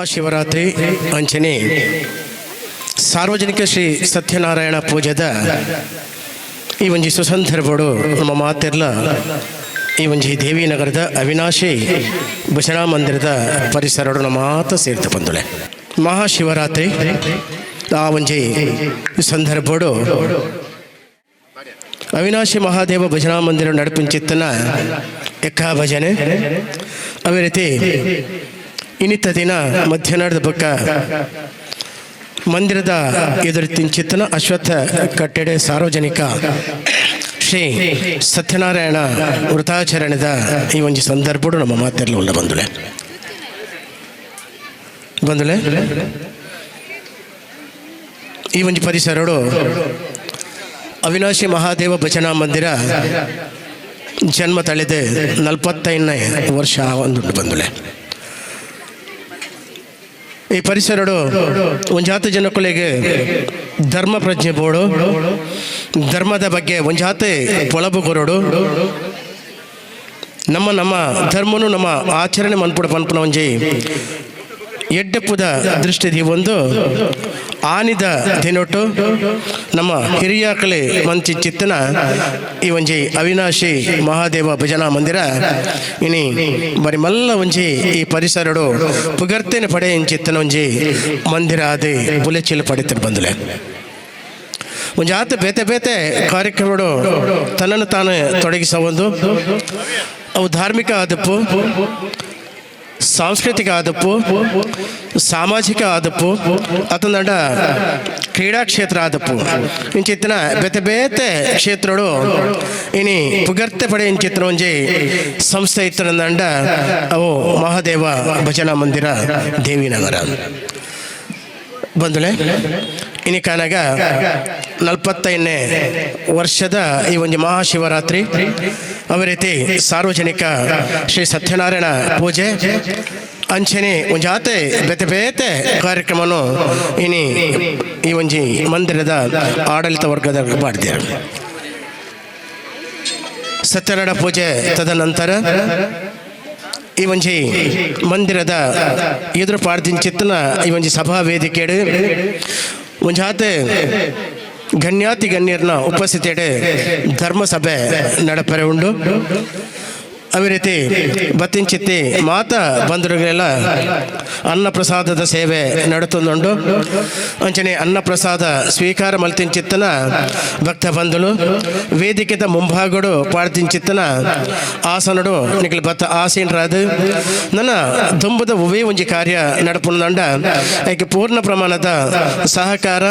ಮಹಾಶಿವರಾತ್ರಿ ಅಂಚನೆ ಸಾರ್ವಜನಿಕ ಶ್ರೀ ಸತ್ಯನಾರಾಯಣ ಪೂಜೆದ ಈ ಒಂಜಿ ಸುಸಂದರ್ಭಡು ನಮ್ಮ ಮಾತೆರ್ಲ ಈ ಒಂಜಿ ದೇವಿನಗರದ ಅವಿನಾಶಿ ಭಜನಾ ಮಂದಿರದ ಪರಿಸರಡು ನಮ್ಮ ಮಾತ ಸೇರ್ತ ಬಂದುಳೆ. ಮಹಾಶಿವರಾತ್ರಿ ಆ ಒಂಜಿ ಸಂದರ್ಭಡು ಅವಿನಾಶಿ ಮಹಾದೇವ ಭಜನಾ ಮಂದಿರ ನಡಪಿಂಚಿತ್ತನ ಎಕ್ಕಾ ಭಜನೆ. ಅದೇ ರೀತಿ ಇನ್ನಿತ ದಿನ ಮಧ್ಯಾಹ್ನದ ಬೊಕ್ಕ ಮಂದಿರದ ಎದುರು ತಿಂಚಿತ್ತನ ಅಶ್ವತ್ಥ ಕಟ್ಟೆಡೆ ಸಾರ್ವಜನಿಕ ಶ್ರೀ ಸತ್ಯನಾರಾಯಣ ವೃತಾಚರಣೆದ ಈ ಒಂಜಿ ಸಂದರ್ಭಡು ನಮ್ಮ ಮಾತೆರ್ಲ ಉಲ್ಲ ಬಂದುಳೆ. ಬಂದುಳೆ, ಈ ಒಂಜಿ ಪರಿಸರಡು ಅವಿನಾಶಿ ಮಹಾದೇವ ಭಜನಾ ಮಂದಿರ ಜನ್ಮ ತಳೆದು 45ನೇ ವರ್ಷ ಒಂದು ಬಂದುಳೆ. ಈ ಪರಿಸರಡು ಒಂಜಾತ ಜನಕುಲೆಗೆ ಧರ್ಮ ಪ್ರಜ್ಞೆ ಬೋಡು, ಧರ್ಮದ ಬಗ್ಗೆ ಒಂಜಾತೆ ಪೊಳಬು ಕೊರಡು, ನಮ್ಮ ನಮ್ಮ ಧರ್ಮನು ನಮ್ಮ ಆಚರಣೆ ಮನ್ಪುಡ ಪನ್ಪುನ ಒಂಜಿ ಎಡ್ಡೆಪ್ಪುದ ದೃಷ್ಟಿ ಒಂದು ಆನಿದ ದಿನೊಟ್ಟು ನಮ್ಮ ಹಿರಿಯಾಕಲೆ ಮಂಚಿ ಚಿತ್ತನ ಈ ಒಂಜಿ ಅವಿನಾಶಿ ಮಹಾದೇವ ಭಜನಾ ಮಂದಿರ ಇನಿ ಬರಿ ಮಲ್ಲ ಒಂಜಿ ಈ ಪರಿಸರಡು ಪುಗರ್ತೇನೆ ಪಡೆ ಚಿತ್ತನ ಒಂಜಿ ಮಂದಿರ ಆದಿ ಬುಲೆಚಿಲ್ ಪಡಿತ ಬಂದಲೆ. ಒಂಜಾತ ಬೇತೆ ಬೇತೆ ಕಾರ್ಯಕ್ರಮಗಳು ತನ್ನನ್ನು ತಾನು ತೊಡಗಿಸ ಒಂದು ಅವು ಧಾರ್ಮಿಕ ಆದಪ್ಪು, ಸಾಂಸ್ಕೃತಿಕ ಆದಪ್ಪು, ಸಾಮಾಜಿಕ ಆದಪ್ಪು, ಅತಂದಂಡ ಕ್ರೀಡಾ ಕ್ಷೇತ್ರ ಆದಪ್ಪು. ಇಂಚಿತ್ತಿನ ಬೇತೆ ಬೇತೆ ಕ್ಷೇತ್ರಡು ಇನಿ ಪುಗರ್ತೆ ಪಡೆ ಇಂಚಿತ್ತಿನ ಒಂಜಿ ಸಂಸ್ಥೆ ಇತ್ತನಂದಂಡ ಅವು ಮಹಾದೇವ ಭಜನಾ ಮಂದಿರ ದೇವಿನಗರ. ಬಂದುಳೆ, ಇನಿ ಕಾನಾಗ 45ನೇ ವರ್ಷದ ಈ ಒಂದು ಮಹಾಶಿವರಾತ್ರಿ, ಅದೇ ರೀತಿ ಸಾರ್ವಜನಿಕ ಶ್ರೀ ಸತ್ಯನಾರಾಯಣ ಪೂಜೆ ಅಂಚನೆ ಒಂಜಾತೆ ಬೇತೆ ಬೇತೆ ಕಾರ್ಯಕ್ರಮನು ಇನಿ ಈ ಒಂಜಿ ಮಂದಿರದ ಆಡಳಿತ ವರ್ಗದ ಮಾಡಿದ್ದಾರೆ. ಸತ್ಯನಾರಾಯಣ ಪೂಜೆ ತದನಂತರ ಈ ಒಂಜಿ ಮಂದಿರದ ಎದುರು ಪಾಡ್ದಿಂಚಿತ್ತನ ಈ ಒಂಜಿ ಸಭಾ ವೇದಿಕೆಡು ಒಂಜಾತೆ ಗಣ್ಯಾತಿ ಗಣ್ಯರ್ನ ಉಪಸ್ಥಿತಿಯಡೆ ಧರ್ಮಸಭೆ ನಡಪರೆ ಉಂಡು. ಅದೇ ರೀತಿ ಬತ್ತಿಂಚಿತ್ತಿ ಮಾತ ಬಂಧುಗಳೆಲ್ಲ ಅನ್ನಪ್ರಸಾದದ ಸೇವೆ ನಡತುಂದುಂಡು. ಅಂಚನೆ ಅನ್ನಪ್ರಸಾದ ಸ್ವೀಕಾರ ಮಲ್ತಿಂಚಿತ್ತನ ಭಕ್ತ ಬಂಧುಲು ವೇದಿಕೆದ ಮುಂಭಾಗಡು ಪಾಡ್ತಿಂಚಿತ್ತನ ಆಸನಡು ನಿಕಲ್ ಬತ್ತ ಆಸೀನರಾದು ನನ್ನ ದುಂಬುದ ಉವೇ ಒಂಜಿ ಕಾರ್ಯ ನಡಪುಂದಂಡ ಐಕೆ ಪೂರ್ಣ ಪ್ರಮಾಣದ ಸಹಕಾರ,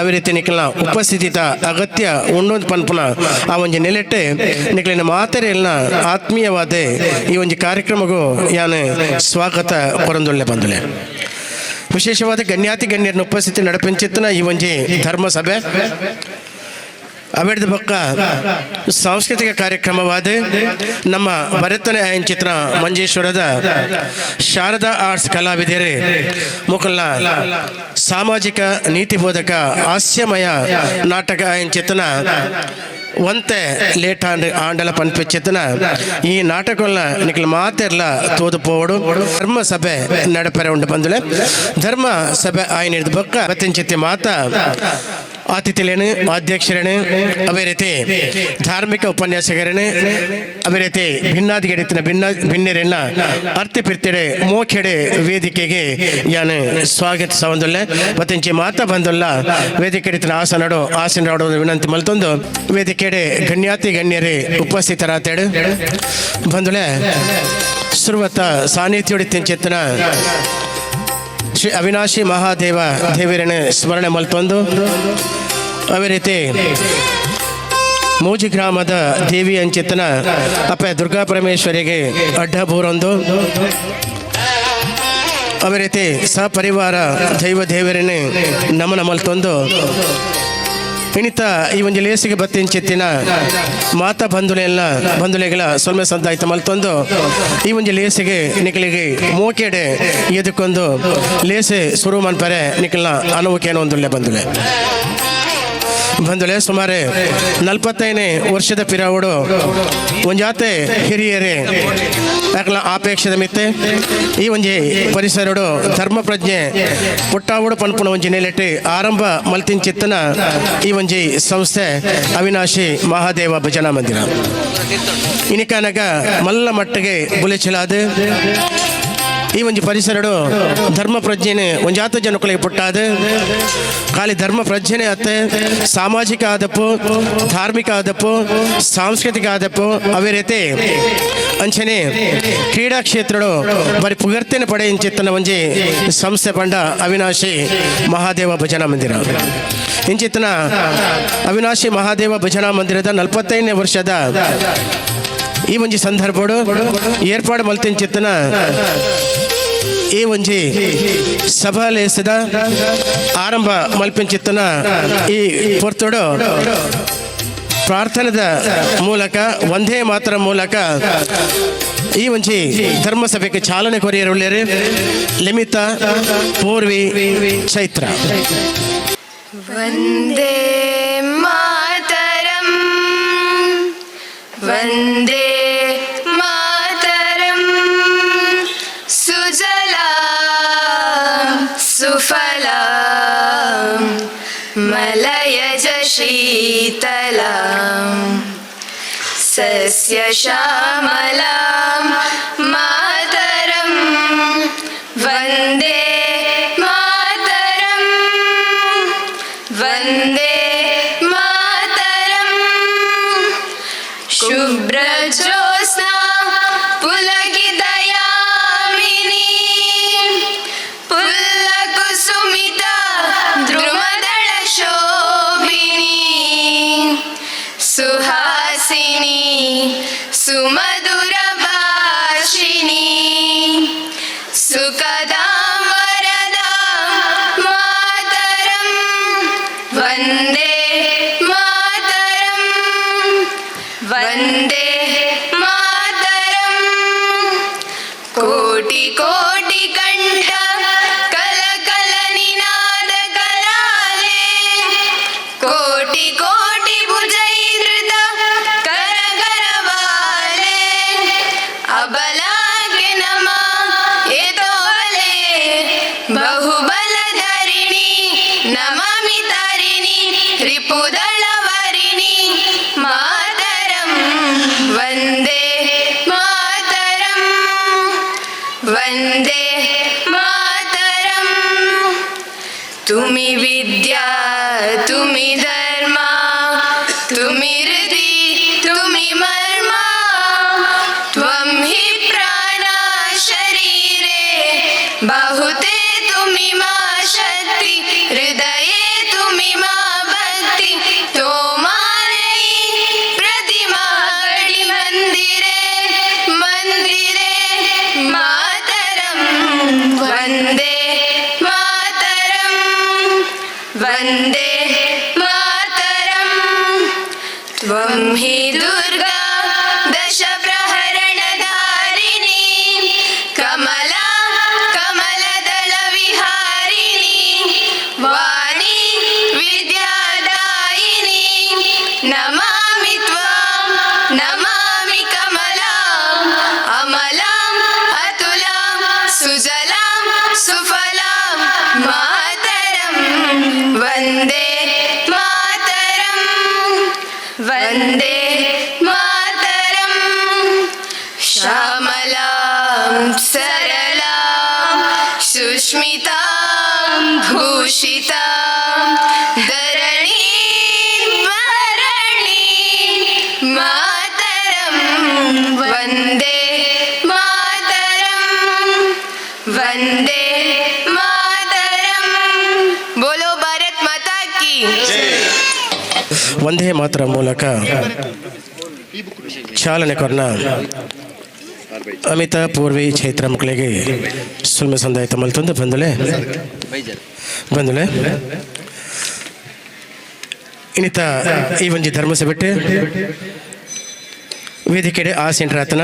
ಅದೇ ರೀತಿ ನಿಕಲ್ನ ಉಪಸ್ಥಿತಿತ ಅಗತ್ಯ ಉಂಡೊಂದು ಪನ್ಪುನ ಆ ಒಂಜಿ ನೆಲೆಟ್ಟೆ ನಿಕಲಿನ ಮಾತೆರೆಲ್ಲ ಆತ್ಮೀಯವಾದ ಈ ಒಂಜಿ ಕಾರ್ಯಕ್ರಮಗೂ ಯಾನು ಸ್ವಾಗತ ಕೊರಂದುಳ್ಳೆ. ಬಂದುಲೆ, ವಿಶೇಷವಾದ ಗಣ್ಯಾತಿ ಗಣ್ಯರನ್ನ ಉಪಸ್ಥಿತಿ ನಡಪಿಂಚಿತ್ತನ ಈ ಒಂಜಿ ಧರ್ಮ ಸಭೆ ಅವೆಡ್ದ ಬೊಕ್ಕ ಸಾಂಸ್ಕೃತಿಕ ಕಾರ್ಯಕ್ರಮವಾದ ನಮ್ಮ ಭರತನೆ ಚಿತ್ರ ಮಂಜೇಶ್ವರದ ಶಾರದಾ ಆರ್ಟ್ಸ್ ಕಲಾವಿದರೆ ಮುಕಲ್ನ ಸಾಮಾಜಿಕ ನೀತಿ ಬೋಧಕ ಹಾಸ್ಯಮಯ ನಾಟಕ ಚಿತ್ರನ ಒಂತೆ ಲೇಟ್ ಆಂಡ್ ಆಂಡಲ ಪನ್ಪಿಚ್ಚೆತ್ತನ ಈ ನಾಟಕಲ್ನ ನಿಕಲ್ ಮಾತೆರ್ಲ ತೋದು ಪೋವಡು. ಧರ್ಮ ಸಭೆ ನಡಪರೆ ಉಂಡು. ಬಂದುಲೆ, ಧರ್ಮ ಸಭೆ ಆಯ್ನಿಡ್ದು ಬೊಕ್ಕ ಬತ್ತಿಂಚಿತ್ತಿ ಮಾತ ಆತಿಥ್ಯಲೇನು, ಅಧ್ಯಕ್ಷರೇನು, ಅದೇ ರೀತಿ ಧಾರ್ಮಿಕ ಉಪನ್ಯಾಸಕರೇನು, ಅದೇ ರೀತಿ ಭಿನ್ನಾದಿಗೆಡಿತಿನ ಭಿನ್ನ ಭಿನ್ನರೆನ್ನ ಅರ್ತಿ ಪಿರ್ತಿಡೆ ಮೋಖೆಡೆ ವೇದಿಕೆಗೆ ಯಾನು ಸ್ವಾಗತಿಸವಂದುಲ್ಲೆ. ಮತ್ತಿಂಚಿ ಮಾತ ಬಂದುಲ್ಲ ವೇದಿಕೆ ಆಸನಡು ಆಸನ ವಿನಂತಿ ಮಲ್ತೊಂದು ವೇದಿಕೆಡೆ ಗಣ್ಯಾತಿ ಗಣ್ಯರೇ ಉಪಸ್ಥಿತರಾತೇಡು. ಬಂದುಲೆ, ಸುರುವತ್ತ ಸಾನ್ನಿಧ್ಯ ಶ್ರೀ ಅವಿನಾಶಿ ಮಹಾದೇವ ದೇವರನ್ನ ಸ್ಮರಣೆ ಮಲ್ತೊಂದು, ಅದೇ ರೀತಿ ಮೂಜಿ ಗ್ರಾಮದ ದೇವಿ ಅಂಚಿತನ ಅಪ್ಪ ದುರ್ಗಾ ಪರಮೇಶ್ವರಿಗೆ ಅಡ್ಡ ಬೂರೊಂದು, ಅದೇ ರೀತಿ ಸಪರಿವಾರ ದೈವ ದೇವರನ್ನೇ ನಮನ ಮಲ್ತೊಂದು, ಇನಿತ ಈ ಒಂದು ಲೇಸಿಗೆ ಬತ್ತಿಂಚಿತ್ತಿನ ಮಾತಾ ಬಂಧುಲೆಲ್ಲ ಬಂಧುಲೆಗಳ ಸೊಲ್ಮೆ ಸಂದಾಯ್ತ ಮಲ್ತೊಂದು ಈ ಒಂದು ಲೇಸಿಗೆ ನಿಕಲಿಗೆ ಮೋಕೆಡೆ ಎದಕ್ಕೊಂದು ಲೇಸೆ ಸುರು ಮನ್ಪರೆ ನಿಕಲ್ನ ಅನುವಕೇನೋ ಒಂದುಲ್ಲೆ. ಬಂಧುಲೆ, ಬಂದಳೆ ಸುಮಾರು 45ನೇ ವರ್ಷದ ಪಿರಾವುಡು ಒಂಜಾತೆ ಹಿರಿಯರೇ ಯಾಕಲ ಆಪೇಕ್ಷದ ಮಿತ್ತೆ ಈ ಒಂಜಿ ಪರಿಸರಡು ಧರ್ಮ ಪ್ರಜ್ಞೆ ಪುಟ್ಟಾವುಡು ಪನ್ಪುನ ಒಂಜಿ ನೆಲೆಟ್ ಆರಂಭ ಮಲ್ತಿಂಚಿತ್ತನ ಈ ಒಂಜಿ ಸಂಸ್ಥೆ ಅವಿನಾಶಿ ಮಹಾದೇವ ಭಜನಾ ಮಂದಿರ ಇನಿಕನಗ ಮಲ್ಲ ಮಟ್ಟಿಗೆ ಬುಲೆಚಲಾದ ಈ ಒಂಜಿ ಪರಿಸರಡು ಧರ್ಮ ಪ್ರಜ್ಞೆನೆ ಒಂಜಾತ ಜನಕುಲಿಗೆ ಪುಟ್ಟಾದ ಖಾಲಿ ಧರ್ಮ ಪ್ರಜ್ಞೆನೆ ಅತ್ತೆ ಸಾಮಾಜಿಕ ಆದಪ್ಪು, ಧಾರ್ಮಿಕ ಆದಪ್ಪು, ಸಾಂಸ್ಕೃತಿಕ ಆದಪ್ಪು, ಅವೇ ರೀತಿ ಅಂಚನೆ ಕ್ರೀಡಾ ಕ್ಷೇತ್ರಡು ಬರಿ ಪುಗರ್ತೆನ ಪಡೆಯಿಂಚಿತ್ತನ ಒಂಜಿ ಸಂಸ್ಥೆ ಪಂಡ ಅವಿನಾಶಿ ಮಹಾದೇವ ಭಜನಾ ಮಂದಿರ. ಇಂಚಿತ್ತನ ಅವಿನಾಶಿ ಮಹಾದೇವ ಭಜನಾ ಮಂದಿರದ 45ನೇ ವರ್ಷದ ಈ ಒಂಜಿ ಸಂದರ್ಭಡು ಏರ್ಪಾಡು ಮಲ್ತಿಂಚಿತ್ತನ ಈ ಒಂಜಿ ಸಭಾಲೇಸದ ಆರಂಭ ಮಲ್ಪಿಂಚಿತ್ತನ ಈ ಪೊರ್ತುಡು ಪ್ರಾರ್ಥನೆದ ಮೂಲಕ ಒಂದೇ ಮಾತ್ರ ಮೂಲಕ ಈ ಒಂಜಿ ಧರ್ಮಸಭೆಗೆ ಚಾಲನೆ ಕೊರಿಯರುಳ್ಳೇರು ಲಿಮಿತ ಪೂರ್ವಿ ಚೈತ್ರ. वन्दे मातरम्, वन्दे मातरम्, सुजलां सुफलां मलयज शीतलां सस्यश्यामलां मातरम्, वन्दे मातरम्, वन्दे मातरम्। शुभ्रज्योत्स्ना पुलकितयामिनी, पुल्लकुसुमिता द्रुमदलशोभिनी, सुहासिनी सुमधुरभाषिणी, सुखदां वरदां मातरम्, वन्दे मातरम्, वन्दे मातरम्। कोटि कोटि कण्ठ कलकल निनाद कलाले, कोटि कोटि भुजैर्धृत करकरवाले, अबलाके नमा यतो बले, बहुबलधरिणि नमामि तारिणि, रिपुदलवरिणि मातरं, वन्दे मातरम्, वन्दे मातरम्। तुम्ही विद्या, तुम्ही धर्मा, तुम्ही हृदि, तुम्ही मर्मा, त्वं हि प्राणा शरीरे, बाहुते तुम्ही मा शक्ती, हृदये तुम्ही मा भक्ती, तोमारई प्रतिमा गडी मंदिरे मंदिरे मातरं, वन्दे मातरं, वन्दे मातरम्। त्वं हि दुर्गा दशप्रहरणधारिणी, कमला कमलदलविहारिणी, वाणी विद्यादायिनी, नमामि त्वां, नमामि कमलाम्, अमलाम् अतुलां सुजलां सुफलां मातरं, वन्दे मातरं, वन्दे मातरम्। श्यामलां सरलां सुस्मितां भूषितां धरणीं भरणीं मातरं, वन्दे मातरं, वन्दे मातरम्। बोलो भारत माता की। ವಂದೇ ಮಾತರ ಮೂಲಕ ಚಾಲನೆ ಕೊರ್ನ ಅಮಿತಾ ಪೂರ್ವಿ ಚೈತ್ರ ಮಕ್ಕಳಿಗೆ ಸುಲ್ಮೆ ಸಂದಾಯ ಮಲ್ತೊಂದು ಬಂದಲೆ ಬಂದಲೆ. ಇನ್ನಿತ ಈ ಒಂಜಿ ಧರ್ಮಸಭೆಟ್ ವೇದಿಕೆಡೆ ಆಸೀನರಾತನ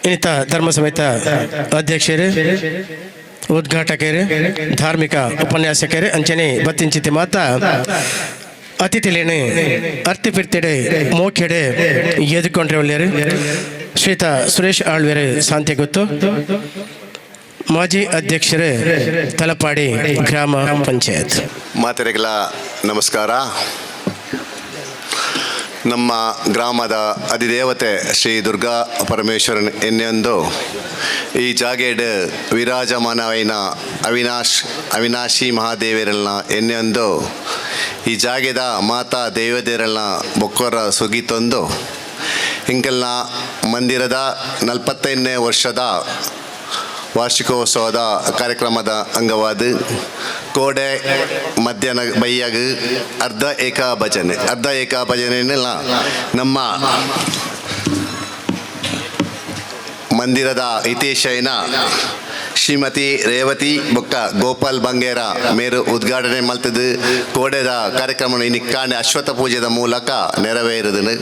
ಇನ್ನಿತ ಧರ್ಮ ಸಮೇತ ಅಧ್ಯಕ್ಷರು, ಉದ್ಘಾಟಕರು, ಧಾರ್ಮಿಕ ಉಪನ್ಯಾಸಕರು, ಅಂಚನೆ ಬತ್ತಿಂಚಿತಿ ಮಾತ ಅತಿಥಿಲೇನೆ ಅರ್ತಿ ಪಿರ್ತಿಡೆ ಮೋಕೆಡೆ ಎದುಕೊಂಡ್ರೆ ಒಳ್ಳೆಯರು ಶ್ರೀತ ಸುರೇಶ್ ಆಳ್ವೆರೆ ಶಾಂತಿ ಗೊತ್ತು ಮಾಜಿ ಅಧ್ಯಕ್ಷರೇ ತಲಪಾಡಿ ಗ್ರಾಮ ಪಂಚಾಯತ್. ಮಾತೆರೆಗಳ ನಮಸ್ಕಾರ. ನಮ್ಮ ಗ್ರಾಮದ ಅಧಿದೇವತೆ ಶ್ರೀ ದುರ್ಗಾ ಪರಮೇಶ್ವರನ್ ಎನ್ನೆಂದು ಈ ಜಾಗೇಡ್ ವಿರಾಜಮಾನವೈನ ಅವಿನಾಶಿ ಮಹಾದೇವರನ್ನ ಎನ್ನೆಂದು ಈ ಜಾಗೆದ ಮಾತಾ ದೇವದೇರಲ್ನ ಬೊಕ್ಕೊರ ಸುಗಿತೊಂದು ಇಂಕಲ್ನ ಮಂದಿರದ 45ನೇ ವರ್ಷದ ವಾರ್ಷಿಕೋತ್ಸವದ ಕಾರ್ಯಕ್ರಮದ ಅಂಗವಾದ ಕೋಡೆ ಮಧ್ಯಾಹ್ನ ಬೈಯಾಗ ಅರ್ಧ ಏಕ ಭಜನೆ, ಅರ್ಧ ಏಕ ಭಜನೆಯನ್ನೆಲ್ಲ ನಮ್ಮ ಮಂದಿರದ ಹಿತೇಶೈನ ಶ್ರೀಮತಿ ರೇವತಿ ಬೊಕ್ಕ ಗೋಪಾಲ್ ಬಂಗೇರ ಮೇರು ಉದ್ಘಾಟನೆ ಮಲ್ತದು ಕೋಡೆದ ಕಾರ್ಯಕ್ರಮ ಇನಿ ಕಾಣೆ ಅಶ್ವತ್ಥ ಪೂಜೆದ ಮೂಲಕ ನೆರವೇರಿದನು.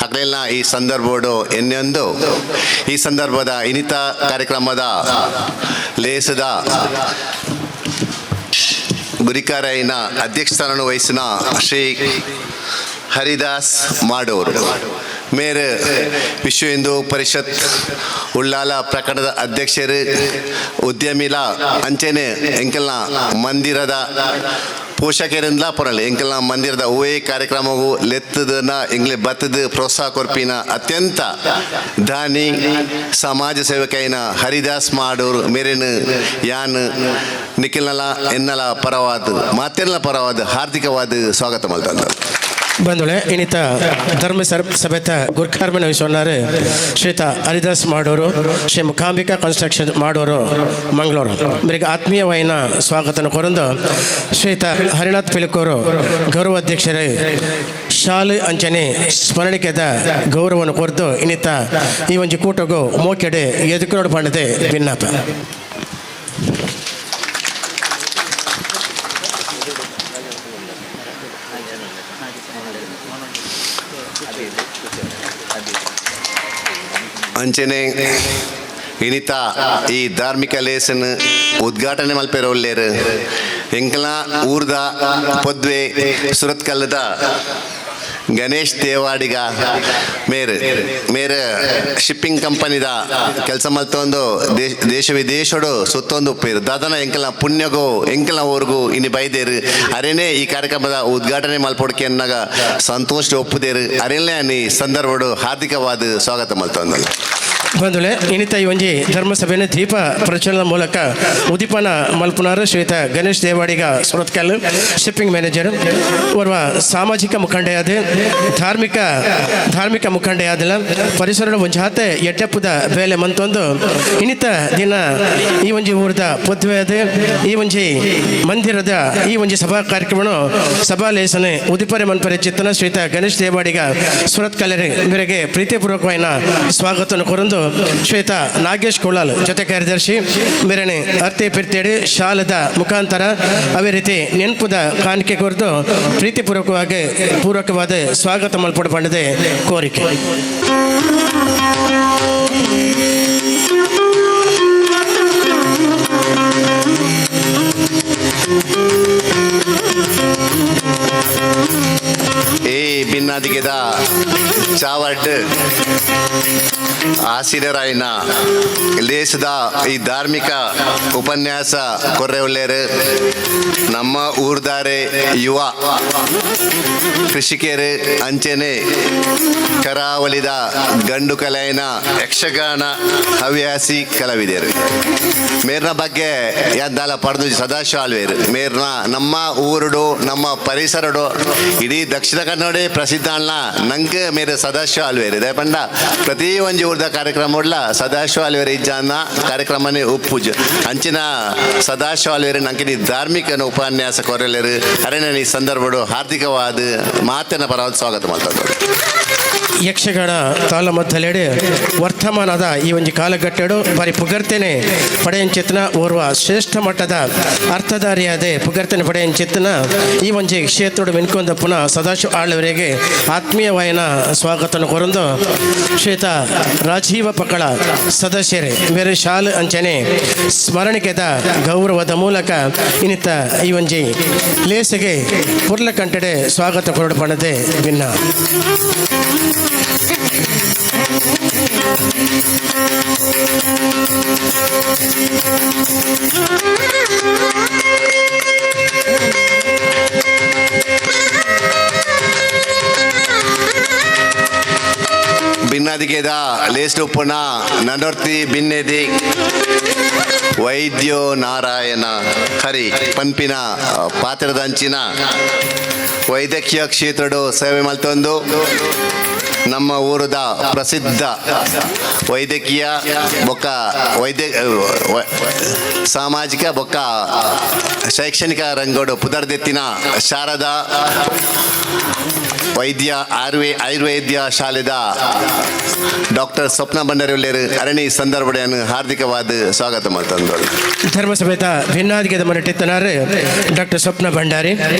ಅಕ್ಲೆಲ್ಲ ಈ ಸಂದರ್ಭಡು ಎನ್ನೆಂದು ಈ ಸಂದರ್ಭದ ಇನಿತ ಕಾರ್ಯಕ್ರಮದ ಲೇಸದ ಗುರಿಕಾರೈನ ಅಧ್ಯಕ್ಷಸ್ಥಾನವನ್ನು ವಹಿಸಿನ ಶ್ರೀ ಹರಿದಾಸ್ ಮಾಡೋರು ಮೇರು ವಿಶ್ವ ಹಿಂದೂ ಪರಿಷತ್ ಉಳ್ಳಾಲ ಪ್ರಕಟದ ಅಧ್ಯಕ್ಷರು ಉದ್ಯಮಿಲ ಅಂಚೆನೆ ಎಂಕಲ್ನ ಮಂದಿರದ ಪೋಷಕರಿಂದ ಪೊರಲಿ ಎಂಕಲ್ನ ಮಂದಿರದ ಹೂವೇ ಕಾರ್ಯಕ್ರಮವು ಲೆತ್ತದನ ಎಂಗ್ಲೆ ಬತ್ತದ ಪ್ರೋತ್ಸಾಹ ಕೊರ್ಪಿನ ಅತ್ಯಂತ ದಾನಿ ಸಮಾಜ ಸೇವಕೈನ ಹರಿದಾಸ್ ಮಾಡೋರು ಮೇರೇನು ಯಾನ್ ನಿಖಿಲ್ನಲ ಎನ್ನಲ ಪರವಾದ ಮಾತೆಲ್ಲ ಪರವಾದ ಹಾರ್ದಿಕವಾದ ಸ್ವಾಗತ ಮಲ್ತಂದ. ಬಂಧುಗಳೇ, ಇನ್ನಿತ ಧರ್ಮ ಸಭೆತ ಗುರ್ಕಾರ್ಮೆ ವಹಿಸೋನಾರು ಶ್ರೀತ ಹರಿದಾಸ್ ಮಾಡೋರು, ಶ್ರೀ ಮುಖಾಂಬಿಕಾ ಕನ್ಸ್ಟ್ರಕ್ಷನ್ ಮಾಡೋರು, ಮಂಗಳೂರು. ಇವರಿಗೆ ಆತ್ಮೀಯವಾಯಿನ ಸ್ವಾಗತನ ಕೊರಂದು ಶ್ರೀತ ಹರಿನಾಥ್ ಪಿಲಕೂರು ಗೌರವ ಅಧ್ಯಕ್ಷರೇ ಶಾಲೆ ಅಂಚನೆ ಸ್ಮರಣಿಕೆದ ಗೌರವವನ್ನು ಕೊರತು ಇನ್ನಿತ ಈ ಒಂಜಿ ಕೂಟಗು ಮೋಕೆಡೆ ಎದುಕರೋಡು ಪಂಡದೆ ಭಿನ್ನಾಪ. ಅಂಚನೆ ಇನಿತ ಈ ಧಾರ್ಮಿಕ ಲೇಸನ್ ಉದ್ಘಾಟನೆ ಮಲ್ಪೆರ ಒಲ್ಲೇರು ಎಂಕಲ ಊರ್ದ ಪೊದ್ವೆ ಸುರತ್ಕಲ್ಲದ ಗಣೇಶ್ ದೇವಾಡಿಗ ಮೇರು ಮೇರು ಶಿಪ್ಪಿಂಗ್ ಕಂಪನಿದ ಕೆಲಸ ಮಲ್ತೊಂದು ದೇಶ ದೇಶ ವಿದೇಶಡು ಸುತ್ತೊಂದು ಉಪ್ಪೇರು ದಾದನ ಎಂಕಲ್ನ ಪುಣ್ಯಗೋ ಎಂಕಲ್ನ ಊರಿಗೂ ಇನಿ ಬೈದೇರು ಅರೇನೆ ಈ ಕಾರ್ಯಕ್ರಮದ ಉದ್ಘಾಟನೆ ಮಲ್ಪೊಡ್ಕೆ ಅನ್ನಾಗ ಸಂತೋಷ ಒಪ್ಪುದೇರು ಅರೇನೆ ಈ ಸಂದರ್ಭಡು ಹಾರ್ದಿಕವಾದ ಸ್ವಾಗತ ಮಲ್ತೊಂದು. ಬಂಧುಗಳೇ, ಇನ್ನಿತ ಈ ಒಂಜಿ ಧರ್ಮಸಭೆಯನ್ನು ದೀಪ ಪ್ರಜ್ವಲನ ಮೂಲಕ ಉದೀಪನ ಮಲ್ಪುನಾರು ಶ್ರೀತ ಗಣೇಶ್ ದೇವಾಡಿಗ ಸುರತ್ಕಲ್ ಶಿಪ್ಪಿಂಗ್ ಮ್ಯಾನೇಜರ್ ಓರ್ವ ಸಾಮಾಜಿಕ ಮುಖಂಡೆಯಾದ ಧಾರ್ಮಿಕ ಧಾರ್ಮಿಕ ಮುಖಂಡೆಯಾದಲ್ಲ ಪರಿಸರದ ಒಂಜಾತೆ ಎಡ್ಡೆಪ್ಪುದ ಬೇಲೆ ಮಂತೊಂದು ಇನ್ನಿತ ದಿನ ಈ ಒಂಜಿ ಊರದ ಪೊದ್ವೆಯಾದ ಈ ಒಂಜಿ ಮಂದಿರದ ಈ ಒಂಜಿ ಸಭಾ ಕಾರ್ಯಕ್ರಮನು ಸಭಾ ಲೇಸನೆ ಉದಿಪರೆ ಮನ್ಪರೆ ಚಿತ್ತನ ಶ್ರೀತ ಗಣೇಶ್ ದೇವಾಡಿಗ ಸುರತ್ಕಲ್ಲರಿ ಮೇರೆಗೆ ಪ್ರೀತಿಪೂರ್ವಕವಾದ ಸ್ವಾಗತವನ್ನು ಕೊರಂದು ಶ್ವೇತಾ ನಾಗೇಶ್ ಕೊಳಾಲ್ ಜೊತೆ ಕಾರ್ಯದರ್ಶಿ ಮೇರೆನೆ ಅರ್ತಿ ಪಿರ್ತೇಡಿ ಶಾಲದ ಮುಖಾಂತರ ಅದೇ ರೀತಿ ನೆನಪುದ ಕಾಣಿಕೆ ಕೊರೆದು ಪ್ರೀತಿಪೂರ್ವಕವಾಗಿ ಪೂರ್ವಕವಾದ ಸ್ವಾಗತ ಮಲ್ಪಡು ಪಂಡದೆ ಕೋರಿಕೆ. ಈ ಭಿನ್ನಾದಿಗೆದ ಚಾವಡ್ ಆಸಿರರಾಯನ ದೇಶದ ಈ ಧಾರ್ಮಿಕ ಉಪನ್ಯಾಸ ಕೊರ್ರೆ ಒಳ್ಳೆಯರು ನಮ್ಮ ಊರ್ದಾರೆ ಯುವ ಕೃಷಿಕರು ಅಂಚೆನೆ ಕರಾವಳಿದ ಗಂಡು ಕಲೆಯನ ಯಕ್ಷಗಾನ ಹವ್ಯಾಸಿ ಕಲಾವಿದರು ಮೇರ್ನ ಬಗ್ಗೆ ಯಾದ್ದಾಲ ಪಡೆದು ಸದಾಶಿವ ಆಳ್ವೇರು ಮೇರ್ನ ನಮ್ಮ ಊರುಡು ನಮ್ಮ ಪರಿಸರಡು ಇಡೀ ದಕ್ಷಿಣ ಕನ್ನಡ ಪ್ರಸಿದ್ಧ ಅಲ್ಲ ನಂಗೆ ಮೇರೆ ಸದಾಶಿವ ಆಳ್ವೇರು ಇದೆ ಪಂಡ ಪ್ರತಿ ಒಂಜಿ ಊರ್ದ ಕಾರ್ಯಕ್ರಮ ಉಡ್ಲ ಸದಾಶಿವ ಆಳ್ವೇರು ಇಜ್ಜಾನ ಕಾರ್ಯಕ್ರಮನೇ ಉಪ್ಪುಜ್ ಅಂಚಿನ ಸದಾಶಿವ ಆಳ್ವೇರು ನಂಗೆ ಧಾರ್ಮಿಕ ಉಪನ್ಯಾಸ ಕೊರಲೇರು ಅರೆನ ಈ ಸಂದರ್ಭಡು ಹಾರ್ದಿಕವಾದ ಮಾತಿನ ಪರವಾದ ಸ್ವಾಗತ ಮಾಡ್ತಾರೆ. ಯಕ್ಷಗಾನ ತಾಳಮದ್ದಲೆಡೆ ವರ್ತಮಾನದ ಈ ಒಂದು ಕಾಲಘಟ್ಟಡು ಬಾರಿ ಪುಗರ್ತೇನೆ ಪಡೆಯಂಚಿತ್ನ ಓರ್ವ ಶ್ರೇಷ್ಠ ಮಟ್ಟದ ಅರ್ಥಧಾರಿಯಾದ ಪುಗರ್ತನೆ ಪಡೆಯಂಚಿತ್ನ ಈ ಒಂಜಿ ಕ್ಷೇತ್ರೋಡು ಮಿನ್ಕೊಂದ ಪುನಃ ಸದಾಶಿವ ಆಳ್ವರಿಗೆ ಆತ್ಮೀಯವಾಯನ ಸ್ವಾಗತನ ಕೊರಂದು ಶ್ವೇತ ರಾಜೀವ ಪಕ್ಕಳ ಸದಸ್ಯರೇ ಬೇರೆ ಶಾಲು ಅಂಚನೆ ಸ್ಮರಣಿಕೆದ ಗೌರವದ ಮೂಲಕ ಇನ್ನಿತ ಈ ಒಂಜಿ ಲೇಸಿಗೆ ಪುರ್ಲಕಂಟಡೆ ಸ್ವಾಗತ ಕೊರಡು ಪಣದೆ ಭಿನ್ನ. ಬಿನ್ನದಿಗೆದ ಲೇಸ್ಡುಪ್ಪುನ ನನೊರ್ತಿ ಬಿನ್ನೆದಿ ವೈದ್ಯೋ ನಾರಾಯಣ ಹರಿ ಪನ್ಪಿನ ಪಾತ್ರದಂಚಿನ ವೈದ್ಯಕೀಯ ಕ್ಷೇತ್ರಡು ಸೇವೆ ಮಲ್ತೊಂದು ನಮ್ಮ ಊರದ ಪ್ರಸಿದ್ಧ ವೈದ್ಯಕೀಯ ಬೊಕ್ಕ ವೈದ್ಯ ಸಾಮಾಜಿಕ ಬೊಕ್ಕ ಶೈಕ್ಷಣಿಕ ರಂಗೋಡು ಪುದರ್ದೆತ್ತಿನ ಶಾರದಾ ವೈದ್ಯ ಆಯುರ್ವೇದ್ಯ ಶಾಲೆದ ಡಾಕ್ಟರ್ ಸ್ವಪ್ನ ಭಂಡಾರಿ ಉಳ್ಳೇರು ಅರಣಿ ಸಂದರ್ಭಡೆಯನ್ನು ಹಾರ್ದಿಕವಾದ ಸ್ವಾಗತ ಮಾಡ್ತಂದಳು. ಧರ್ಮಸಭೆತ ಭಿನ್ನಾದಿಗೆದ ಮನಟಿತ್ತನಾರು ಡಾಕ್ಟರ್ ಸ್ವಪ್ನ ಭಂಡಾರಿ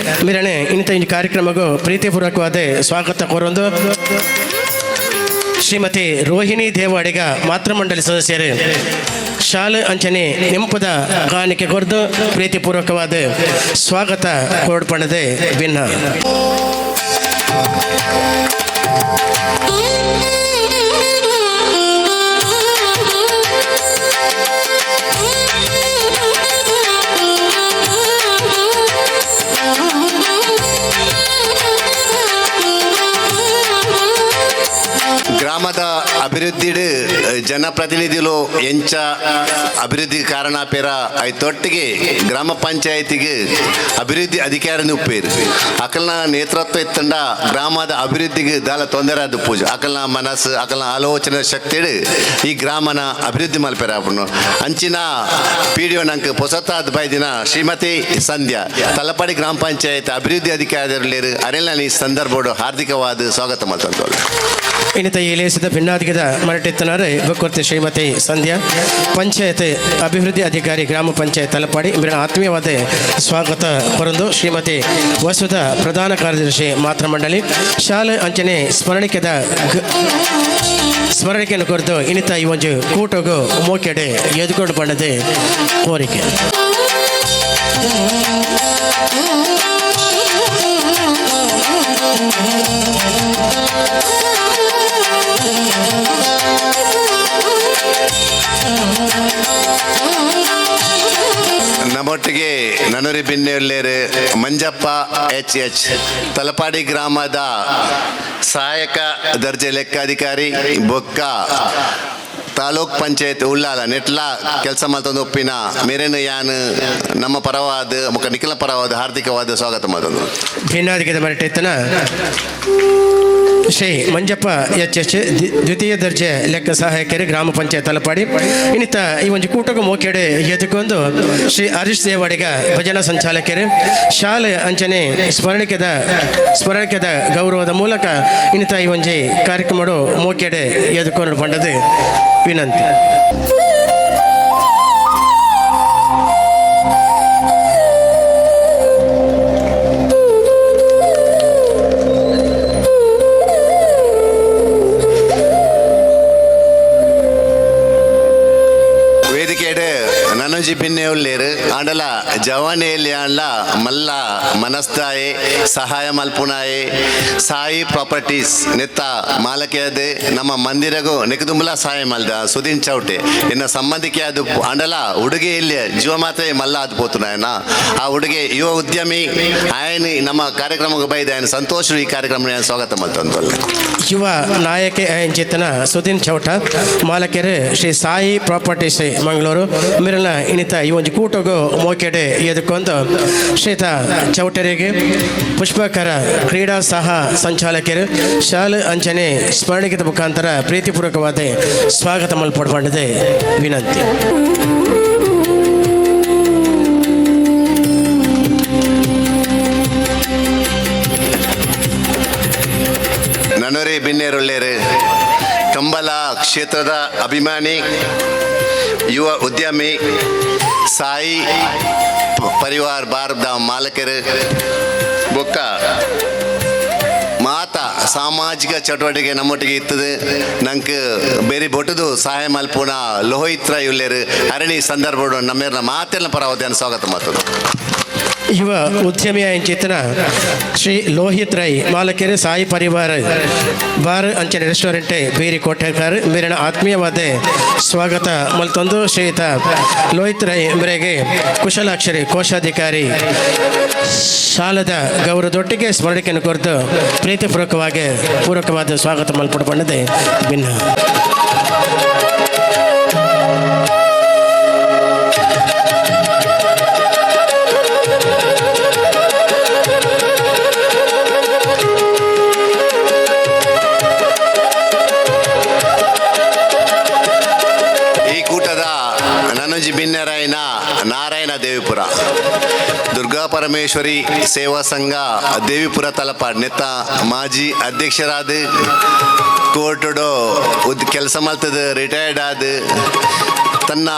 ಮಿರಣೆ ಇಂಥ ಈ ಕಾರ್ಯಕ್ರಮಕ್ಕೂ ಪ್ರೀತಿಪೂರ್ವಕವಾದ ಸ್ವಾಗತ ಕೋರೊಂದು ಶ್ರೀಮತಿ ರೋಹಿಣಿ ದೇವಾಡಿಗ ಮಾತೃಮಂಡಲಿ ಸದಸ್ಯರು ಶಾಲೆ ಅಂಚನೆ ನೆಂಪದ ಕಾಣಿಕೆ ಕೊರ್ದು ಪ್ರೀತಿಪೂರ್ವಕವಾದ ಸ್ವಾಗತ ಕೋಡ್ಪಣದೆ ಭಿನ್ನ. ಗ್ರಾಮದ ಅಭಿವೃದ್ಧಿಡು ಜನಪ್ರತಿನಿಧಿಲು ಎಂಚ ಅಭಿವೃದ್ಧಿ ಕಾರಣ ಪೇರ ಐತೊಟ್ಟಿಗೆ ಗ್ರಾಮ ಪಂಚಾಯತಿಗೆ ಅಭಿವೃದ್ಧಿ ಅಧಿಕಾರಿನ ಉಪ್ಪೇರು ಅಕಲ್ನ ನೇತೃತ್ವ ಇತ್ತಂಡ ಗ್ರಾಮದ ಅಭಿವೃದ್ಧಿಗೆ ದಾಲ ತೊಂದರೆ ಆದ ಪೂಜೆ ಅಕಲ್ನ ಮನಸ್ಸು ಅಕಲ್ನ ಆಲೋಚನೆ ಶಕ್ತಿಡು ಈ ಗ್ರಾಮನ ಅಭಿವೃದ್ಧಿ ಮಲ್ಪೆರ ಆಪುನು. ಅಂಚಿನ ಪಿ ಡಿ ಒ ನಂಗೆ ಪೊಸತಾದ ಬೈದಿನ ಶ್ರೀಮತಿ ಸಂಧ್ಯಾ ತಲಪಾಡಿ ಗ್ರಾಮ ಪಂಚಾಯತ್ ಅಭಿವೃದ್ಧಿ ಅಧಿಕಾರಿ ಅರೆಲ್ಲ ಈ ಸಂದರ್ಭಡು ಹಾರ್ದಿಕವಾದ ಸ್ವಾಗತ ಮಾಡ್ತಂತೋಳು. ಇನ್ನಿತ ಈ ಲೇಸದ ಭಿನ್ನಾದಿಗದ ಮರಟಿತ್ತನಾರು ಬೊಕ್ಕೊರ್ತಿ ಶ್ರೀಮತಿ ಸಂಧ್ಯಾ ಪಂಚಾಯತ್ ಅಭಿವೃದ್ಧಿ ಅಧಿಕಾರಿ ಗ್ರಾಮ ಪಂಚಾಯತ್ ತಲಪಾಡಿ ಇವರ ಆತ್ಮೀಯವಾದ ಸ್ವಾಗತ ಕೊರಂದು ಶ್ರೀಮತಿ ವಸುಧ ಪ್ರಧಾನ ಕಾರ್ಯದರ್ಶಿ ಮಾತೃಮಂಡಲಿ ಶಾಲೆ ಅಂಚನೆ ಸ್ಮರಣಿಕೆಯನ್ನು ಕೊರೆದು ಇನ್ನಿತ ಈ ಒಂದು ಕೂಟಗೂ ಮೋಕೆಡೆ ಎದುಕೊಂಡು ಬಂಡದೆ ಕೋರಿಕೆ. ನಮ್ಮೊಟ್ಟಿಗೆ ನನರಿ ಬಿನ್ನೆಲ್ಲೇರು ಮಂಜಪ್ಪ ಎಚ್ ಎಚ್ ತಲಪಾಡಿ ಗ್ರಾಮದ ಸಹಾಯಕ ದರ್ಜೆ ಲೆಕ್ಕಾಧಿಕಾರಿ ಬೊಕ್ಕ ತಾಲೂಕ್ ಪಂಚಾಯತ್ ಉಳ್ಳಾಲ ನೆಟ್ಲ ಕೆಲಸ ಮಾಡ್ತಂದು ಒಪ್ಪಿನ ಮೇರೇನು ಯಾನ್ ನಮ್ಮ ಪರವಾದ ಮುಖ ನಿಖಿಲ ಪರವಾದ ಹಾರ್ದಿಕವಾದ ಸ್ವಾಗತ ಮಾಡ್ತಂದು. ಭಿನ್ನಾದಿಗದ ಮರಟಿತ್ತನ ಶ್ರೀ ಮಂಜಪ್ಪ ಎಚ್ ಎಚ್ ದ್ವಿತೀಯ ದರ್ಜೆ ಲೆಕ್ಕ ಸಹಾಯಕರು ಗ್ರಾಮ ಪಂಚಾಯತ್ ತಲಪಾಡಿ ಇನ್ನಿತ ಈ ಒಂದು ಕೂಟకు ಮೋಕೆಡೆ ಎದುಕೊಂದು ಶ್ರೀ ಹರೀಶ್ ದೇವಾಡಿಗ ಭಜನಾ ಸಂಚಾಲಕರು ಶಾಲೆ ಅಂಚನೆ ಸ್ಮರಣಿಕೆದ ಗೌರವದ ಮೂಲಕ ಇನ್ನಿತ ಈ ಒಂಜಿ ಕಾರ್ಯಕ್ರಮ ಮೋಕೆಡೆ ಎದುಕೊಂಡು ಬಂಡದು ವಿನಂತಿ. ವೇದಿಕೆಡ್ ನನಜಿ ಬಿನ್ನೆ ಉಳ್ಳೇರು ಆಂಡಲ ಜವಾನಿಯಲ್ಲಿ ಆಂಡ್ಲ ಮಲ್ಲ ಮನಸ್ತಾಯೆ ಸಹಾಯ ಮಲ್ಪುನಾಯೆ ಸಾಯಿ ಪ್ರಾಪರ್ಟೀಸ್ ನೆತ್ತ ಮಾಲಕಿಯದು ನಮ್ಮ ಮಂದಿರಗೂ ನೆಕದುಂಬಲ ಸಹಾಯ ಮಲ್ದ ಸುದೀನ್ ಚೌಟೆ ಎನ್ನ ಸಂಬಂಧಿಕೆ ಅದು ಆಂಡಲ ಉಡುಗೆ ಇಲ್ಲಿ ಜೀವ ಮಾತೆ ಮಲ್ಲ ಅದು ಪೋತುನಾಯನ ಆ ಉಡುಗೆ ಯುವ ಉದ್ಯಮಿ ಆಯನ ನಮ್ಮ ಕಾರ್ಯಕ್ರಮಕ್ಕೆ ಬೈದ ಆಯನ ಸಂತೋಷ ಈ ಕಾರ್ಯಕ್ರಮ ಸ್ವಾಗತ ಮಲ್ತಂತಲ್ಲ. ಯುವ ನಾಯಕೆ ಚೇತನ ಸುದೀನ್ ಚೌಟ ಮಾಲಕರು ಶ್ರೀ ಸಾಯಿ ಪ್ರಾಪರ್ಟೀಸ್ ಮಂಗಳೂರು ಮಿರನ ಇನ್ನಿತ ಈ ಒಂದು ಕೂಟಗೂ ಮೋಕೆಡೆ ಎದುಕೊಂದು ಶ್ರೀತ ಚೌಟರಿಗೆ ಪುಷ್ಪಕರ ಕ್ರೀಡಾ ಸಹ ಸಂಚಾಲಕರು ಶಾಲೆ ಅಂಚನೆ ಸ್ಮರಣಿಕೆದ ಮುಖಾಂತರ ಪ್ರೀತಿಪೂರ್ವಕವಾದ ಸ್ವಾಗತ ಮಲ್ಪಡ್ಬಂಡಿದೆ ವಿನಂತಿ. ನನೊರೆ ಬಿನ್ನೇರುಳ್ಳೇರು ಕಂಬಳ ಕ್ಷೇತ್ರದ ಅಭಿಮಾನಿ ಯುವ ಉದ್ಯಮಿ ಸಾಯಿ ಪರಿವಾರ್ ಬಾರ್ದ ಮಾಲಕರು ಬೊಕ್ಕ ಮಾತ ಸಾಮಾಜಿಕ ಚಟುವಟಿಕೆ ನಮ್ಮೊಟ್ಟಿಗೆ ಇತ್ತದು ನಂಗೆ ಬೇರೆ ಬೊಟ್ಟದು ಸಹಾಯ ಮಲ್ಪುನ ಲೋಹಿತ್ರ ಇಲ್ಲೇರು ಅರಣಿ ಸಂದರ್ಭ ನಮ್ಮೇರ್ನ ಮಾತೆಲ್ಲ ಪರವತಿಯನ್ನು ಸ್ವಾಗತ ಮಾಡ್ತದೆ. ಯುವ ಉದ್ಯಮಿಯ ಚೇತನ ಶ್ರೀ ಲೋಹಿತ್ ರೈ ಮಾಲಕರು ಸಾಯಿ ಪರಿವಾರ ಬಾರ್ ಅಂಚನೆ ರೆಸ್ಟೋರೆಂಟ್ ಬೀರಿ ಕೋಟೆಕಾರ್ ಮೇರಿನ ಆತ್ಮೀಯವಾದ ಸ್ವಾಗತ ಮಲ್ತೊಂದು ಶ್ರೀಯುತ ಲೋಹಿತ್ ರೈ ಮೇರೆಗೆ ಕುಶಲಾಕ್ಷರಿ ಕೋಶಾಧಿಕಾರಿ ಶಾಲದ ಗೌರವದೊಟ್ಟಿಗೆ ಸ್ಮರಣಿಕೆಯನ್ನು ಕೊರೆದು ಪ್ರೀತಿಪೂರ್ವಕವಾಗಿ ಪೂರಕವಾದ ಸ್ವಾಗತ ಮಲ್ಪಡು ಬಣ್ಣದೆ ಭಿನ್ನ. ಈ ಕೂಟದ ನನಂಜಿ ಬಿನ್ನೆರಾಯನ ನಾರಾಯಣ ದೇವಿಪುರ ದುರ್ಗಾ ಪರಮೇಶ್ವರಿ ಸೇವಾ ಸಂಘ ದೇವಿಪುರ ತಲಪಾಡ್ ನೆತ್ತ ಮಾಜಿ ಅಧ್ಯಕ್ಷರಾದ ಕೋರ್ಟುಡು ಉದ್ ಕೆಲಸ ಮಲ್ತದ ರಿಟೈರ್ಡ್ ಆದ ತನ್ನ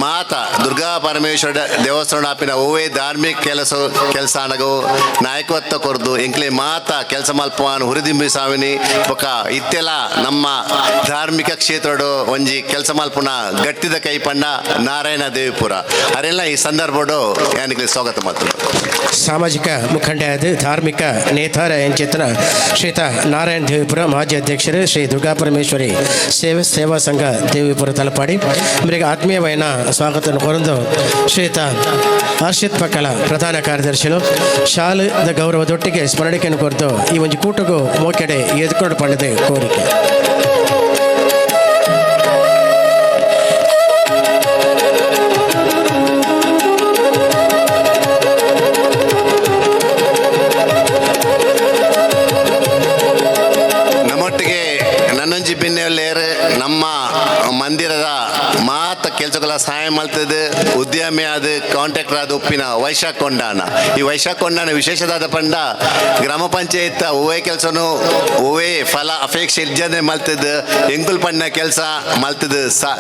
ಮಾತ ದುರ್ಗಾ ಪರಮೇಶ್ವರ ದೇವಸ್ಥಾನ ಆಪಿನ ಓವೇ ಧಾರ್ಮಿಕ ಕೆಲಸ ಕೆಲಸ ಅನಗೋ ನಾಯಕತ್ವ ಕೊರ್ದು ಎಂಕ್ಲೆ ಮಾತ ಕೆಲಸ ಮಲ್ಪವಾನ್ ಹುರಿದಿಂಬಿ ಸಾವಿನಿ ಬೊಕ ಇತ್ತೆಲ ನಮ್ಮ ಧಾರ್ಮಿಕ ಕ್ಷೇತ್ರಡು ಒಂಜಿ ಕೆಲಸ ಮಲ್ಪುನ ಗಟ್ಟಿದ ಕೈಪಣ್ಣ ನಾರಾಯಣ ದೇವಿಪುರ ಅರೆಲ್ಲ ಈ ಸಂದರ್ಭಡು ಯಾನಿಗೆ ಸ್ವಾಗತ ಮಾಡ್ತಾರೆ. ಸಾಮಾಜಿಕ ಮುಖಂಡಯಾದ ಧಾರ್ಮಿಕ ನೇತಾರ ಎಂಚೇತನ ಶ್ರೀತ ನಾರಾಯಣ ದೇವಿಪುರ ಮಾಜಿ ಅಧ್ಯಕ್ಷರು ಶ್ರೀ ದುರ್ಗಾ ಪರಮೇಶ್ವರಿ ಸೇವೆ ಸೇವಾ ಸಂಘ ದೇವಿಪುರ ತಲಪಾಡಿ ಇವರಿಗೆ ಆತ್ಮೀಯವಾದ ಸ್ವಾಗತ ಕೋರಂದು ಶ್ರೀಯುತ ಹರ್ಷಿತ್ ಪಕ್ಕಳ ಪ್ರಧಾನ ಕಾರ್ಯದರ್ಶಿಗಳು ಶಾಲದ ಗೌರವದೊಟ್ಟಿಗೆ ಸ್ಮರಣಿಕೆಯನ್ನು ಕೊರೆದು ಈ ಒಂದು ಕೂಟಗೂ ಮೋಕೆಡೆ ಎದುಕೊಂಡು ಪಡೆದ ಕೋರಿಕೆ. ನಮ್ಮೊಟ್ಟಿಗೆ ನನ್ನೊಂಜಿ ಬಿನ್ನೆಲ್ಲೇರು ನಮ್ಮ ಮಂದಿರದ ಮಾತ ಕೆಲಸಗಳ ಸಹಾಯ ಮಾಡ್ತದೆ ಉದ್ಯಮಿ ಆದ ಕಾಂಟ್ರಾಕ್ಟರ್ ಆದ ಉಪ್ಪಿನ ವೈಶಾಖ ಕೊಂಡಾನ. ಈ ವೈಶಾಖ ಕೊಂಡಾನ ವಿಶೇಷದಾದ ಪಂಡ ಗ್ರಾಮ ಪಂಚಾಯತ್ ಹೂವೇ ಕೆಲಸನು ಹೂವೇ ಫಲ ಅಪೇಕ್ಷೆ ಇಜ್ಜನೆ ಮಲ್ತದ್ದು ಎಂಕುಲ್ ಪಣ್ಣ ಕೆಲಸ ಮಲ್ತದ್ದು ಸಾ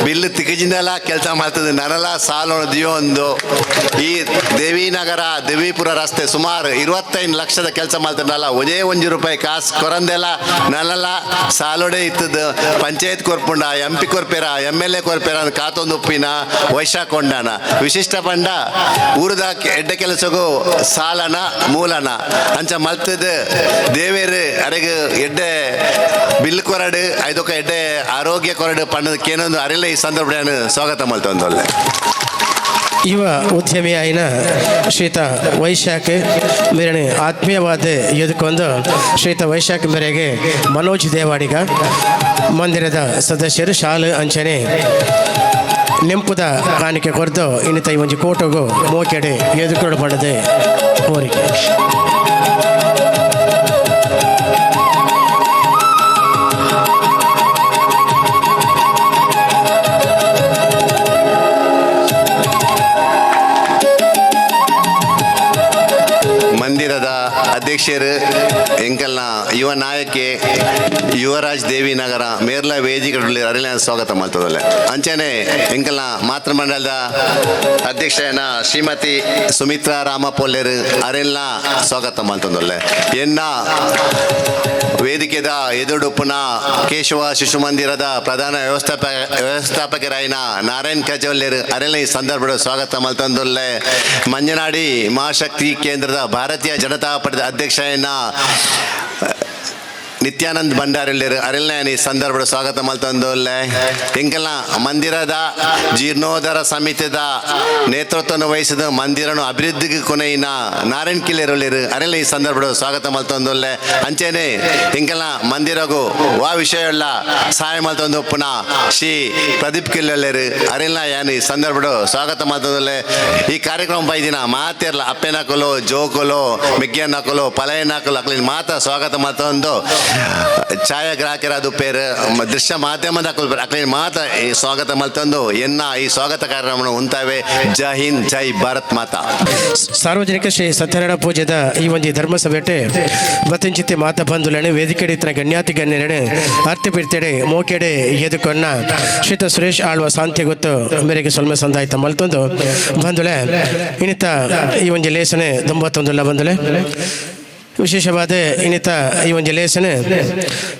ಬಿಲ್ಲು ತಿಕ್ಕಜಿಂದೆಲ್ಲ ಕೆಲಸ ಮಾಡ್ತದೆ ನರಲ ಸಾಲೋಣ ದಿಯೊಂದು ಈ ದೇವಿನಗರ ದೇವಿಪುರ ರಸ್ತೆ ಸುಮಾರು 25 ಲಕ್ಷದ ಕೆಲಸ ಮಾಡ್ತಾರಲ್ಲ ಒಂದೇ 1 ರೂಪಾಯಿ ಕಾಸು ಕೊರಂದೆಲ್ಲ ನಲಲ ಸಾಲೋಡೆ ಇತ್ತದ್ದು ಪಂಚಾಯತ್ ಕೊರ್ಪುಂಡ ಎಂ ಪಿ ಕೊರ್ಪೇರ ಎಮ್ ಎಲ್ ಎ ಕೊರ್ಪೇರ ಅಂತ ಕಾತೊಂದು ಉಪ್ಪಿನ ವೈಶಾಖ ಕೊಂಡಾನ ವಿಶಿಷ್ಟ ಪಂಡ ಊರದ ಎಡ್ಡ ಕೆಲಸಗೂ ಸಾಲನ ಮೂಲನ ಅಂಚ ಮಲ್ತದ ದೇವೇರು ಅರೆಗ್ ಎಡ್ಡೆ ಬಿಲ್ ಕೊರಡು ಐದೊಕ್ಕ ಎಡ್ಡೆ ಆರೋಗ್ಯ ಕೊರಡು ಪಣ್ಣದ ಕೇನೊಂದು ಅರೆಲ್ಲ ಈ ಸಂದರ್ಭ ನಾನು ಸ್ವಾಗತ ಮಲ್ತೊಂದೊಲ್ಲೆ. ಯುವ ಉದ್ಯಮಿ ಆಯಿನ ಶ್ರೀತ ವೈಶಾಖ್ ಮೇರಣೆ ಆತ್ಮೀಯವಾದ ಎದುಕೊಂದು ಶ್ರೀತ ವೈಶಾಖ್ ಮೇರೆಗೆ ಮನೋಜ್ ದೇವಾಡಿಗ ಮಂದಿರದ ಸದಸ್ಯರು ಶಾಲು ಅಂಚನೆ ನೆಂಪುದ ಕಾಣಿಕೆ ಕೊರದು ಇನ್ನಿತ ಈ ಒಂಜಿ ಕೋಟಗು ಮೋಕೆಡೆ ಎದುಕೊಡು ಪಡೆದೆ ಕೋರಿಕೆ. ಮಂದಿರದ ಅಧ್ಯಕ್ಷರು ಎಂಕಲ್ನ ಯುವ ನಾಯಕಿ ಯುವರಾಜ್ ದೇವಿ ನಗರ ಮೇರ್ಲ ವೇದಿಕೆ ಅರಿಲ ಸ್ವಾಗತ ಮಾಡ್ತದಲ್ಲ. ಅಂಚನೆ ಎಂಕಲ್ನ ಮಾತೃಮಂಡಲದ ಅಧ್ಯಕ್ಷನ ಶ್ರೀಮತಿ ಸುಮಿತ್ರಾ ರಾಮಪೊಲ್ಲೇರು ಅರೆಲ್ಲ ಸ್ವಾಗತ ಮಾಡ್ತದಲ್ಲ. ಎನ್ನ ವೇದಿಕೆದ ಎದುರುಡುಪ್ಪುನ ಕೇಶವ ಶಿಶು ಮಂದಿರದ ಪ್ರಧಾನ ವ್ಯವಸ್ಥಾಪಕರಾಯಿನ ನಾರಾಯಣ್ ಕಜವಲ್ಲೇರು ಅರೆಲ್ಲ ಈ ಸಂದರ್ಭದ ಸ್ವಾಗತ ಮಲ್ತಂದುಲ್ಲೆ. ಮಂಜನಾಡಿ ಮಹಾಶಕ್ತಿ ಕೇಂದ್ರದ ಭಾರತೀಯ ಜನತಾ ಪಡೆದ ಅಧ್ಯಕ್ಷನ ನಿತ್ಯಾನಂದ್ ಭಂಡಾರಿಲ್ಲೇರು ಅರೆಲ್ಲ ಈ ಸಂದರ್ಭದ ಸ್ವಾಗತ ಮಲ್ತಂದುಲ್ಲೆ. ಎಂಕಲ್ನ ಮಂದಿರದ ಜೀರ್ಣೋದ್ಧಾರ ಸಮಿತಿದ ನೇತೃತ್ವವನ್ನು ವಹಿಸಿದ ಮಂದಿರನು ಅಭಿವೃದ್ಧಿಗೆ ಕೊನೆಯಿನ ನಾರಾಯಣ್ ಕಿಲ್ಲೇರುಳ್ಳೇರು ಅರೆಲ್ಲ ಈ ಸಂದರ್ಭದ ಸ್ವಾಗತ ಮಲ್ತಂದುಲ್ಲೆ. ಅಂಚೆನೆ ಎಂಕಲ್ನ ಮಂದಿರಗು ವಾ ವಿಷಯವುಳ್ಳ ಸಹಾಯ ಮಲ್ತೊಂದು ಪುನಃ ಶ್ರೀ ಪ್ರದೀಪ್ ಕಿಲ್ಲೆಲ್ಲೇರು ಅರೆಲ್ಲ ಯಾನ್ ಈ ಸಂದರ್ಭದ ಸ್ವಾಗತ ಮಲ್ತೊಂದುಲ್ಲೆ. ಈ ಕಾರ್ಯಕ್ರಮ ಬೈದಿನ ಮಾತಿರ್ಲ ಅಪ್ಪೆನಕುಲು ಜೋಕುಲು ಮಿಗ್ಗಿಯನ್ನಕುಲು ಪಲಯನಕುಲು ಅಕ್ಲಿನ ಮಾತ ಸ್ವಾಗತ ಮಲ್ತೊಂದು ಛಾಯಾಗ್ರಾಹಕರಾದ ಪೇರು ದೃಶ್ಯ ಮಾಧ್ಯಮದ ಅಕ್ಲೆ ಮಾತ ಈ ಸ್ವಾಗತ ಮಲ್ತಂದು ಎನ್ನ ಈ ಸ್ವಾಗತ ಕಾರ್ಯಕ್ರಮವನ್ನು ಉಂತಾವೆ. ಜೈ ಹಿಂದ್, ಜೈ ಭಾರತ್ ಮಾತಾ. ಸಾರ್ವಜನಿಕ ಶ್ರೀ ಸತ್ಯನಾರಾಯಣ ಪೂಜೆದ ಈ ಒಂದು ಧರ್ಮಸಭೆಟೆ ಬತ್ತಿಂಚಿತಿ ಮಾತ ಬಂಧುಲನೆ, ವೇದಿಕೆಡೆ ಇತ್ತಿನ ಗಣ್ಯಾತಿ ಗಣ್ಯರಣೆ, ಅರ್ತಿ ಬಿಡ್ತೇಡೆ ಮೋಕೆಡೆ ಎದುಕೊನ್ನ ಶ್ರೀತ ಸುರೇಶ್ ಆಳ್ವ ಶಾಂತಿ ಗೊತ್ತು ಮೇರೆಗೆ ಸೊಲ್ಮೆ ಸಂದಾಯ್ತ ಮಲ್ತೊಂದು ಬಂಧುಲೆ, ಇನ್ನಿತ ಈ ಒಂದು ಲೇಸನೆ ದಂಬತ್ತೊಂದುಲ್ಲ ಬಂಧುಲೆ. ವಿಶೇಷವಾದ ಇನ್ನಿತ ಈ ಒಂದು ಲೇಸನೆ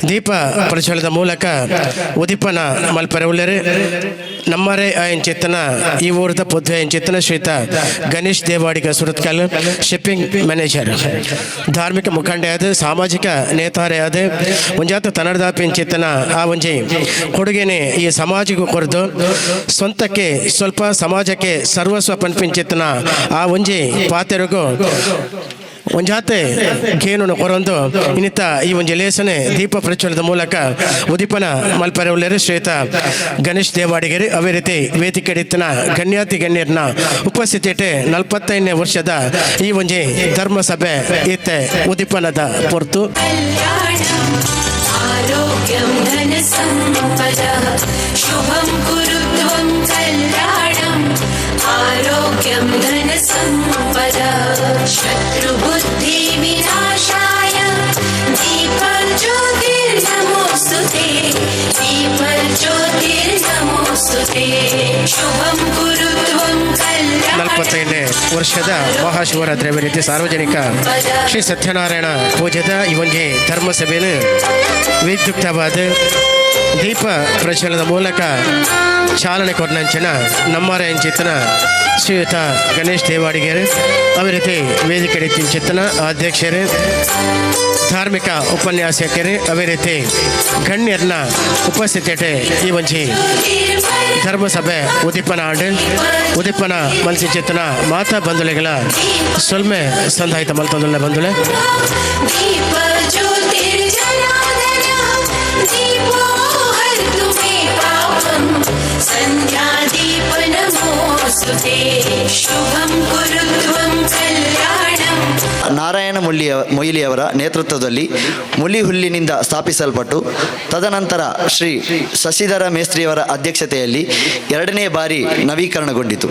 ದೀಪ ಪ್ರಜ್ವಲದ ಮೂಲಕ ಉದೀಪನ ಮಲ್ಪರೆ ಉಳ್ಳರೆ ನಮ್ಮರೆ ಆಯಂಚಿತ್ತನ ಈ ಊರದ ಪೊದ್ವೆ ಅಂಚಿತ್ತನ ಶ್ರೀತ ಗಣೇಶ್ ದೇವಾಡಿಗ ಸುರತ್ಕಲ್, ಶಿಪ್ಪಿಂಗ್ ಮ್ಯಾನೇಜರ್, ಧಾರ್ಮಿಕ ಮುಖಂಡೆಯಾದ, ಸಾಮಾಜಿಕ ನೇತಾರೆಯಾದ, ಒಂಜಾತ ತನ್ನಡದಾಪಿಂಚಿತ್ತನ ಆ ಒಂಜಿ ಕೊಡುಗೆನೆ ಈ ಸಮಾಜಕ್ಕೂ ಕೊರದು, ಸ್ವಂತಕ್ಕೆ ಸ್ವಲ್ಪ ಸಮಾಜಕ್ಕೆ ಸರ್ವಸ್ವ ಪನ್ಪಿಂಚಿತ್ತನ ಆ ಒಂಜಿ ಪಾತೆರಗು ಒಂಜಾತೆ ಗೇನುನು ಕೊರೊಂದು ಇನ್ನಿತ ಈ ಒಂಜಿ ಲೇಸನೆ ದೀಪ ಪ್ರಜ್ವಲದ ಮೂಲಕ ಉದೀಪನ ಮಲ್ಪರೆ ಉಳ್ಳೇರು ಶ್ವೇತ ಗಣೇಶ್ ದೇವಾಡಿಗರಿ. ಅದೇ ರೀತಿ ವೇದಿಕೆಡಿತ್ತನ ಗಣ್ಯಾತಿ ಗಣ್ಯರನ್ನ ಉಪಸ್ಥಿತಿಟೆ 45ನೇ ವರ್ಷದ ಈ ಒಂಜಿ ಧರ್ಮಸಭೆ ಇತ್ತೆ ಉದೀಪನದ ಪೊರ್ತು. कल्याणम् आरोग्यं धनसम्पदः शुभं कुरु त्वं कल्याणम् आरोग्यं धनसम्पदः। शत्रुबुद्धिविनाशाय दीपज्योतिर्नमोऽस्तु ते, दीपज्योतिर्नमोऽस्तु ते। शुभं कुरु त्वं कल्याणम्। 45ನೇ ವರ್ಷದ ಮಹಾಶಿವರಾತ್ರಿ ರೀತಿ ಸಾರ್ವಜನಿಕ ಶ್ರೀ ಸತ್ಯನಾರಾಯಣ ಪೂಜೆದ ಈ ಒಂಜಿ ಧರ್ಮಸಭೆಯನ್ನು ವಿದ್ಯುಕ್ತವಾದ ದೀಪ ಪ್ರಜ್ವಲದ ಮೂಲಕ ಚಾಲನೆ ಕೊಟ್ಟನಂಚಿನ ನಮ್ಮರ ಎಂಚಿತ್ತನ ಶ್ರೀಯುತ ಗಣೇಶ್ ದೇವಾಡಿಗರು, ಅದೇ ರೀತಿ ವೇದಿಕೆ ಚಿತ್ತನ ಅಧ್ಯಕ್ಷರು, ಧಾರ್ಮಿಕ ಉಪನ್ಯಾಸಕರು, ಅದೇ ರೀತಿ ಗಣ್ಯರನ್ನ ಉಪಸ್ಥಿತಿಯಟೆ ಈ ಒಂಜಿ ಧರ್ಮಸಭೆ ಉದೀಪನ ಆಂಡ್. ಉದೀಪನ ಮನಸ್ಸಿ ಚೇತನ ಮಾತಾ ಬಂಧುಲೆಗಳ ಸೊಲ್ಮೆ ಸಂದಾಯಿತ ಮಲ್ತೊಂದುಲ್ಲ ಬಂಧುಲೆ. दीप ज्योतिर्जनार्दन दीपो हरतु मे पापं, सन्ध्या दीप नमोऽस्तु ते। शुभं कुरु त्वं कल्याणम्। ನಾರಾಯಣ ಮೊಳ್ಳಿಯ ಮೊಯ್ಲಿಯವರ ನೇತೃತ್ವದಲ್ಲಿ ಮುಲಿಹುಲ್ಲಿನಿಂದ ಸ್ಥಾಪಿಸಲ್ಪಟ್ಟು, ತದನಂತರ ಶ್ರೀ ಶಶಿಧರ ಮೇಸ್ತ್ರಿಯವರ ಅಧ್ಯಕ್ಷತೆಯಲ್ಲಿ ಎರಡನೇ ಬಾರಿ ನವೀಕರಣಗೊಂಡಿತು.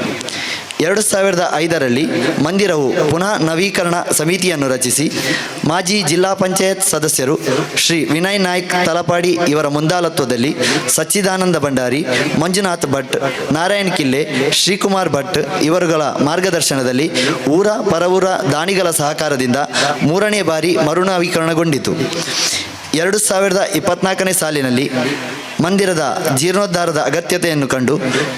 2005ರಲ್ಲಿ ಮಂದಿರವು ಪುನಃ ನವೀಕರಣ ಸಮಿತಿಯನ್ನು ರಚಿಸಿ, ಮಾಜಿ ಜಿಲ್ಲಾ ಪಂಚಾಯತ್ ಸದಸ್ಯರು ಶ್ರೀ ವಿನಯ್ ನಾಯ್ಕ್ ತಲಪಾಡಿ ಇವರ ಮುಂದಾಳತ್ವದಲ್ಲಿ ಸಚ್ಚಿದಾನಂದ ಭಂಡಾರಿ, ಮಂಜುನಾಥ್ ಭಟ್, ನಾರಾಯಣ್ ಕಿಲ್ಲೆ, ಶ್ರೀಕುಮಾರ್ ಭಟ್ ಇವರುಗಳ ಮಾರ್ಗದರ್ಶನದಲ್ಲಿ ಊರ ಪರವೂರ ದಾನಿಗಳ ಸಹಕಾರದಿಂದ ಮೂರನೇ ಬಾರಿ ಮರುನವೀಕರಣಗೊಂಡಿತು. 2024ನೇ ಸಾಲಿನಲ್ಲಿ ಮಂದಿರದ ಜೀರ್ಣೋದ್ಧಾರದ ಅಗತ್ಯತೆಯನ್ನು ಕಂಡು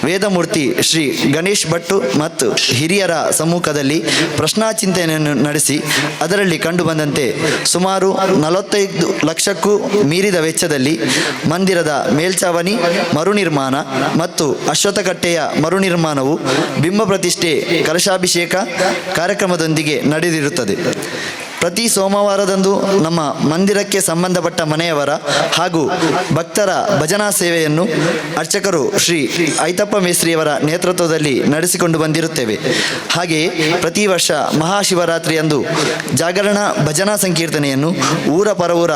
ವೇದಮೂರ್ತಿ ಶ್ರೀ ಗಣೇಶ್ ಭಟ್ಟು ಮತ್ತು ಹಿರಿಯರ ಸಮ್ಮುಖದಲ್ಲಿ ಪ್ರಶ್ನಾಚಿಂತನೆಯನ್ನು ನಡೆಸಿ, ಅದರಲ್ಲಿ ಕಂಡುಬಂದಂತೆ ಸುಮಾರು 45 ಲಕ್ಷಕ್ಕೂ ಮೀರಿದ ವೆಚ್ಚದಲ್ಲಿ ಮಂದಿರದ ಮೇಲ್ಛಾವಣಿ ಮರುನಿರ್ಮಾಣ ಮತ್ತು ಅಶ್ವತ್ಥಕಟ್ಟೆಯ ಮರುನಿರ್ಮಾಣವು ಬಿಂಬ ಪ್ರತಿಷ್ಠೆ, ಕಲಶಾಭಿಷೇಕ ಕಾರ್ಯಕ್ರಮದೊಂದಿಗೆ ನಡೆದಿರುತ್ತದೆ. ಪ್ರತಿ ಸೋಮವಾರದಂದು ನಮ್ಮ ಮಂದಿರಕ್ಕೆ ಸಂಬಂಧಪಟ್ಟ ಮನೆಯವರ ಹಾಗೂ ಭಕ್ತರ ಭಜನಾ ಸೇವೆಯನ್ನು ಅರ್ಚಕರು ಶ್ರೀ ಐತಪ್ಪ ಮೇಸ್ತ್ರಿಯವರ ನೇತೃತ್ವದಲ್ಲಿ ನಡೆಸಿಕೊಂಡು ಬಂದಿರುತ್ತೇವೆ. ಹಾಗೆಯೇ ಪ್ರತಿ ವರ್ಷ ಮಹಾಶಿವರಾತ್ರಿಯಂದು ಜಾಗರಣ ಭಜನಾ ಸಂಕೀರ್ತನೆಯನ್ನು ಊರ ಪರವೂರ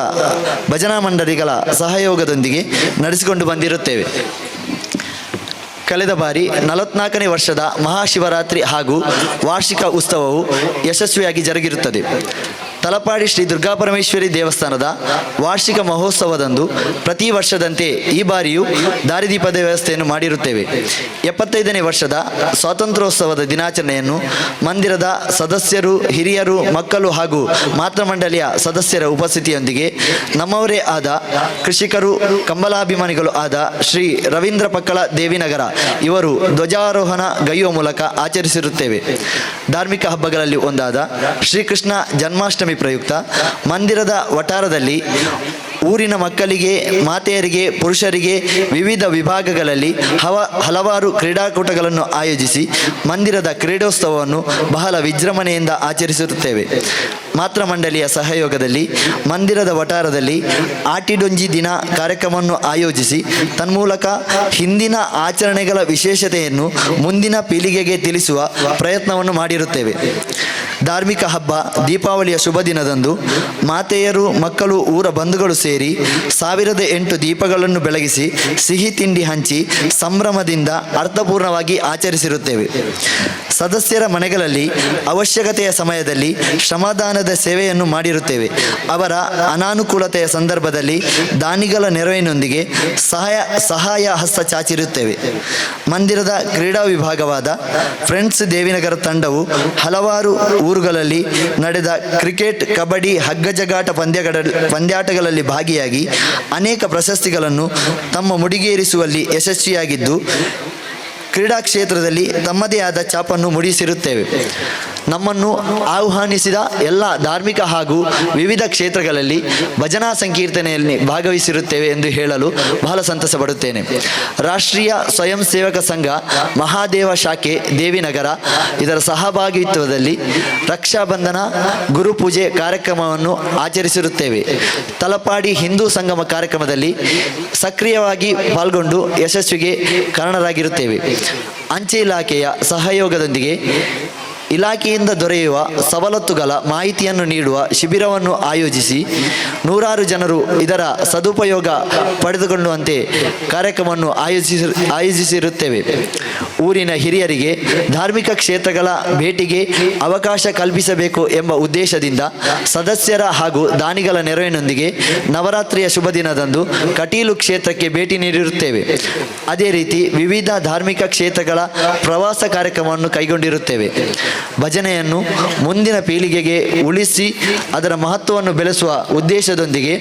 ಭಜನಾ ಮಂಡಳಿಗಳ ಸಹಯೋಗದೊಂದಿಗೆ ನಡೆಸಿಕೊಂಡು ಬಂದಿರುತ್ತೇವೆ. ಕಳೆದ ಬಾರಿ 44ನೇ ವರ್ಷದ ಮಹಾಶಿವರಾತ್ರಿ ಹಾಗೂ ವಾರ್ಷಿಕ ಉತ್ಸವವು ಯಶಸ್ವಿಯಾಗಿ ಜರುಗಿರುತ್ತದೆ. ತಲಪಾಡಿ ಶ್ರೀ ದುರ್ಗಾಪರಮೇಶ್ವರಿ ದೇವಸ್ಥಾನದ ವಾರ್ಷಿಕ ಮಹೋತ್ಸವದಂದು ಪ್ರತಿ ವರ್ಷದಂತೆ ಈ ಬಾರಿಯೂ ದಾರಿದೀಪದ ವ್ಯವಸ್ಥೆಯನ್ನು ಮಾಡಿರುತ್ತೇವೆ. 75ನೇ ವರ್ಷದ ಸ್ವಾತಂತ್ರ್ಯೋತ್ಸವದ ದಿನಾಚರಣೆಯನ್ನು ಮಂದಿರದ ಸದಸ್ಯರು, ಹಿರಿಯರು, ಮಕ್ಕಳು ಹಾಗೂ ಮಾತೃಮಂಡಳಿಯ ಸದಸ್ಯರ ಉಪಸ್ಥಿತಿಯೊಂದಿಗೆ ನಮ್ಮವರೇ ಆದ ಕೃಷಿಕರು, ಕಂಬಲಾಭಿಮಾನಿಗಳು ಆದ ಶ್ರೀ ರವೀಂದ್ರ ಪಕ್ಕಳ ದೇವಿನಗರ ಇವರು ಧ್ವಜಾರೋಹಣ ಗೈಯುವ ಮೂಲಕ ಆಚರಿಸಿರುತ್ತೇವೆ. ಧಾರ್ಮಿಕ ಹಬ್ಬಗಳಲ್ಲಿ ಒಂದಾದ ಶ್ರೀಕೃಷ್ಣ ಜನ್ಮಾಷ್ಟಮಿ ಪ್ರಯುಕ್ತ ಮಂದಿರದ ವಠಾರದಲ್ಲಿ ಊರಿನ ಮಕ್ಕಳಿಗೆ, ಮಾತೆಯರಿಗೆ, ಪುರುಷರಿಗೆ ವಿವಿಧ ವಿಭಾಗಗಳಲ್ಲಿ ಹಲವಾರು ಕ್ರೀಡಾಕೂಟಗಳನ್ನು ಆಯೋಜಿಸಿ ಮಂದಿರದ ಕ್ರೀಡೋತ್ಸವವನ್ನು ಬಹಳ ವಿಜೃಂಭಣೆಯಿಂದ ಆಚರಿಸುತ್ತೇವೆ. ಮಾತೃಮಂಡಲಿಯ ಸಹಯೋಗದಲ್ಲಿ ಮಂದಿರದ ವಠಾರದಲ್ಲಿ ಆಟಿಡೊಂಜಿ ದಿನ ಕಾರ್ಯಕ್ರಮವನ್ನು ಆಯೋಜಿಸಿ ತನ್ಮೂಲಕ ಹಿಂದಿನ ಆಚರಣೆಗಳ ವಿಶೇಷತೆಯನ್ನು ಮುಂದಿನ ಪೀಳಿಗೆಗೆ ತಿಳಿಸುವ ಪ್ರಯತ್ನವನ್ನು ಮಾಡಿರುತ್ತೇವೆ. ಧಾರ್ಮಿಕ ಹಬ್ಬ ದೀಪಾವಳಿಯ ಶುಭ ದಿನದಂದು ಮಾತೆಯರು, ಮಕ್ಕಳು, ಊರ ಬಂಧುಗಳು ಸೇರಿ 1008 ದೀಪಗಳನ್ನು ಬೆಳಗಿಸಿ ಸಿಹಿ ತಿಂಡಿ ಹಂಚಿ ಸಂಭ್ರಮದಿಂದ ಅರ್ಥಪೂರ್ಣವಾಗಿ ಆಚರಿಸಿರುತ್ತೇವೆ. ಸದಸ್ಯರ ಮನೆಗಳಲ್ಲಿ ಅವಶ್ಯಕತೆಯ ಸಮಯದಲ್ಲಿ ಶ್ರಮದಾನದ ಸೇವೆಯನ್ನು ಮಾಡಿರುತ್ತೇವೆ. ಅವರ ಅನಾನುಕೂಲತೆಯ ಸಂದರ್ಭದಲ್ಲಿ ದಾನಿಗಳ ನೆರವಿನೊಂದಿಗೆ ಸಹಾಯ ಸಹಾಯ ಹಸ್ತ ಚಾಚಿರುತ್ತೇವೆ. ಮಂದಿರದ ಕ್ರೀಡಾ ವಿಭಾಗವಾದ ಫ್ರೆಂಡ್ಸ್ ದೇವಿನಗರ ತಂಡವು ಹಲವಾರು ಊರುಗಳಲ್ಲಿ ನಡೆದ ಕ್ರಿಕೆಟ್, ಕಬಡ್ಡಿ, ಹಗ್ಗಜಗ್ಗಾಟ ಪಂದ್ಯಾಟಗಳಲ್ಲಿ ಭಾಗಿಯಾಗಿ ಅನೇಕ ಪ್ರಶಸ್ತಿಗಳನ್ನು ತಮ್ಮ ಮುಡಿಗೇರಿಸುವಲ್ಲಿ ಯಶಸ್ವಿಯಾಗಿದ್ದು, ಕ್ರೀಡಾ ಕ್ಷೇತ್ರದಲ್ಲಿ ತಮ್ಮದೇ ಆದ ಛಾಪನ್ನು ಮೂಡಿಸಿರುತ್ತೇವೆ. ನಮ್ಮನ್ನು ಆಹ್ವಾನಿಸಿದ ಎಲ್ಲ ಧಾರ್ಮಿಕ ಹಾಗೂ ವಿವಿಧ ಕ್ಷೇತ್ರಗಳಲ್ಲಿ ಭಜನಾ ಸಂಕೀರ್ತನೆಯಲ್ಲಿ ಭಾಗವಹಿಸಿರುತ್ತೇವೆ ಎಂದು ಹೇಳಲು ಬಹಳ ಸಂತಸ ಪಡುತ್ತೇನೆ. ರಾಷ್ಟ್ರೀಯ ಸ್ವಯಂ ಸೇವಕ ಸಂಘ ಮಹಾದೇವ ಶಾಖೆ ದೇವಿನಗರ ಇದರ ಸಹಭಾಗಿತ್ವದಲ್ಲಿ ರಕ್ಷಾಬಂಧನ, ಗುರುಪೂಜೆ ಕಾರ್ಯಕ್ರಮವನ್ನು ಆಚರಿಸಿರುತ್ತೇವೆ. ತಲಪಾಡಿ ಹಿಂದೂ ಸಂಗಮ ಕಾರ್ಯಕ್ರಮದಲ್ಲಿ ಸಕ್ರಿಯವಾಗಿ ಪಾಲ್ಗೊಂಡು ಯಶಸ್ವಿಗೆ ಕಾರಣರಾಗಿರುತ್ತೇವೆ. ಅಂಚೆ ಇಲಾಖೆಯ ಸಹಯೋಗದೊಂದಿಗೆ ಇಲಾಖೆಯಿಂದ ದೊರೆಯುವ ಸವಲತ್ತುಗಳ ಮಾಹಿತಿಯನ್ನು ನೀಡುವ ಶಿಬಿರವನ್ನು ಆಯೋಜಿಸಿ ನೂರಾರು ಜನರು ಇದರ ಸದುಪಯೋಗ ಪಡೆದುಕೊಳ್ಳುವಂತೆ ಕಾರ್ಯಕ್ರಮವನ್ನು ಆಯೋಜಿಸಿರುತ್ತೇವೆ. ಊರಿನ ಹಿರಿಯರಿಗೆ ಧಾರ್ಮಿಕ ಕ್ಷೇತ್ರಗಳ ಭೇಟಿಗೆ ಅವಕಾಶ ಕಲ್ಪಿಸಬೇಕು ಎಂಬ ಉದ್ದೇಶದಿಂದ ಸದಸ್ಯರ ಹಾಗೂ ದಾನಿಗಳ ನೆರವಿನೊಂದಿಗೆ ನವರಾತ್ರಿಯ ಶುಭ ದಿನದಂದು ಕಟೀಲು ಕ್ಷೇತ್ರಕ್ಕೆ ಭೇಟಿ ನೀಡಿರುತ್ತೇವೆ. ಅದೇ ರೀತಿ ವಿವಿಧ ಧಾರ್ಮಿಕ ಕ್ಷೇತ್ರಗಳ ಪ್ರವಾಸ ಕಾರ್ಯಕ್ರಮವನ್ನು ಕೈಗೊಂಡಿರುತ್ತೇವೆ. ಭಜನೆಯನ್ನು ಮುಂದಿನ ಪೀಳಿಗೆಗೆ ಉಳಿಸಿ ಅದರ ಮಹತ್ವವನ್ನು ಬೆಳೆಸುವ ಉದ್ದೇಶದೊಂದಿಗೆ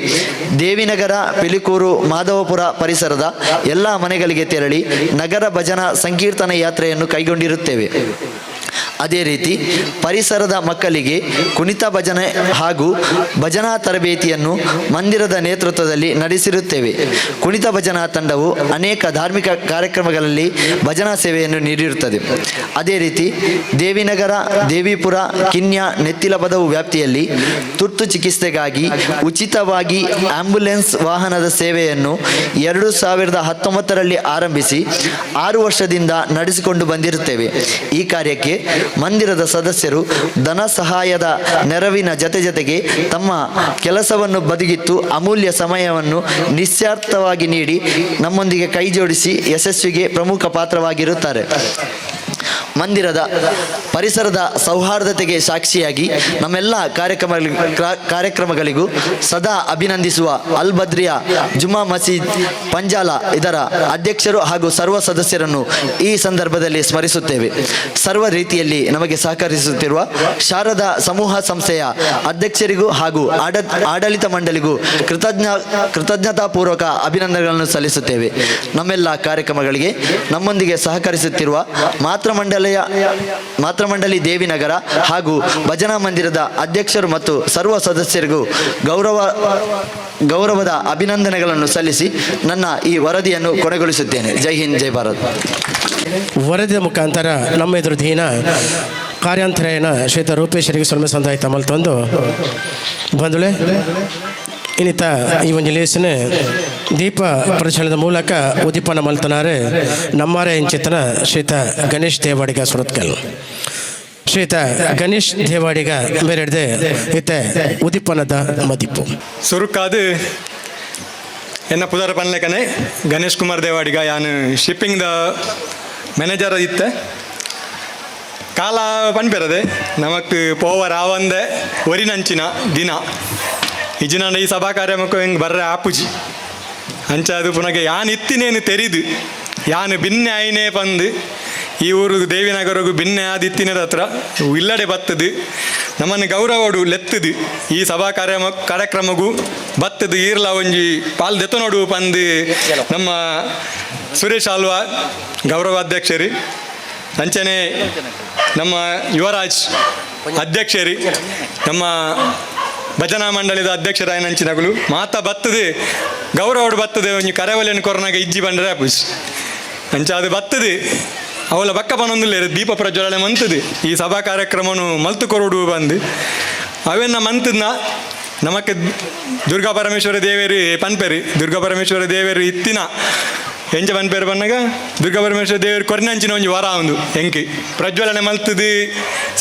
ದೇವಿನಗರ, ಪಿಲಿಕೂರು, ಮಾಧವಪುರ ಪರಿಸರದ ಎಲ್ಲ ಮನೆಗಳಿಗೆ ತೆರಳಿ ನಗರ ಭಜನಾ ಸಂಕೀರ್ತನ ಯಾತ್ರೆಯನ್ನು ಕೈಗೊಂಡಿರುತ್ತೇವೆ. ಅದೇ ರೀತಿ ಪರಿಸರದ ಮಕ್ಕಳಿಗೆ ಕುಣಿತ ಭಜನೆ ಹಾಗೂ ಭಜನಾ ತರಬೇತಿಯನ್ನು ಮಂದಿರದ ನೇತೃತ್ವದಲ್ಲಿ ನಡೆಸಿರುತ್ತೇವೆ. ಕುಣಿತ ಭಜನಾ ತಂಡವು ಅನೇಕ ಧಾರ್ಮಿಕ ಕಾರ್ಯಕ್ರಮಗಳಲ್ಲಿ ಭಜನಾ ಸೇವೆಯನ್ನು ನೀಡಿರುತ್ತದೆ. ಅದೇ ರೀತಿ ದೇವಿನಗರ, ದೇವಿಪುರ, ಕಿನ್ಯ, ನೆತ್ತಿಲಪದವು ವ್ಯಾಪ್ತಿಯಲ್ಲಿ ತುರ್ತು ಚಿಕಿತ್ಸೆಗಾಗಿ ಉಚಿತವಾಗಿ ಆಂಬ್ಯುಲೆನ್ಸ್ ವಾಹನದ ಸೇವೆಯನ್ನು 2019ರಲ್ಲಿ ಆರಂಭಿಸಿ 6 ವರ್ಷದಿಂದ ನಡೆಸಿಕೊಂಡು ಬಂದಿರುತ್ತೇವೆ. ಈ ಕಾರ್ಯಕ್ಕೆ ಮಂದಿರದ ಸದಸ್ಯರು ಧನ ಸಹಾಯದ ನೆರವಿನ ಜೊತೆ ಜೊತೆಗೆ ತಮ್ಮ ಕೆಲಸವನ್ನು ಬದಿಗಿಟ್ಟು ಅಮೂಲ್ಯ ಸಮಯವನ್ನು ನಿಸ್ವಾರ್ಥವಾಗಿ ನೀಡಿ ನಮ್ಮೊಂದಿಗೆ ಕೈ ಜೋಡಿಸಿ ಯಶಸ್ವಿಗೆ ಪ್ರಮುಖ ಪಾತ್ರವಾಗಿರುತ್ತಾರೆ. ಮಂದಿರದ ಪರಿಸರದ ಸೌಹಾರ್ದತೆಗೆ ಸಾಕ್ಷಿಯಾಗಿ ನಮ್ಮೆಲ್ಲ ಕಾರ್ಯಕ್ರಮಗಳಿಗೂ ಸದಾ ಅಭಿನಂದಿಸುವ ಅಲ್ ಬದ್ರಿಯಾ ಜುಮ್ಮಾ ಮಸೀದ್ ಪಂಜಾಲ ಇದರ ಅಧ್ಯಕ್ಷರು ಹಾಗೂ ಸರ್ವ ಸದಸ್ಯರನ್ನು ಈ ಸಂದರ್ಭದಲ್ಲಿ ಸ್ಮರಿಸುತ್ತೇವೆ. ಸರ್ವ ರೀತಿಯಲ್ಲಿ ನಮಗೆ ಸಹಕರಿಸುತ್ತಿರುವ ಶಾರದಾ ಸಮೂಹ ಸಂಸ್ಥೆಯ ಅಧ್ಯಕ್ಷರಿಗೂ ಹಾಗೂ ಆಡಳಿತ ಮಂಡಳಿಗೂ ಕೃತಜ್ಞತಾಪೂರ್ವಕ ಅಭಿನಂದನೆಗಳನ್ನು ಸಲ್ಲಿಸುತ್ತೇವೆ. ನಮ್ಮೆಲ್ಲ ಕಾರ್ಯಕ್ರಮಗಳಿಗೆ ನಮ್ಮೊಂದಿಗೆ ಸಹಕರಿಸುತ್ತಿರುವ ಮಾತೃಮಂಡಲಿ ದೇವಿನಗರ ಹಾಗೂ ಭಜನಾ ಮಂದಿರದ ಅಧ್ಯಕ್ಷರು ಮತ್ತು ಸರ್ವ ಸದಸ್ಯರಿಗೂ ಗೌರವದ ಅಭಿನಂದನೆಗಳನ್ನು ಸಲ್ಲಿಸಿ ನನ್ನ ಈ ವರದಿಯನ್ನು ಕೊನೆಗೊಳಿಸುತ್ತೇನೆ. ಜೈ ಹಿಂದ್, ಜೈ ಭಾರತ್. ವರದಿಯ ಮುಖಾಂತರ ನಮ್ಮ ಎದುರು ದೀನ ಕಾರ್ಯಾಂತರೇನ ಶ್ವೇತ ರೂಪೇಶ್ವರಿಗೆ ಸೊಲ್ಮೆ ಸಂದಾಯಿತ ಮಲ್ತೊಂದು ಬಂದುಳೆ. ಇನ್ನಿತ ಈ ಒಂದು ಲೇಸನೆ ದೀಪ ಪ್ರಚಲನದ ಮೂಲಕ ಉದ್ದೀಪನ ಮಲ್ತನಾರೆ ನಮ್ಮಾರೆ ಇಂಚಿತನ ಶ್ರೀತ ಗಣೇಶ್ ದೇವಾಡಿಗ ಸುರತ್ಕಲ್. ಶ್ರೀತ ಗಣೇಶ್ ದೇವಾಡಿಗ ಮೇರೆಡ್ದೆ ಇತ್ತೆ ಉದ್ದೀಪನದ ಮದಿಪು. ಸುರುಕಾದು ಎನ್ನ ಪುದರ ಪನ್ಲೆಕನೆ ಗಣೇಶ್ ಕುಮಾರ್ ದೇವಾಡಿಗ. ಯಾನ್ ಶಿಪ್ಪಿಂಗ್ ದ ಮ್ಯಾನೇಜರ್ ಇತ್ತೆ. ಕಾಲ ಪನ್ಪೆರದೆ ನಮಕ್ ಪೋವರ್ ಆವಂದೆ ಒರಿನಂಚಿನ ದಿನ ಇಜಿನ ಈ ಸಭಾ ಕಾರ್ಯಕ್ರಮಕ್ಕೆ ಹಿಂಗೆ ಬರ್ರೆ ಆಪುಜಿ. ಅಂಚ ಅದು ಪುನಗೆ ಯಾನ್ ಇತ್ತಿನೇನು ತೆರಿದು ಯಾನ್ ಬಿನ್ನೆ ಆಯ್ನೇ ಪಂದು ಈ ಊರು ದೇವಿನಗರಗು ಬಿನ್ನೆ ಆದಿತ್ತಿನದ ಹತ್ರ ಇಲ್ಲಡೆ ಬತ್ತದು ನಮ್ಮನ್ನು ಗೌರವಡು ಲೆತ್ತದು ಈ ಸಭಾ ಕಾರ್ಯಕ್ರಮಗೂ ಬತ್ತದು ಈರ್ಲ ಒಂಜಿ ಪಾಲ್ ದೆತ್ತ ನೋಡು ಪಂದು ನಮ್ಮ ಸುರೇಶ್ ಆಲ್ವಾ ಗೌರವಾಧ್ಯಕ್ಷರು, ಅಂಚನೆ ನಮ್ಮ ಯುವರಾಜ್ ಅಧ್ಯಕ್ಷರು, ನಮ್ಮ ಭಜನಾ ಮಂಡಳಿದ ಅಧ್ಯಕ್ಷರಾಯನಂಚಿನಗುಲು ಮಾತ ಬತ್ತದು ಗೌರವಡು ಬತ್ತದು ಒಂಜಿ ಕರೆವಲೆನ್ ಕೊರ್ನಾಗ ಇಜ್ಜಿ ಬಂಡ್ರೆ ಆಪುಜಿ ಅಂಚ ಅದು ಬತ್ತದು ಅವಳ ಬಕ್ಕ ಪನೊಂದುಲ್ಲೇರು ದೀಪ ಪ್ರಜ್ವಲನೆ ಮಂತದು ಈ ಸಭಾ ಕಾರ್ಯಕ್ರಮನು ಮಲ್ತು ಕೊರಡು ಬಂದು ಅವೆನ್ನ ಮಂತದ್ನ ನಮಕ್ ದುರ್ಗಾ ಪರಮೇಶ್ವರ ದೇವೇರಿ ಪನ್ಪೇರಿ ದುರ್ಗಾ ಪರಮೇಶ್ವರ ದೇವೇರಿ ಇತ್ತಿನ ಎಂಚ ಪನ್ಪೇರು ಪನ್ನಗ ದುರ್ಗಾ ಪರಮೇಶ್ವರ ದೇವೇರಿ ಕೊರ್ನಂಚಿನ ಒಂಜಿ ವರ ಒಂದು ಎಂಕಿ ಪ್ರಜ್ವಲನೆ ಮಲ್ತದು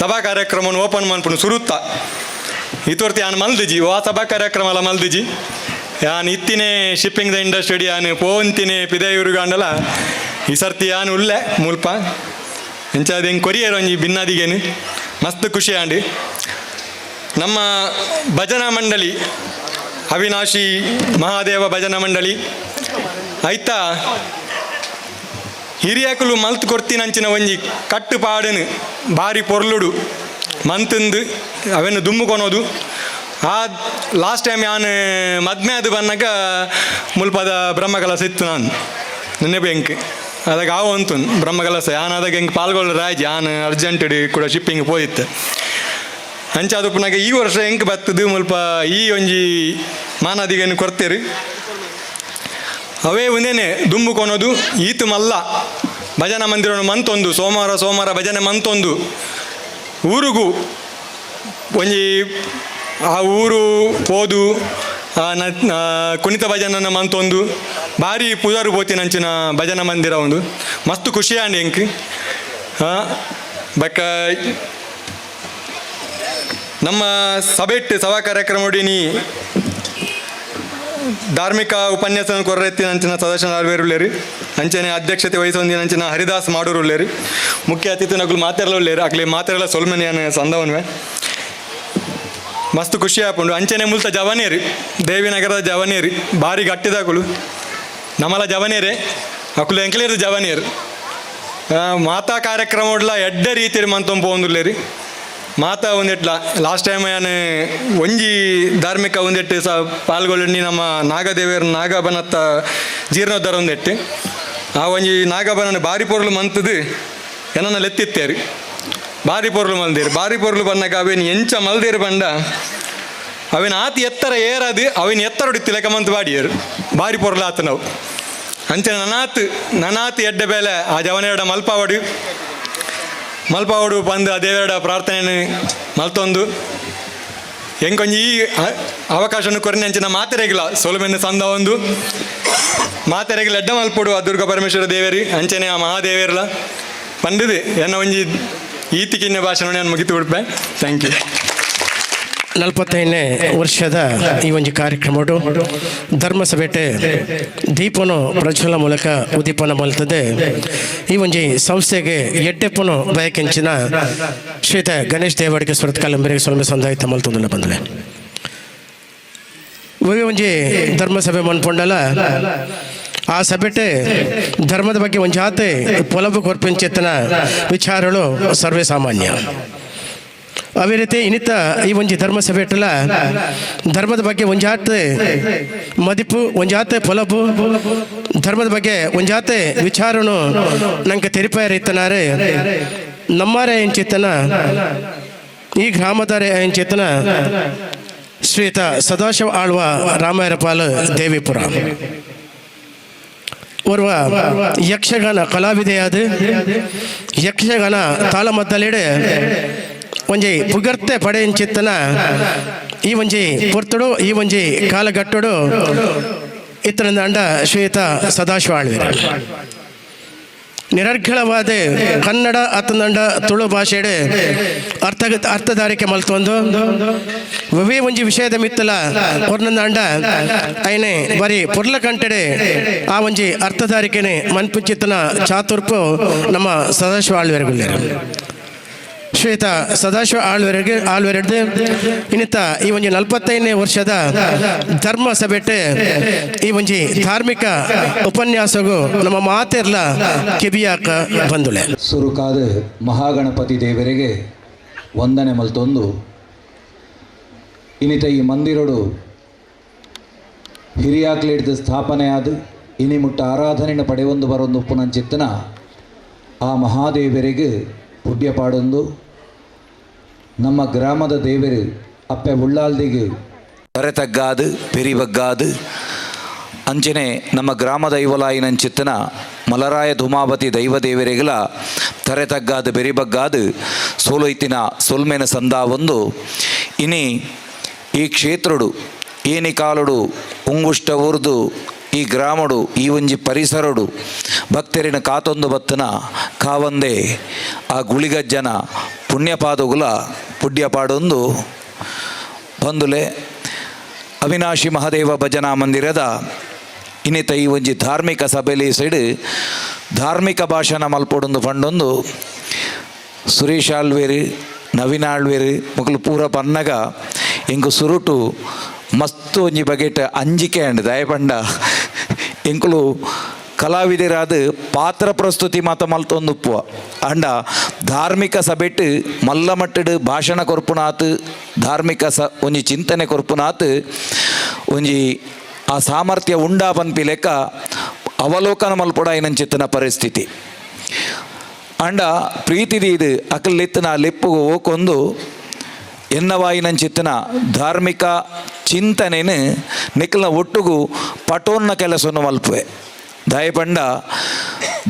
ಸಭಾ ಕಾರ್ಯಕ್ರಮವನ್ನು ಓಪನ್ ಮನ್ಪುನು ಸುರುತ್ತ ಇತೋರ್ತಿ ಯಾನ್ ಮಲ್ದಿಜಿ ವಾ ಸಭಾ ಕಾರ್ಯಕ್ರಮ ಅಲ್ಲ ಮಲ್ದಿಜಿ ಯಾನ್ ಇತ್ತಿನೇ ಶಿಪ್ಪಿಂಗ್ the industry ಯಾನ್ ಪೋಂತಿನೇ ಪಿದಯೂರುಗಾಂಡಲ ಈ ಸರ್ತಿ ಯಾನ್ ಉಲ್ಲೆ ಮುಲ್ಪ ಎಂಚ ಅದು ಹೆಂಗೆ ಕೊರಿಯರ್ ಒಂಜಿ ಬಿನ್ನಾದಿಗೇನು ಮಸ್ತ್ ಖುಷಿ ಆಂಡ್. ನಮ್ಮ ಭಜನಾ ಮಂಡಳಿ ಅವಿನಾಶಿ ಮಹಾದೇವ ಭಜನಾ ಮಂಡಳಿ ಆಯ್ತಾ ಹಿರಿಯಕುಲು ಮಲ್ತ್ ಕೊರ್ತಿನಂಚಿನ ಒಂಜಿ ಕಟ್ಟುಪಾಡನು ಬಾರಿ ಪೊರ್ಲುಡು ಮಂತಂದು ಅವೆನ್ನು ದುಮ್ಮುಕೊನೋದು. ಆ ಲಾಸ್ಟ್ ಟೈಮ್ ಯಾನು ಮದ್ಮೆ ಅದು ಬಂದಾಗ ಮುಲ್ಪದ ಬ್ರಹ್ಮಕಲಸ ಇತ್ತು ನಾನು ನೆನಪು ಎಂಕ್ ಅದಾಗ ಆವು ಅಂತು ಬ್ರಹ್ಮಕಲಸ ಯಾನ್ ಅದಾಗ ಎಂಕ್ ಪಾಲ್ಗೊಳ್ಳ ರಾಜ್ ಯಾನ್ ಅರ್ಜೆಂಟ್ ಕೂಡ ಶಿಪ್ಪಿಂಗ್ ಪೋದಿತ್ತು. ಅಂಚ ಅದು ಪುನಗ ಈ ವರ್ಷ ಎಂಕ್ ಬತ್ತದು ಮುಲ್ಪ ಈ ಒಂಜಿ ಮಾನಾದಿಗೇನು ಕೊಡ್ತೇರು ಅವೇ ಒಂದೇನೆ ದುಂಬುಕೊನೋದು ಈತು ಮಲ್ಲ ಭಜನಾ ಮಂದಿರನು ಮಂತೊಂದು ಸೋಮವಾರ ಸೋಮವಾರ ಭಜನೆ ಮಂತೊಂದು ಊರುಗು ಒಂಜಿ ಆ ಊರು ಪೋದು ಕುಣಿತ ಭಜನನ ಮಂತೊಂದು ಭಾರಿ ಪುದಾರು ಪೋತಿನಂಚಿನ ಭಜನಾ ಮಂದಿರ ಒಂದು ಮಸ್ತ್ ಖುಷಿ ಆಂಡ್ ಎಂಕ್. ಬಕ್ಕ ನಮ್ಮ ಸಭೆಟ್ ಸಭಾ ಕಾರ್ಯಕ್ರಮ ನೀ ಧಾರ್ಮಿಕ ಉಪನ್ಯಾಸ ಕೊರ್ರೆತ್ತಿನಂಚಿನ ಸದಸ್ಯನಾರ್ವೇರುಳ್ಳೇರಿ ಅಂಚನೆ ಅಧ್ಯಕ್ಷತೆ ವಹಿಸೊಂದಿನಂಚಿನ ಹರಿದಾಸ್ ಮಾಡೂರುಳ್ಳೇರಿ ಮುಖ್ಯ ಅತಿಥಿ ನಗುಲು ಮಾತೆರಲ ಉಳ್ಳೇರಿ ಅಕ್ಲೆ ಮಾತೆರಲ ಸೊಲ್ಮೆನಿಯನ್ ಸಂದವನ್ವೆ ಮಸ್ತ್ ಖುಷಿ ಆಪುಂಡು. ಅಂಚನೆ ಮುಲ್ತ ಜವನೇರಿ ದೇವಿನಗರದ ಜವನೇರಿ ಭಾರಿ ಗಟ್ಟಿದಾಕುಲು ನಮ್ಮಲ ಜವನೇರೆ ಅಕುಲು ಎಂಕ್ಲೇರು ಜವನೇರು ಮಾತಾ ಕಾರ್ಯಕ್ರಮ ಎಡ್ಡೆ ರೀತಿಯಲ್ಲಿ ಮಂತೊಂದು ಪೋಂದುಲ್ಲೇರಿ ಮಾತಾ ಒಂದೆಟ್ಲ ಲಾಸ್ಟ್ ಟೈಮ್ ಯಾನು ಒಂಜಿ ಧಾರ್ಮಿಕ ಒಂದೆಟ್ಟು ಸಹ ಪಾಲ್ಗೊಳ್ಳಿ ನಮ್ಮ ನಾಗದೇವಿಯರ ನಾಗಬನತ್ತ ಜೀರ್ಣೋದ್ಧಾರ ಒಂದೆಟ್ಟು ಆ ಒಂಜಿ ನಾಗಬನ ಬಾರಿ ಪೊರ್ಲು ಮಂತದು ಏನನ್ನ ಲೆತ್ತಿತ್ತೇರಿ ಬಾರಿ ಪೊರ್ಲು ಮಲ್ದೇರು ಬಾರಿ ಪೊರ್ಲು ಬಂದಾಗ ಅವೇನು ಎಂಚ ಮಲ್ದೇರು ಬಂಡ ಅವೇನು ಆತಿ ಎತ್ತರ ಏರದು ಅವೇನು ಎತ್ತರ ಹೊಡಿತಿಲ್ಲ ಮಂತ್ ಬಾಡಿಯರು ಬಾರಿ ಪೊರ್ಲು ಆತು ನಾವು. ಅಂಚನೆ ನನಾತ್ ನನಾತ್ ಎಡ್ಡೆ ಬೇಲೆ ಆ ಜವನೆರಡ ಮಲ್ಪಾವಡು ಮಲ್ಪಾವಡು ಬಂದು ಆ ದೇವರ ಪ್ರಾರ್ಥನೆ ಮಲ್ತೊಂದು ಎಂಕೊಂಜಿ ಈ ಅವಕಾಶವನ್ನು ಕೊರನೆ ಅಂಚಿನ ಮಾತೆರೆಗಿಲ್ಲ ಸೋಲುಮೆನ್ನು ಸಂದ ಒಂದು ಮಾತೆರೆಗಿಲ್ಲ ಎಡ್ಡ ಮಲ್ಪೊಡು ಆ ದುರ್ಗಾ ಪರಮೇಶ್ವರ ದೇವೇರಿ ಅಂಚನೆ ಆ ಮಹಾದೇವೇರ್ಲ ಬಂದಿದೆ ಎನ್ನ ಒಂಜಿ ಈತಿಕಿನ್ನ ಭಾಷಣ ನಾನು ಮುಗಿತು ಬಿಡ್ಪೆ. Thank you. 45ನೇ ವರ್ಷದ ಈ ಒಂದು ಕಾರ್ಯಕ್ರಮಡು ಧರ್ಮಸಭೆಟೆ ದೀಪನು ಪ್ರಜ್ವಲ ಮೂಲಕ ಉದ್ದೀಪನ ಮಲ್ತದೆ. ಈ ಒಂಜಿ ಸಂಸ್ಥೆಗೆ ಎಡ್ಡೆಪ್ಪನು ಬಯಕೆಂಚಿನ ಶ್ರೀತ ಗಣೇಶ್ ದೇವಾಡಿಗೆ ಸುರತ್ಕಲ್ ಸೊಲ್ಮೆ ಸಂದಾಯಿತ ಮಲ್ತೊಂದುಲ್ಲ ಬಂದಲೆ ಒಂಜಿ ಧರ್ಮಸಭೆ ಮನ್ಪೊಂಡಲ ಆ ಸಭೆಟೆ ಧರ್ಮದ ಬಗ್ಗೆ ಒಂಜಾತೆ ಪೊಲಬು ಕೊರ್ಪಿಂಚೆತ್ತನ ವಿಚಾರಗಳು ಸರ್ವೇ ಸಾಮಾನ್ಯ. ಅದೇ ರೀತಿ ಇನ್ನಿತ ಈ ಒಂಜಿ ಧರ್ಮ ಸಭೆಟಲ ಧರ್ಮದ ಬಗ್ಗೆ ಒಂಜಾತೆ ಮದಿಪು ಒಂಜಾತೆ ಪೊಲಬು ಧರ್ಮದ ಬಗ್ಗೆ ಒಂಜಾತೆ ವಿಚಾರನು ನಂಗೆ ತೆರಿಪಾಯರ ಇತ್ತನಾರೆ ನಮ್ಮಾರೆ ಎಂಚಿತ್ತನ ಈ ಗ್ರಾಮದಾರೆ ಎಂಚಿತ್ತನ ಶ್ರೀತ ಸದಾಶಿವ ಆಳ್ವ ರಾಮಾಯರಪಾಲ್ ದೇವಿಪುರ ಓರ್ವ ಯಕ್ಷಗಾನ ಕಲಾವಿದೆಯಾದ ಯಕ್ಷಗಾನ ತಾಳಮದ್ದಲೆಡೆ ಒಂಜಿ ಪುಗರ್ತೆ ಪಡೆಯಿಂಚಿತ್ತನ ಈ ಒಂಜಿ ಪೊರ್ತುಡು ಈ ಒಂಜಿ ಕಾಲಗಟ್ಟುಡು ಇತ್ತನ ಅಂಡ ಶ್ವೇತ ಸದಾಶಿವ ಆಳ್ವಿರ ನಿರರ್ಗಳವಾದ ಕನ್ನಡ ಅತನಂಡ ತುಳು ಭಾಷೆಡೆ ಅರ್ಥ ಅರ್ಥಧಾರಿಕೆ ಮಲ್ತೊಂದು ಒವೇ ಒಂಜಿ ವಿಷಯದ ಮಿತ್ತಲ ಕೊರ್ನಂದ ಐನೆ ಬರಿ ಪೊರ್ಲ ಕಂಟೆಡೆ ಆ ಒಂಜಿ ಅರ್ಥಧಾರಿಕೆನೆ ಮನ್ಪುಚಿತ್ತನ ಚಾತುರ್ಪು ನಮ್ಮ ಸದಾಶಿವ ಆಳ್ವೆರಗುಲ್ಲೇರು ಶ್ವೇತ ಸದಾಶಿವ ಆಳ್ವೆರೆಗೆ ಆಳ್ವೆರೆಡ್ದು ಇನ್ನಿತ ಈ ಒಂಜಿ 45ನೇ ವರ್ಷದ ಧರ್ಮ ಸಭೆಟೆ ಈ ಒಂಜಿ ಧಾರ್ಮಿಕ ಉಪನ್ಯಾಸಗೂ ನಮ್ಮ ಮಾತೆರ್ಲ ಕಿಬಿಯಾಕ ಬಂದುಳೆ. ಸುರುಕಾದ ಮಹಾಗಣಪತಿ ದೇವರಿಗೆ ವಂದನೆ ಮಲ್ತೊಂದು ಇನ್ನಿತ ಈ ಮಂದಿರಡು ಹಿರಿಯಾಕ್ಲೇಡ್ದು ಸ್ಥಾಪನೆಯಾದ ಇನಿ ಮುಟ್ಟ ಆರಾಧನೆಯನ್ನು ಪಡೆಯೊಂದು ಬರೊಂದು ಪುನಂಚಿತ್ತನ ಆ ಮಹಾದೇವರಿಗೆ ಪುಣ್ಯ ಪಾಡೊಂದು ನಮ್ಮ ಗ್ರಾಮದ ದೇವರು ಅಪ್ಪೆ ಉಳ್ಳಾಲ್ದಿಗೆ ತರೆ ತಗ್ಗಾದು ಪೆರಿಬಗ್ಗಾದು ಅಂಚನೆ ನಮ್ಮ ಗ್ರಾಮ ದೈವಲಾಯಿನಂಚಿತ್ತನ ಮಲರಾಯ ಧೂಮಾವತಿ ದೈವ ದೇವರಿಗಳ ತರೆ ತಗ್ಗಾದು ಬೆರಿಬಗ್ಗಾದು ಸೋಲೊಯ್ತಿನ ಸೊಲ್ಮೆನ ಸಂದ ಒಂದು ಇನಿ ಈ ಕ್ಷೇತ್ರಡು ಏನಿ ಕಾಲುಡು ಉಂಗುಷ್ಟ ಊರ್ದು ಈ ಗ್ರಾಮಡು ಈ ಒಂಜಿ ಪರಿಸರಡು ಭಕ್ತರಿನ ಕಾತೊಂದು ಬತ್ತನ ಕಾವಂದೆ ಆ ಗುಳಿಗಜ್ಜನ ಪುಣ್ಯಪಾದಗುಲ ಪುಡ್ಯಪಾಡೊಂದು ಬಂದುಲೆ ಅವಿನಾಶಿ ಮಹಾದೇವ ಭಜನಾ ಮಂದಿರದ ಇನ್ನಿತ ಈ ಒಂಜಿ ಧಾರ್ಮಿಕ ಸಭೆಲಿ ಸೈಡ್ ಧಾರ್ಮಿಕ ಭಾಷಣ ಮಲ್ಪೊಡೊಂದು ಪಂಡೊಂದು ಸುರೇಶ್ ಆಳ್ವೇರು, ನವೀನ್ ಆಳ್ವೇರು ಮೊಕಲು ಪೂರ ಪನ್ನಗ ಎಂಕು ಸುರುಟು ಮಸ್ತ್ ಒಂಜಿ ಬಗೆಟ್ ಅಂಜಿಕೆ ಅಂಡ್ ದಯಪಂಡ ಎಂಕುಲು ಕಲಾವಿದರಾದ ಪಾತ್ರ ಪ್ರಸ್ತುತಿ ಮಾತ ಮಲ್ತೊಂದುಪ್ಪುವ ಅಂಡ ಧಾರ್ಮಿಕ ಸಭೆಟ್ ಮಲ್ಲ ಮಟ್ಟಡ್ ಭಾಷಣ ಕೊರ್ಪುನಾತ್, ಧಾರ್ಮಿಕ ಸ ಒಂಜಿ ಚಿಂತನೆ ಕೊರ್ಪುನಾತ್, ಒಂಜಿ ಆ ಸಾಮರ್ಥ್ಯ ಉಂಡಾ ಪನ್ಪಿ ಲೆಕ್ಕ ಅವಲೋಕನ ಮಲ್ಪೊಡ ಇನ್ನಂಚಿತ್ತನ ಪರಿಸ್ಥಿತಿ. ಅಂಡ ಪ್ರೀತಿ ದೀದ್ ಅಕಲ್ ಲೆಪ್ಪುಗು ಓಕೊಂದು ಎನ್ನವಾಯಿನಂಚಿತ್ತನ ಧಾರ್ಮಿಕ ಚಿಂತನೆನು ನಿಕ್ಲ ಒಟ್ಟುಗು ಪಟೋನ್ನ ಕೆಲಸವನ್ನು ಮಲ್ಪುವೆ. ದಯಪಂಡ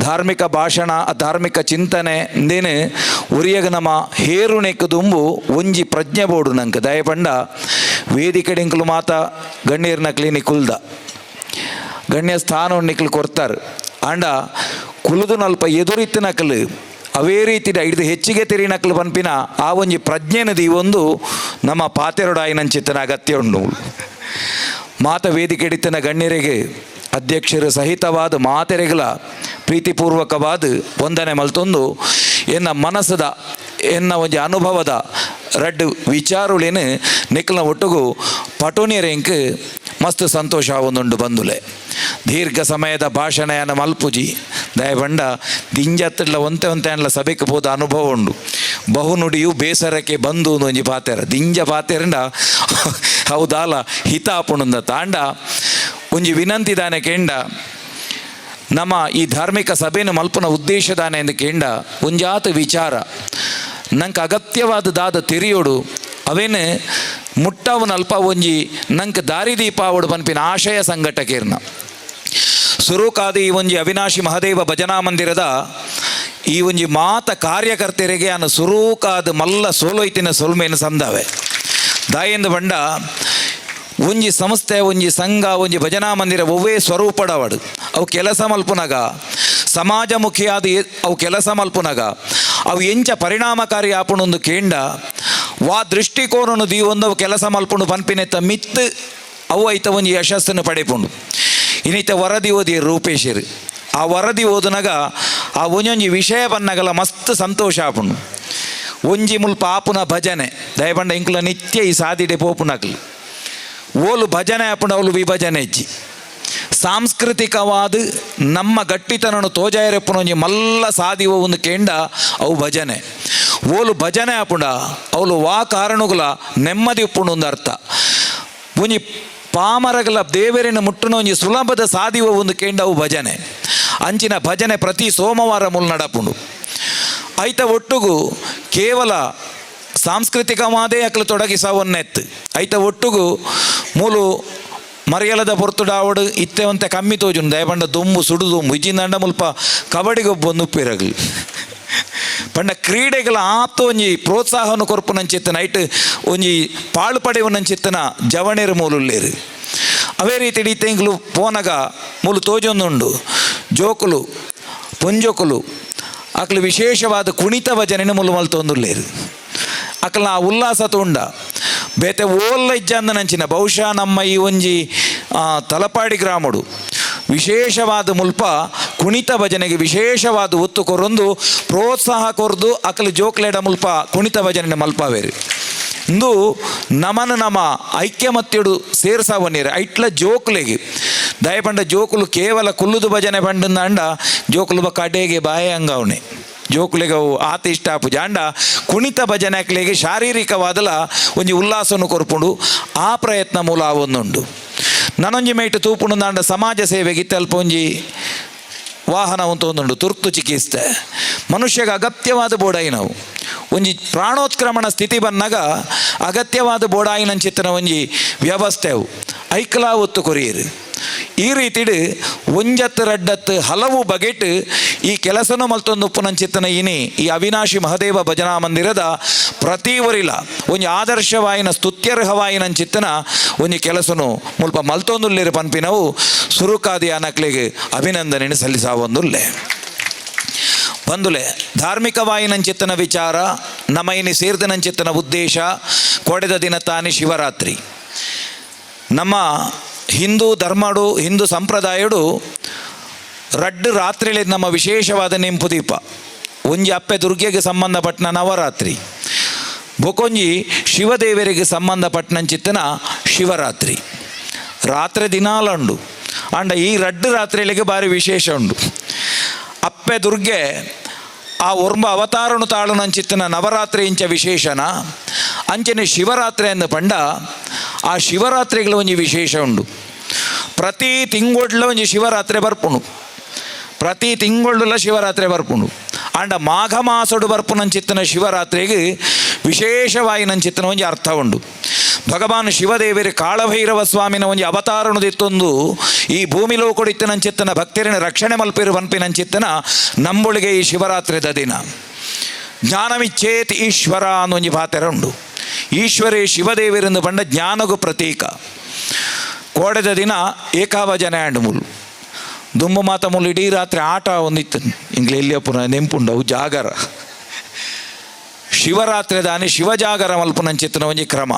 ಧಾರ್ಮಿಕ ಭಾಷಣ, ಧಾರ್ಮಿಕ ಚಿಂತನೆ ಇಂದೇನು ಉರಿಯಗ ನಮ್ಮ ಹೇರುನೆಕ್ ದುಂಬು ಒಂಜಿ ಪ್ರಜ್ಞೆ ಬೋಡು ನಂಗೆ. ದಯಪಂಡ ವೇದಿಕೆ ಡಿಂಕಲು ಮಾತ ಗಣ್ಯರ್ನ ಕ್ಲಿನಿಕ್ ಕುಲ್ದ ಗಣ್ಯ ಸ್ಥಾನ ನಿಕ್ಲು ಕೊರ್ತಾರೆ. ಆಂಡ ಕುಲುದು ನಲ್ಪ ಎದುರಿತ್ತು ನಕಲು ಅವೇ ರೀತಿ ಹಿಡಿದು ಹೆಚ್ಚಿಗೆ ತೆರಿ ನಕಲು ಪನ್ಪಿನ ಆ ಒಂಜಿ ಪ್ರಜ್ಞೆನದಿ ಒಂದು ನಮ್ಮ ಪಾತೆರೊಡಾಯಿನಂಚಿತ್ತನ ಅಗತ್ಯ ಉಂಡು. ಮಾತ ವೇದಿಕೆ ಹಿಡಿತನ ಗಣ್ಯರಿಗೆ ಅಧ್ಯಕ್ಷರು ಸಹಿತವಾದ ಮಾತೆರೆಗಳ ಪ್ರೀತಿಪೂರ್ವಕವಾದ ವಂದನೆ ಮಲ್ತೊಂದು ಎನ್ನ ಮನಸ್ಸದ ಎನ್ನ ಒಂಜಿ ಅನುಭವದ ರಡ್ಡು ವಿಚಾರುಳೇನು ನಿಕ್ಲ ಒಟ್ಟುಗು ಪಟೋನಿಯರೆಂಕ್ ಮಸ್ತ್ ಸಂತೋಷ ಒಂದುಂಡು ಬಂದುಲೆ. ದೀರ್ಘ ಸಮಯದ ಭಾಷಣೆಯನ್ನು ಮಲ್ಪುಜಿ ದಯಬಂಡ ದಿಂಜತ್ತಡ್ಲ ಒಂತೆ ಒಂತೆ ಅನ್ಲ ಸಭೆಗೆ ಪೋದ ಅನುಭವ ಉಂಡು. ಬಹುನುಡಿಯು ಬೇಸರಕ್ಕೆ ಬಂದು ಒಂಜಿ ಪಾತೆರ ದಿಂಜ ಪಾತೆರಂಡ ಹೌದಾಲ ಹಿತ ಆಪುಣುಂದ ತಾಂಡ ಒಂಜಿ ವಿನಂತಿ ದಾನೆ ಕೇಂಡ ನಮ್ಮ ಈ ಧಾರ್ಮಿಕ ಸಭೆಯನ್ನು ಮಲ್ಪುನ ಉದ್ದೇಶ ದಾನೆ ಎಂದು ಕೇಂಡ ಒಂಜಾತ ವಿಚಾರ ನಂಗೆ ಅಗತ್ಯವಾದ ದಾದ ತೆರಿಯೋಡು ಅವೇನು ಮುಟ್ಟವನಲ್ಪ ಒಂಜಿ ನಂಗೆ ದಾರಿದೀಪ ಅವಡು ಪನ್ಪಿನ ಆಶಯ ಸಂಘಟಕೇರ್ನ ಸುರುಕಾದ ಈ ಒಂಜಿ ಅವಿನಾಶಿ ಮಹಾದೇವ ಭಜನಾ ಮಂದಿರದ ಈ ಒಂಜಿ ಮಾತ ಕಾರ್ಯಕರ್ತರಿಗೆ ಅನ್ನು ಸುರೂಕಾದ ಮಲ್ಲ ಸೋಲೊಯ್ತಿನ ಸೊಲ್ಮೇನು ಸಂದಾವೆ. ದಾಯೆಂದು ಬಂಡ ಒಂಜಿ ಸಂಸ್ಥೆ, ಒಂಜಿ ಸಂಘ, ಒಂಜಿ ಭಜನಾ ಮಂದಿರ ಒವ್ವೇ ಸ್ವರೂಪಡವಡು ಅವು ಕೆಲಸ ಮಲ್ಪುನಗ ಸಮಾಜಮುಖಿಯಾದ ಅವು ಕೆಲಸ ಮಲ್ಪುನಗ ಅವು ಎಂಚ ಪರಿಣಾಮಕಾರಿ ಆಪುಣೊಂದು ಕೇಂಡ ವಾ ದೃಷ್ಟಿಕೋನನು ದೀವೊಂದು ಅವು ಕೆಲಸ ಮಲ್ಪುಂಡು ಪನ್ಪಿನೆತ್ತ ಮಿತ್ ಅವು ಐತ ಒಂಜಿ ಯಶಸ್ಸನ್ನು ಪಡೆಪುಂಡು. ಇನ್ನಿತ ವರದಿ ಓದಿ ರೂಪೇಶರು ಆ ವರದಿ ಓದುನಗ ಆ ಒಂಜೊಂಜಿ ವಿಷಯ ಬನ್ನಗಲ ಮಸ್ತ್ ಸಂತೋಷ ಆಪುಂಡು. ಒಂಜಿ ಮುಲ್ಪ ಆಪುನ ಭಜನೆ ದಯಪಂಡ ಇಂಕುಲ ನಿತ್ಯ ಈ ಸಾದಿಡೆ ಪೋಪುನಕ್ಲು ಓಲು ಭಜನೆ ಆಪುಂಡು ಅವಳು ವಿಭಜನೆ ಇಜ್ಜಿ. ಸಾಂಸ್ಕೃತಿಕವಾದ ನಮ್ಮ ಗಟ್ಟಿತನನ್ನು ತೋಜಾಯರೆಪ್ಪುನ ಒಂಜಿ ಮಲ್ಲ ಸಾದಿವ ಒಂದು ಕೇಂಡ ಅವು ಭಜನೆ. ಓಲು ಭಜನೆ ಆಪುಂಡ ಅವಳು ವಾ ಕಾರಣಗುಲ ನೆಮ್ಮದಿ ಉಪ್ಪುಂಡು ಒಂದು ಅರ್ಥ. ಒಂಜಿ ಪಾಮರಗಲ ದೇವರಿನ ಮುಟ್ಟುನ ಒಂಜಿ ಸುಲಭದ ಸಾದಿವ ಒಂದು ಕೇಂಡ ಅವು ಭಜನೆ. ಅಂಚಿನ ಭಜನೆ ಪ್ರತಿ ಸೋಮವಾರ ಮುಲ್ ನಡಪುಂಡು. ಐತ ಒಟ್ಟುಗು ಕೇವಲ ಸಾಂಸ್ಕೃತಿಕವಾದೇ ಅಕ್ಲು ತೊಡಗಿಸವನ್ನೆತ್ತು ಐತ ಒಟ್ಟುಗು ಮೂಲು ಮರಿಯಲದ ಪೊರ್ತುಡಾವಡು ಇತ್ತೆ ಒಂತೆ ಕಮ್ಮಿ ತೋಜುಂಡು. ದಯಪಂಡ ದುಂಬು ಸುಡು ದುಂಬು ಇಜ್ಜಿಂದಂಡ ಮುಲ್ಪ ಕಬಡ್ಡಿಗೊಬ್ಬ ಉಪ್ಪಿರಗ್ಲು ಪಂಡ ಕ್ರೀಡೆಗಳ ಆತ ಒಂಜಿ ಪ್ರೋತ್ಸಾಹವನ್ನು ಕೊರ್ಪುನಂಚಿತ್ತನ ಐಟ್ ಒಂಜಿ ಪಾಳು ಪಡೆಯುವನಂಚಿತ್ತನ ಜವಣೇರು ಮೂಲುಲ್ಲೇರು. ಅವೇ ರೀತಿ ಇತ್ತೆಂಗ್ಲು ಪೋನಗ ಮೂಲು ತೋಜೊಂದುಂಡು ಜೋಕುಲು ಪೊಂಜೋಕುಲು ಅಕ್ಲು ವಿಶೇಷವಾದ ಕುಣಿತ ಭಜನೆನ ಮುಲು ಮಲ್ತೊಂದುಲ್ಲೇರು. ಅಕ್ಲ ಆ ಉಲ್ಲಾಸ ತೂಂಡ ಬೇತೆ ಓಲ್ಲ ಇಜ್ಜಂದನಂಚಿನ ಬಹುಶಃ ನಮ್ಮ ಈ ಒಂಜಿ ತಲಪಾಡಿ ಗ್ರಾಮಡು ವಿಶೇಷವಾದ ಮುಲ್ಪ ಕುಣಿತ ಭಜನೆಗೆ ವಿಶೇಷವಾದ ಒತ್ತು ಕೊರೊಂದು ಪ್ರೋತ್ಸಾಹ ಕೊರ್ದು ಅಕಲು ಜೋಕ್ಲೇಡ ಮುಲ್ಪ ಕುಣಿತ ಭಜನೆ ಮಲ್ಪಾವೇರು. ಇಂದು ನಮನ ನಮ ಐಕ್ಯಮತ್ಯಡು ಸೇರ್ಸಾವನ್ನೀರು ಐಟ್ಲ ಜೋಕುಲೆಗೆ ದಯಪಂಡ ಜೋಕುಲು ಕೇವಲ ಕುಲ್ಲುದು ಭಜನೆ ಪಂಡಂದಾಂಡ ಜೋಕುಲು ಬೊಕ್ಕ ಅಡೇಗೆ ಬಾಯ ಅಂಗವಣೆ ಜೋಕುಲೆಗೆ ಅವು ಆತ ಇಷ್ಟ ಆಪುಜಿ. ಆಂಡ ಕುಣಿತ ಭಜನೆ ಅಕ್ಲೆಗೆ ಶಾರೀರಿಕವಾದಲ ಒಂಜಿ ಉಲ್ಲಾಸವನ್ನು ಕೊರ್ಪುಂಡು ಆ ಪ್ರಯತ್ನ ಮೂಲ ಆವೊಂದುಂಡು. ನನೊಂಜಿ ಮೇಟ್ ತೂಪುಂಡು ಸಮಾಜ ಸೇವೆಗೆ ಇತ್ತಲ್ಪ ಒಂಜಿ ವಾಹನ ಒಂದುಂಡು ತುರ್ತು ಚಿಕಿತ್ಸೆ ಮನುಷ್ಯಗೆ ಅಗತ್ಯವಾದ ಬೋಡಾಯಿನವು. ಒಂಜಿ ಪ್ರಾಣೋತ್ಕ್ರಮಣ ಸ್ಥಿತಿ ಬನ್ನಗ ಅಗತ್ಯವಾದ ಬೋಡಾಯಿನಂಚಿತ್ತನ ಒಂಜಿ ವ್ಯವಸ್ಥೆ ಅವು ಐಕ್ಲಾ ಒತ್ತು ಕೊರಿಯರು. ಈ ರೀತಿಡು ಒಂಜತ್ತು ರಡ್ಡತ್ತು ಹಲವು ಬಗೆಟ್ ಈ ಕೆಲಸನು ಮಲ್ತೊಂದು ಉಪ್ಪುನಂಚಿತ್ತನ ಇನಿ ಈ ಅವಿನಾಶಿ ಮಹದೇವ ಭಜನಾ ಮಂದಿರದ ಪ್ರತಿ ಒರಿಲ ಒಂಜಿ ಆದರ್ಶವಾಯಿನ ಸ್ತುತ್ಯರ್ಹವಾಯಿನಂಚಿತ್ತನ ಒಂಜಿ ಕೆಲಸನು ಮುಲ್ಪ ಮಲ್ತೊಂದುಲ್ಲೇರು ಪನ್ಪಿನವು ಸುರುಕಾದಿ ಅನಕ್ಲೆಗ್ ಅಭಿನಂದನೆ ಸಲ್ಲಿಸಾವೊಂದುಲ್ಲೆ. ಬಂದುಲೆ ಧಾರ್ಮಿಕವಾಯಿನಂಚಿತ್ತನ ವಿಚಾರ ನಮೈನಿ ಸೇರ್ದನಂಚಿತ್ತನ ಉದ್ದೇಶ ಕೊಡೆದ ದಿನ ತಾನಿ ಶಿವರಾತ್ರಿ. ನಮ್ಮ ಹಿಂದೂ ಧರ್ಮಡು ಹಿಂದೂ ಸಂಪ್ರದಾಯಡು ರಡ್ಡು ರಾತ್ರಿಲಿ ನಮ್ಮ ವಿಶೇಷವಾದ ನೆಂಪು ದೀಪ. ಒಂಜಿ ಅಪ್ಪೆ ದುರ್ಗೆಗೆ ಸಂಬಂಧಪಟ್ಟನ ನವರಾತ್ರಿ, ಬೊಕೊಂಜಿ ಶಿವದೇವರಿಗೆ ಸಂಬಂಧಪಟ್ಟನಂಚಿತ್ತನ ಶಿವರಾತ್ರಿ. ರಾತ್ರಿ ದಿನಾಲುಂಡು ಅಂಡ ಈ ರಡ್ಡು ರಾತ್ರಿಗಳಿಗೆ ಭಾರಿ ವಿಶೇಷ ಉಂಡು. ಅಪ್ಪೆ ದುರ್ಗೆ ಆ ಒರ್ಂಬ ಅವತಾರನು ತಾಳುನಂಚಿತ್ತನ ನವರಾತ್ರಿ ಇಂಚ ವಿಶೇಷನ ಅಂಚನೆ ಶಿವರಾತ್ರಿ ಎಂದು ಪಂಡ ಆ ಶಿವರಾತ್ರಿಗಳ ಒಂಜಿ ವಿಶೇಷ ಉಂಡು. ಪ್ರತಿ ತಿಂಗೊಡ್ಲ ಒಂಜಿ ಶಿವರಾತ್ರಿ ಬರ್ಪುಂಡು, ಪ್ರತಿ ತಿಂಗೊಳ್ಳುಲ ಶಿವರಾತ್ರಿ ಬರ್ಪುಂಡು. ಅಂಡ ಮಾಘ ಮಾಸಡು ಬರ್ಪುನಂಚಿತ್ತನ ಶಿವರಾತ್ರಿಗೆ ವಿಶೇಷವಾಯಿನಂಚಿತ್ತನ ಒಂಜಿ ಅರ್ಥ ಉಂಡು. ಭಗವಾನ್ ಶಿವದೇವರು ಕಾಳಭೈರವ ಸ್ವಾಮಿನ ಒಂಜಿ ಅವತಾರನುದಿತ್ತೊಂದು ಈ ಭೂಮಿ ಲೋಕೊಡಿತ್ತನಂಚಿತ್ತನ ಭಕ್ತರಿನ ರಕ್ಷಣೆ ಮಲ್ಪಿರು ಪನ್ಪಿನಂಚಿತ್ತನ ನಂಬೊಳಿಗೆ ಈ ಶಿವರಾತ್ರಿದ ದಿನ. ಜ್ಞಾನಮಿಚ್ಛೇತ್ ಈಶ್ವರ ಅನ್ನೊಂಜಿ ಪಾತೆರ ಉಂಡು. ಈಶ್ವರೇ ಶಿವದೇವರೆಂದು ಪಂಡ ಜ್ಞಾನಗು ಪ್ರತೀಕ. ಕೋಡೆದ ದಿನ ಏಕಾವಜನ ಆಂಡ್ ಮುಲು ದುಂಬು ಮಾತ ಮುಲು ಇಡೀ ರಾತ್ರಿ ಆಟ ಒಂದಿತ್ತು ಇಂಗ್ಲ ಎಲ್ಲಿಯಪ್ಪುನ ನೆಂಪುಂಡವು ಜಾಗರ. ಶಿವರಾತ್ರಿ ದಾನಿ ಶಿವಜಾಗರ ಮಲ್ಪುನಂಚಿತ್ತನ ಒಂಜಿ ಕ್ರಮ.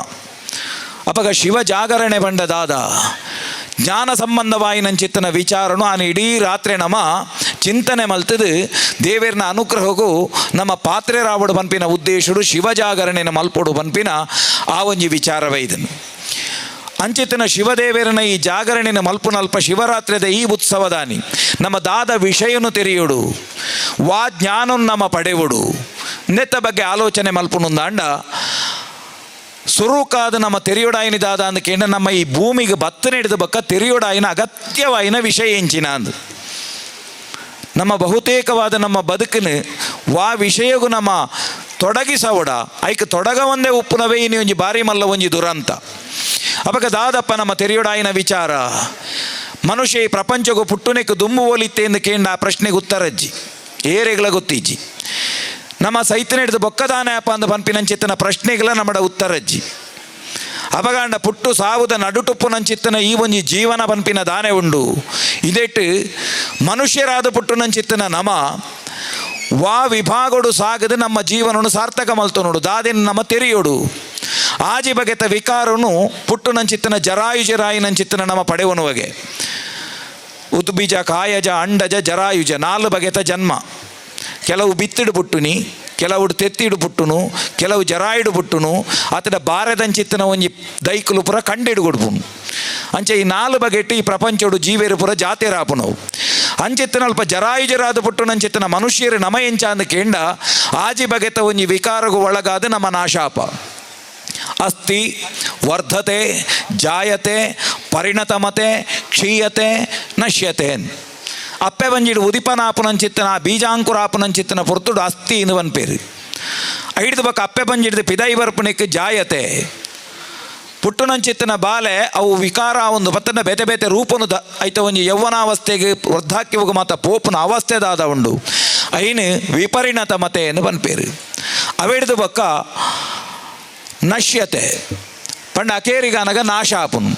ಅಪಗ ಶಿವ ಜಾಗರಣೆ ಬಂಡ ದಾದ ಜ್ಞಾನ ಸಂಬಂಧವಾಯಿನಂಚಿತ್ತನ ವಿಚಾರನು ಆನೆ ಇಡೀ ರಾತ್ರಿ ನಮ ಚಿಂತನೆ ಮಲ್ತದು ದೇವೇರ್ನ ಅನುಗ್ರಹಗೂ ನಮ್ಮ ಪಾತ್ರೆ ರಾವಡು ಪನ್ಪಿನ ಉದ್ದೇಶಡು ಶಿವಜಾಗರಣೆನ ಮಲ್ಪೊಡು ಪನ್ಪಿನ ಆ ಒಂಜಿ ವಿಚಾರವೇ ಇದನ್ನು. ಅಂಚಿತನ ಶಿವದೇವರನ ಈ ಜಾಗರಣೆನ ಮಲ್ಪುನಲ್ಪ ಶಿವರಾತ್ರಿದ ಈ ಉತ್ಸವದಾನಿ ನಮ್ಮ ದಾದ ವಿಷಯನು ತೆರೆಯುಡು, ವಾ ಜ್ಞಾನನ್ ನಮ್ಮ ಪಡೆವುಡು ನೆತ್ತ ಬಗ್ಗೆ ಆಲೋಚನೆ ಮಲ್ಪುನುಂದಾಂಡ ಸುರುಕಾದ ನಮ್ಮ ತೆರೆಯೊಡಾಯಿನ ದಾದ ಅಂದಕೇಂಡ ನಮ್ಮ ಈ ಭೂಮಿಗೆ ಬತ್ತನೆ ಹಿಡಿದ ಬಕ್ಕ ತೆರೆಯೊಡಾಯಿನ ಅಗತ್ಯವಾಯಿನ ವಿಷಯ ಎಂಚಿನ ಅಂದು. ನಮ್ಮ ಬಹುತೇಕವಾದ ನಮ್ಮ ಬದುಕಿನ ವಾ ವಿಷಯಗೂ ನಮ್ಮ ತೊಡಗಿಸವಡ ಐಕ್ ತೊಡಗ ಒಂದೇ ಉಪ್ಪುನವೇ ಇನಿ ಒಂಜಿ ಬಾರಿ ಮಲ್ಲ ಒಂಜಿ ದುರಂತ. ಅಪಗ ದಾದಪ್ಪ ನಮ್ಮ ತೆರೆಯೊಡಾಯಿನ ವಿಚಾರ ಮನುಷ್ಯ ಈ ಪ್ರಪಂಚಗೂ ಪುಟ್ಟುನೆಕ್ಕು ದುಂಬು ಓಲಿತ್ತೆ ಎಂದು ಕೇಂಡ ಆ ಪ್ರಶ್ನೆಗೆ ಉತ್ತರಜ್ಜಿ ಏರೆಗಳ ಗೊತ್ತಿಜ್ಜಿ. ನಮ್ಮ ಸೈತನ ಹಿಡಿದು ಬೊಕ್ಕದಾನೆ ಅಪ್ಪ ಅಂದ ಪನ್ಪಿನಂಚಿತ್ತನ ಪ್ರಶ್ನೆಗಳ ನಮ್ಮಡ ಉತ್ತರಜ್ಜಿ. ಅಪಗಾಂಡ ಪುಟ್ಟು ಸಾವುದ ನಡುಟುಪ್ಪುನಂಚಿತ್ತನ ಈ ಒಂಜಿ ಜೀವನ ಪನ್ಪಿನ ದಾನೆ ಉಂಡು. ಇದೆಟ್ಟು ಮನುಷ್ಯರಾದ ಪುಟ್ಟುನಂಚಿತ್ತನ ನಮ ವಾ ವಿಭಾಗಡು ಸಾಗದು ನಮ್ಮ ಜೀವನನು ಸಾರ್ಥಕ ಮಲ್ತೊನುಡು ದಾದಿನ ನಮ್ಮ ತೆರೆಯೋಡು. ಆಜಿ ಬಗೆತ ವಿಕಾರನು ಪುಟ್ಟುನಂಚಿತ್ತನ ಜರಾಯುಜರಾಯಿನಂಚಿತ್ತನ ನಮ್ಮ ಪಡೆವನುವಗೆ. ಉದ್ಬೀಜ ಕಾಯಜ ಅಂಡಜ ಜರಾಯುಜ ನಾಲು ಬಗೆತ ಜನ್ಮ. ಕೆಲವು ಬಿತ್ತಿಡು ಪುಟ್ಟುನಿ, ಕೆಲವು ತೆತ್ತಿಡು ಪುಟ್ಟುನು, ಕೆಲವು ಜರಾಯಿಡು ಪುಟ್ಟುನು, ಆತನ ಬಾರದಂಚಿತ್ತನ ಒಂಜಿ ದೈಕುಲು ಪುರ ಕಂಡಿಡು ಕೊಡ್ಪುನು. ಅಂಚೆ ಈ ನಾಲು ಬಗೆಟ್ಟು ಈ ಪ್ರಪಂಚೋಡು ಜೀವೇರು ಪುರ ಜಾತಿರಾಪುನವು. ಅಂಚಿತ್ತನ ಅಲ್ಪ ಜರಾಯುಜರಾದ ಪುಟ್ಟುನಂಚಿತ್ತನ ಮನುಷ್ಯರು ನಮ ಎಂಚ ಅಂದ ಕೇಂಡ ಆಜಿ ಬಗೆತ ಒಂಜಿ ವಿಕಾರಗು ಒಳಗಾದ ನಮ್ಮ ನಾಶಾಪ. ಅಸ್ಥಿ ವರ್ಧತೆ ಜಾಯತೆ ಪರಿಣತಮತೆ ಕ್ಷೀಯತೆ ನಶ್ಯತೆ. ಅಪ್ಪೆ ಬಂಜಿಡು ಉದಿಪನಾಪುನಂಚಿತ್ತನ ಬೀಜಾಂಕುರಾಪುನಂಚಿತ್ತನ ಪೊರ್ತುಡು ಅಸ್ಥಿ ಇಂದು ಪೇರು. ಐಡ್ದು ಬಕ್ಕ ಅಪ್ಪೆ ಬಂಜಿಡ್ದು ಪಿದೈ ಬರ್ಪುನೆಕ್ ಜಾಯತೆ ಪುಟ್ಟುನಂಚಿತ್ತನ ಬಾಲೆ ಅವು ವಿಕಾರ ಒಂದು ಬತ್ತನ ಬೇತೆ ಬೇತೆ ರೂಪನು the ಐತ ಒಂಜಿ ಯೌವನಾವಸ್ಥೆಗೆ ವೃದ್ಧಾಕ್ಯವು ಮಾತ ಪೋಪುನ ಅವಸ್ಥೆ ದಾದ ಉಂಡು ಐನು ವಿಪರಿಣತ ಮತೆ ಎಂದು ಪನ್ಪೇರು. ಅವೆಡ್ದು ಬಕ್ಕ ನಶ್ಯತೆ ಪಂಡ ಅಕೇರಿಗಾನಗ ನಾಶ ಆಪುನು.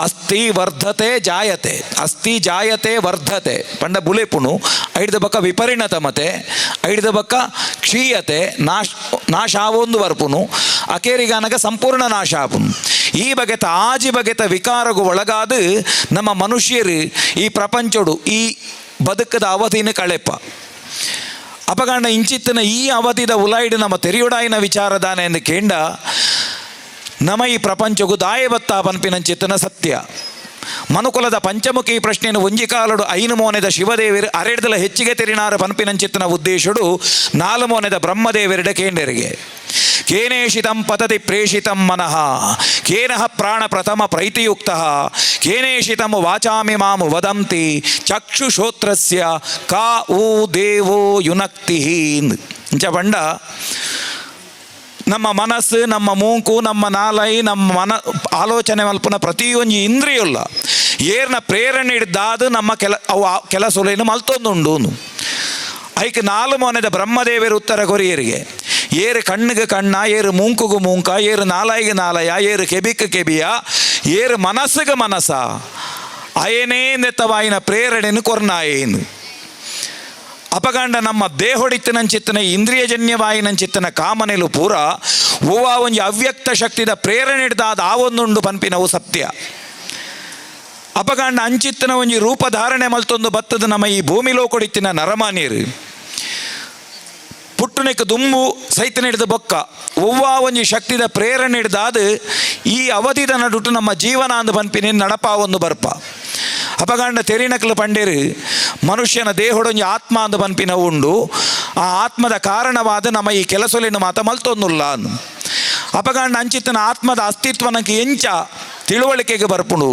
ಅಸ್ಥಿ ವರ್ಧತೆ ಜಾಯತೆ ಅಸ್ಥಿ ಜಾಯತೆ ವರ್ಧತೆ ಪಂಡ ಬುಲೆಪುಣು ಐಡ್ದ ಬಕ್ಕ ವಿಪರಿಣತ ಮತೆ ಐಡ್ದ ಬಕ್ಕ ಕ್ಷೀಯತೆ ನಾಶ ನಾಶ ಆವೊಂದು ಬರ್ಪುನು ಅಕೇರಿಗಾನಗ ಸಂಪೂರ್ಣ ನಾಶ ಆಪುನು. ಈ ಬಗೆತ ಆಜಿ ಬಗೆತ ವಿಕಾರಗು ಒಳಗಾದ ನಮ್ಮ ಮನುಷ್ಯರು ಈ ಪ್ರಪಂಚಡು ಈ ಬದುಕದ ಅವಧಿನ ಕಳೆಪ. ಅಪಗಾಂಡ ಇಂಚಿತ್ತನ ಈ ಅವಧಿದ ಉಲಾಯ್ಡು ನಮ್ಮ ತೆರೆಯೊಡಾಯಿನ ವಿಚಾರದಾನೆ ಎಂದು ಕೇಂಡ ನಮ ಈ ಪ್ರಪಂಚಗೂ ದಾಯಬತ್ತ ಪನ್ಪಿನಂಚಿತ್ತನ ಸತ್ಯ. ಮನುಕುಲದ ಪಂಚಮುಖಿ ಪ್ರಶ್ನೆಯನ್ನು ಒಂಜಿ ಕಾಲಡು ಐನು ಮೋನೆದ ಶಿವದೇವರು ಅರೆಡ್ದಲ ಹೆಚ್ಚಿಗೆ ತೆರಿನಾರ ಪನ್ಪಿನಂಚಿತ್ತನ ಉದ್ದೇಶಡು ನಾಲು ಮೋನೆದ ಬ್ರಹ್ಮದೇವರಿಡ ಕೇಂಡರಿಗೆ. ಕೇನೇಷಿತಂ ಪತತಿ ಪ್ರೇಷಿತಂ ಮನಃ ಕೇನಃ ಪ್ರಾಣ ಪ್ರಥಮ ಪ್ರೈತಿಯುಕ್ತಃ ಕೇನೇಷಿತಂ ವಾಚಾಮಿ ಮಾಂ ವದಂತಿ ಚಕ್ಷುಶ್ರೋತ್ರಸ್ಯ ಕಾ ಊ ದೇವೋ ಯುನಕ್ತಿ ಇಂಚ ಪಂಡ. ನಮ್ಮ ಮನಸ್ಸು, ನಮ್ಮ ಮೂಂಕು, ನಮ್ಮ ನಾಲೈ, ನಮ್ಮ ಮನ ಆಲೋಚನೆ ಮಲ್ಪುನ ಪ್ರತಿಯೊಂಜಿ ಇಂದ್ರಿಯುಲ್ಲ ಏರ್ನ ಪ್ರೇರಣೆ ಹಿಡ್ದಾದು ನಮ್ಮ ಕೆಲ ಅವು ಕೆಲಸೊಲೇನು ಮಲ್ತೊಂದುಂಡು. ಐಕ್ ನಾಲು ಮೋನೆದ ಬ್ರಹ್ಮದೇವರು ಉತ್ತರ ಕೊರಿಯರಿಗೆ ಏರು ಕಣ್ಣಿಗೆ ಕಣ್ಣ, ಏರು ಮೂಂಕುಗು ಮೂಂಕ, ಏರು ನಾಲಾಯಿಗೆ ನಾಲಯ, ಏರು ಕೆಬಿಕ್ ಕೆಬಿಯ, ಏರು ಮನಸ್ಸಿಗೆ ಮನಸ, ಅಯನೇ ನೆತ್ತವಾಯಿನ ಪ್ರೇರಣೆನು ಕೊರ್ನಾಯೇನು. ಅಪಗಂಡ ನಮ್ಮ ದೇಹೊಡಿತ್ತಿನಂಚಿತ್ತನ ಇಂದ್ರಿಯಜನ್ಯವಾಯಿನಂಚಿತ್ತನ ಕಾಮನೆಲು ಪೂರ ಓವಾ ಒಂಜಿ ಅವ್ಯಕ್ತ ಶಕ್ತಿದ ಪ್ರೇರಣೆ ಹಿಡ್ದಾದ ಆ ಒಂದುಂಡು ಪನ್ಪಿನವು ಸತ್ಯ. ಅಪಗಂಡ ಅಂಚಿತ್ತನ ಒಂಜಿ ರೂಪಧಾರಣೆ ಮಲ್ತೊಂದು ಬತ್ತದ ನಮ್ಮ ಈ ಭೂಮಿ ಲೋಕೊಡಿತ್ತಿನ ನರಮಾನ್ಯರು ಪುಟ್ಟುನೆಕ್ ದುಂಬು ಸೈತನ ಹಿಡಿದು ಬೊಕ್ಕ ಒವ್ವಾ ಒಂಜಿ ಶಕ್ತಿದ ಪ್ರೇರಣೆ ಹಿಡ್ದಾದ ಈ ಅವಧಿದ ನಡುಟು ನಮ್ಮ ಜೀವನ ಅಂದು ಪನ್ಪಿನ ನಡಪ ಒಂದು ಬರ್ಪ. ಅಪಗಂಡ ತೆರಿನಕ್ಲು ಪಂಡೇರು ಮನುಷ್ಯನ ದೇಹೊಡೊಂಜಿ ಆತ್ಮ ಅಂದು ಪನ್ಪಿನ ಉಂಡು, ಆ ಆತ್ಮದ ಕಾರಣವಾದ ನಮ್ಮ ಈ ಕೆಲಸೊಲಿನ ಮಾತ ಮಲ್ತೊಂದುಲ್ಲ ಅಂದು. ಅಪಗಂಡ ಅಂಚಿತ್ತನ ಆತ್ಮದ ಅಸ್ತಿತ್ವನಕ್ಕೆ ಎಂಚ ತಿಳುವಳಿಕೆಗೆ ಬರ್ಪುಂಡು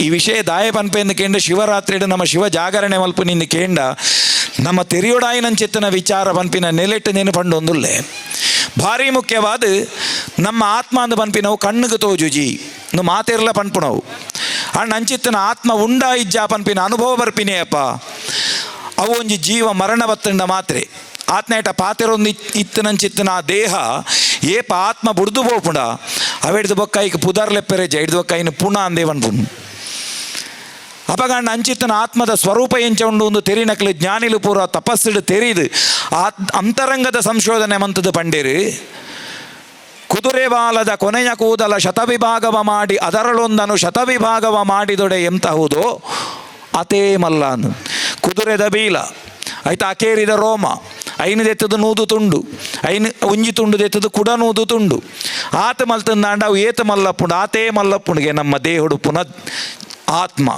ಈ ವಿಷಯ ದಾಯ ಪನ್ಪೆಂದು ಕೇಂಡ ಶಿವರಾತ್ರಿಡು ನಮ್ಮ ಶಿವ ಜಾಗರಣೆ ಮಲ್ಪು ನಿನ್ನ ಕೇಂಡ ನಮ್ಮ ತೆರಿಯೊಡಾಯಿನಂಚಿತ್ತನ ವಿಚಾರ ಪನ್ಪಿನ ನೆಲೆಟ್ಟು ನೇನು ಪಂಡೊಂದುಲ್ಲೆ. ಭಾರಿ ಮುಖ್ಯವಾದ ನಮ್ಮ ಆತ್ಮ ಅಂದು ಪನ್ಪಿನವು ಕಣ್ಣಿಗೆ ತೋಜುಜಿ ನು ಮಾತಿರ್ಲ ಪನ್ಪುನವು ಅಣ್ಣ ಅಂಚಿತ್ತನ ಆತ್ಮ ಉಂಡ ಇಜ್ಜ ಪನ್ಪಿನ ಅನುಭವ ಬರ್ಪಿನೇ ಅಪ್ಪ. ಅವು ಒಂಜಿ ಜೀವ ಮರಣ ಬತ್ತಂಡ ಮಾತ್ರೆ ಆತ್ನೇಟ ಪಾತೆರೊಂದು ಇತ್ತನಂಚಿತ್ತನ ಆ ದೇಹ ಏಪ ಆತ್ಮ ಬುಡ್ದು ಪೋಪುಂಡ ಅವೆಡ್ದು ಬೊಕ್ಕ ಪುದರ್ಲೆಪ್ಪೆರೆ ಜ ಹಿಡ್ದು ಬೊಕ್ಕ ಇನ್ನು ಪುಣ ಅಂದೇ ಪನ್ಪುಂಡು. ಅಪಗಂಡ ಅಂಚಿತ್ತನ ಆತ್ಮದ ಸ್ವರೂಪ ಎಂಚ ಉಂಡು ಒಂದು ತೆರಿನಕ್ಲು ಜ್ಞಾನಿಲು ಪೂರ ತಪಸ್ಸುಡು ತೆರಿದು ಅಂತರಂಗದ ಸಂಶೋಧನೆ ಮಂತದ ಪಂಡೇರು. ಕುದುರೆವಾಲದ ಕೊನೆಯ ಕೂದಲ ಶತವಿಭಾಗವ ಮಾಡಿ ಅದರಳೊಂದನು ಶತವಿಭಾಗವ ಮಾಡಿದೊಡೆ ಎಂತಹುದೋ ಅತೇ ಮಲ್ಲಾನು. ಕುದುರೆದ ಬೀಲ ಆಯ್ತು ಅಕೇರಿದ ರೋಮ ಐನು ದೆತ್ತದು ನೂದು ತುಂಡು ಐನು ಒಂಜಿ ತುಂಡು ದೆತ್ತದು ಕುಡ ನೂದು ತುಂಡು ಆತ ಮಲ್ತಂದಾಂಡ ಅವು ಏತ ಮಲ್ಲಪ್ಪುಂಡು ಆತೇ ಮಲ್ಲಪ್ಪುಂಡಿಗೆ ನಮ್ಮ ದೇಹುಡು ಪುನಃ ಆತ್ಮ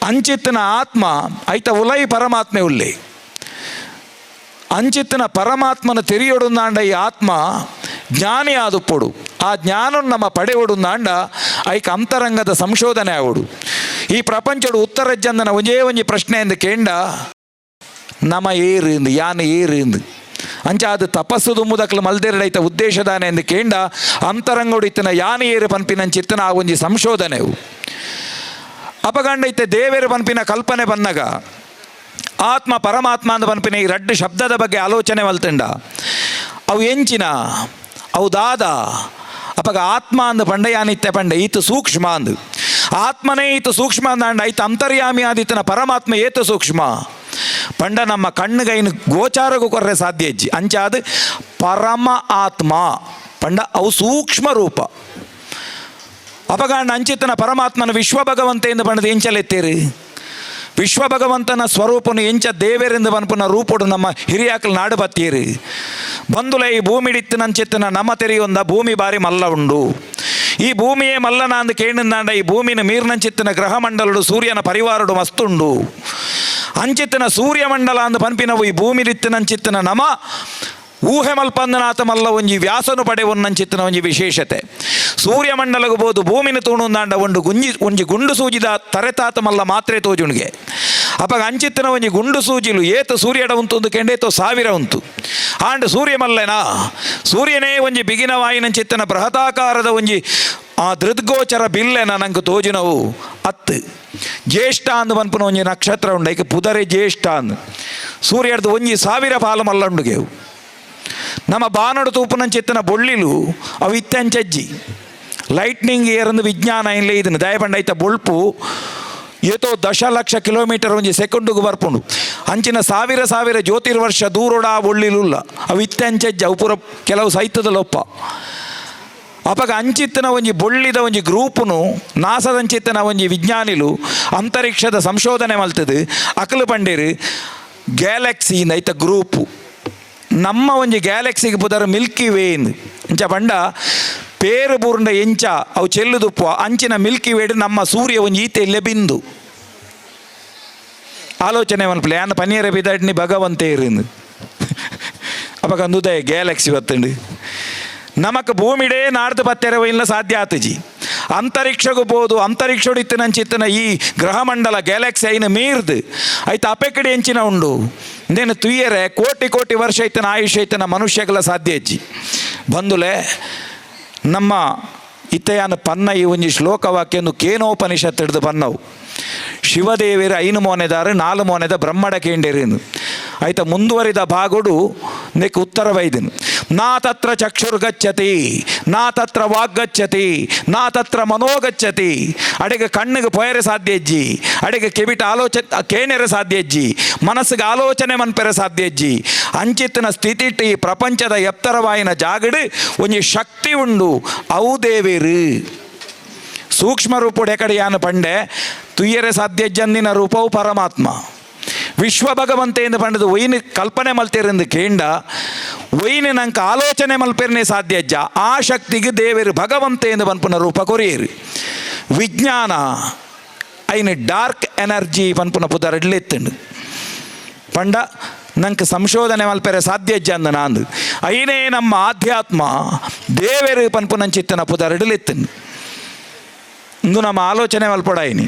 ಅಂಚಿತ್ತನ ಆತ್ಮ ಐತ ಉಲೈ ಪರಮಾತ್ಮೆ ಉಲ್ಲೆ ಅಂಚಿತ್ತನ ಪರಮಾತ್ಮನ ತೆರಿಯೊಡುಂದಾಂಡ ಈ ಆತ್ಮ ಜ್ಞಾನಿ ಆದುಪ್ಪೊಡು ಆ ಜ್ಞಾನ ನಮ್ಮ ಪಡೆಯೊಡುಂದಾಂಡ ಐಕ ಅಂತರಂಗದ ಸಂಶೋಧನೆ ಆವಡು. ಈ ಪ್ರಪಂಚಡು ಉತ್ತರ ಜಂದನ ಒಂಜೇ ಒಂಜಿ ಪ್ರಶ್ನೆ ಎಂದು ಕೇಂಡ ನಮ ಏರು ಇಂದು ಯಾನ ಏರು ಇಂದು ಅಂಚ ಅದು ತಪಸ್ಸು ದುಂಬುದಕ್ಲು ಮಲ್ದೆರಡೈತ ಉದ್ದೇಶದಾನೆ ಎಂದು ಕೇಂಡ ಅಂತರಂಗೋಡು ಇತ್ತನ ಯಾನ ಏರು ಪನ್ಪಿನಂಚಿತ್ತನ ಆ ಒಂಜಿ ಸಂಶೋಧನೆವು. ಅಪಗಂಡೈತೆ ದೇವೇರು ಪನ್ಪಿನ ಕಲ್ಪನೆ ಬನ್ನಗ ಆತ್ಮ ಪರಮಾತ್ಮ ಅಂದ ಪನ್ಪಿನ ಈ ರಡ್ಡು ಶಬ್ದದ ಬಗ್ಗೆ ಆಲೋಚನೆ ಮಲ್ತಂಡ ಅವು ಎಂಚಿನ ಅವು ದಾದ ಅಪಗ ಆತ್ಮ ಅಂದ ಪಂಡ ಯಾನಿತ್ತೆ ಪಂಡ ಈತ ಸೂಕ್ಷ್ಮ ಅಂದು ಆತ್ಮನೇ ಈತ ಸೂಕ್ಷ್ಮ ಅಂದಾಂಡ ಐತ ಅಂತರ್ಯಾಮಿ ಆದಿತ್ತನ ಪರಮಾತ್ಮ ಏತ ಸೂಕ್ಷ್ಮ ಪಂಡ ನಮ್ಮ ಕಣ್ಣುಗೈನು ಗೋಚಾರಗೂ ಕೊರ್ರೆ ಸಾಧ್ಯ ಹೆಜ್ಜಿ ಅಂಚಾದ ಪರಮ ಆತ್ಮ ಪಂಡ ಅವು ಸೂಕ್ಷ್ಮ ರೂಪ. ಅಪಗಾಂಡ ಅಂಚಿತನ ಪರಮಾತ್ಮನ ವಿಶ್ವ ಭಗವಂತ ಎಂದು ಪಂಡದ ಎಂಚಲೆತ್ತೇರಿ ವಿಶ್ವ ಭಗವಂತನ ಸ್ವರೂಪನು ಎಂಚ ದೇವರೆಂದು ಪನ್ಪುನ ರೂಪುಡು ನಮ್ಮ ಹಿರಿಯಾಕಲ್ ನಾಡು ಬತ್ತೀರಿ ಬಂದುಲ ಈ ಭೂಮಿಡಿತ್ತಿನಂಚಿತ್ತನ ನಮ ತೆರೆಯೊಂದ ಭೂಮಿ ಬಾರಿ ಮಲ್ಲ ಉಂಡು ಈ ಭೂಮಿಯೇ ಮಲ್ಲನ ಅಂದು ಕೇಣಿಂದಾಂಡ ಈ ಭೂಮಿನ ಮೀರ್ನಂಚಿತ್ತನ ಗ್ರಹ ಮಂಡಲಡು ಸೂರ್ಯನ ಪರಿವಾರಡು ಮಸ್ತುಂಡು ಅಂಚಿತ್ತನ ಸೂರ್ಯಮಂಡಲ ಅಂದು ಪನ್ಪಿನವು ಈ ಭೂಮಿಡಿತ್ತಿನಂಚಿತ್ತನ ನಮ ಊಹೆ ಮಲ್ಪಂದನಾಥ ಮಲ್ಲ ಒಂಜಿ ವ್ಯಾಸನು ಪಡೆವನ್ನಂಚಿತ್ತನ ಒಂಜಿ ವಿಶೇಷತೆ ಸೂರ್ಯಮಂಡಲಗು ಬೋದು ಭೂಮಿನ ತೂಣುಂದಾಂಡ ಒಂದು ಗುಂಜಿ ಒಂಜಿ ಗುಂಡು ಸೂಜಿದ ತರೆತಾತ ಮಲ್ಲ ಮಾತ್ರೆ ತೋಜುಣಿಗೆ ಅಪಗ ಅಂಚಿತ್ತನ ಒಂಜಿ ಗುಂಡು ಸೂಜಿಲು ಏತ ಸೂರ್ಯಡ ಉಂಟು ಒಂದು ಕೆಂಡೇತೋ ಸಾವಿರ ಉಂಟು ಆಂಡ್ ಸೂರ್ಯಮಲ್ಲನಾ ಸೂರ್ಯನೇ ಒಂಜಿ ಬಿಗಿನವಾಯಿನಂಚಿತ್ತನ ಬೃಹದಾಕಾರದ ಒಂಜಿ ಆ ದೃದ್ಗೋಚರ ಬಿಲ್ಲೆನ ನಂಗೆ ತೋಜಿನವು ಅತ್ತು ಜ್ಯೇಷ್ಠ ಅಂದು ಪನ್ಪುನ ಒಂಜಿ ನಕ್ಷತ್ರ ಉಂಡು ಐಕೆ ಪುದರೆ ಜ್ಯೇಷ್ಠ ಅಂದು ಸೂರ್ಯಡ್ದು ಒಂಜಿ ಸಾವಿರ ಪಾಲು ಮಲ್ಲುಂಡುಗೆವು ನಮ್ಮ ಬಾನಡು ತೂಪುನಂಚಿತ್ತನ ಬೊಳ್ಳಿಲು ಅವು ಇತ್ತಂಚಜ್ಜಿ ಲೈಟ್ನಿಂಗ್ ಏರಂದು ವಿಜ್ಞಾನ ಇಲ್ಲೇ ಇದನ್ನು ದಯಪಂಡ ಐತ ಬೊಳ್ಪು ಏತೋ ದಶಲಕ್ಷ ಕಿಲೋಮೀಟರ್ ಒಂಜಿ ಸೆಕೆಂಡುಗು ಬರ್ಪುಂಡು ಅಂಚಿನ ಸಾವಿರ ಸಾವಿರ ಜ್ಯೋತಿರ್ವರ್ಷ ದೂರೋಡ ಒಳ್ಳಿಲುಲ್ಲ ಅವು ಇತ್ತಂಚಜ್ಜಿ ಅವು ಪೂರ ಕೆಲವು ಸೈತದ ಲೊಪ್ಪ. ಅಪಗ ಅಂಚಿತ್ತನ ಒಂಜಿ ಬೊಳ್ಳಿದ ಒಂಜಿ ಗ್ರೂಪುನು ನಾಸದಂಚಿತ್ತನ ಒಂಜಿ ವಿಜ್ಞಾನಿಲು ಅಂತರಿಕ್ಷದ ಸಂಶೋಧನೆ ಮಲ್ತದು ಅಕಲು ಪಂಡೇರು ಗ್ಯಾಲಕ್ಸಿ ಐತ ಗ್ರೂಪು ನಮ್ಮ ಒಂಜಿ ಗ್ಯಾಲಕ್ಸಿಗೆ ಪುದರ್ ಮಿಲ್ಕಿ ವೇ ಇಂದು ಇಂಚ ಪಂಡ ಪೇರು ಬೂರ್ಂಡ ಎಂಚ ಅವು ಚೆಲ್ಲುದುಪ್ಪು ಅಂಚಿನ ಮಿಲ್ಕಿ ವೇಡ್ ನಮ್ಮ ಸೂರ್ಯ ಒಂಜಿ ಈತೆ ಇಲ್ಲೇ ಬಿಂದು ಆಲೋಚನೆ ಮನ್ಪಲೆ ಯಾನ್ ಪನೀರ ಬಿದಡ್ನಿ ಭಗವಂತೆ ಇರಿಂದು ಅಪಗ ಅಂದುದಯ ಗ್ಯಾಲಕ್ಸಿ ಬತ್ತಂಡು ನಮಕ್ ಭೂಮಿಡೇ ನಾಡ್ದು ಪತ್ತೆರವ ಇಲ್ಲ ಸಾಧ್ಯ ಆತಜಿ. ಅಂತರಿಕ್ಷಗೂ ಬೋದು ಅಂತರಿಕ್ಷಡಿತ್ತಿನಂಚಿತ್ತಿನ ಈ ಗ್ರಹಮಂಡಲ ಗ್ಯಾಲಕ್ಸಿ ಐನ ಮೀರ್ದು ಐತ ಅಪೆಕಡಿ ಎಂಚಿನ ಉಂಡು ಇಂದೇನು ತುಯ್ಯರೆ ಕೋಟಿ ಕೋಟಿ ವರ್ಷ ಐತನ ಆಯುಷ್ಯ ಐತನ ಮನುಷ್ಯಗಳ ಸಾಧ್ಯ ಹೆಚ್ಚಿ ಬಂದುಲೆ ನಮ್ಮ ಇತ್ತಯಾನ ಪನ್ನ ಈ ಒಂಜಿ ಶ್ಲೋಕವಾಕ್ಯಂದು ಕೇನೋಪನಿಷತ್ ಹಿಡಿದು ಪನ್ನವು. ಶಿವದೇವಿರ 5 ಮೋನೆದಾರು 4 ಮೋನೆದ ಬ್ರಹ್ಮಡ ಕೇಂಡಿರಿನು ಆಯ್ತ ಮುಂದುವರಿದ ಭಾಗುಡು ನೆಕ್ ಉತ್ತರವೈದನು. ನಾ ತತ್ರ ಚಕ್ಷುರ್ಗಚ್ಚತಿ ನಾ ತತ್ರ ವಾಗ್ಗಚ್ಚತಿ ನಾ ತತ್ರ ಮನೋಗಚ್ಚತಿ. ಅಡೆಗೆ ಕಣ್ಣಿಗೆ ಪೊಯರೆ ಸಾಧ್ಯ ಅಜ್ಜಿ, ಅಡೆಗೆ ಕೆಬಿಟ ಆಲೋಚನೆ ಕೇನೆರೆ ಸಾಧ್ಯ ಅಜ್ಜಿ, ಮನಸ್ಸಿಗೆ ಆಲೋಚನೆ ಮನ್ಪೆರೆ ಸಾಧ್ಯ ಅಜ್ಜಿ. ಅಂಚಿತ್ತಿನ ಸ್ಥಿತಿಟ್ಟು ಈ ಪ್ರಪಂಚದ ಎತ್ತರವಾಯಿನ ಜಾಗಡು ಒಂಜಿ ಶಕ್ತಿ ಉಂಡು ಅವು ದೇವಿರು. ಸೂಕ್ಷ್ಮ ರೂಪುಡು ಎಕಡೆಯಾನು ಪಂಡೆ ತುಯ್ಯರೆ ಸಾಧ್ಯ ಜಂದಿನ ರೂಪವು ಪರಮಾತ್ಮ. ವಿಶ್ವ ಭಗವಂತ ಎಂದು ಪಂಡದು ಒಯ್ನ ಕಲ್ಪನೆ ಮಲ್ತಿರಂದು ಕೇಂಡ ಒಯ್ನ ನಂಗೆ ಆಲೋಚನೆ ಮಲ್ಪೆರನೆ ಸಾಧ್ಯ ಅಜ್ಜ. ಆ ಶಕ್ತಿಗೆ ದೇವರು ಭಗವಂತ ಎಂದು ಪನ್ಪುನ ರೂಪ ಕೊರಿಯರು. ವಿಜ್ಞಾನ ಐನ ಡಾರ್ಕ್ ಎನರ್ಜಿ ಪನ್ಪುನ ಪುದರಡ್ಲೆತ್ತಂಡು ಪಂಡ ನಂಗೆ ಸಂಶೋಧನೆ ಮಲ್ಪೆರೆ ಸಾಧ್ಯ ಅಜ್ಜ ಅಂದ ನಾಂದು ಐನೇ ನಮ್ಮ ಆಧ್ಯಾತ್ಮ ದೇವರು ಪನ್ಪುನಂಚಿತ್ತನ ಪುದರಡ್ಲೆತ್ತಂಡು ಇಂದು ನಮ್ಮ ಆಲೋಚನೆ ಮಲ್ಪೊಡಾಯಿನಿ.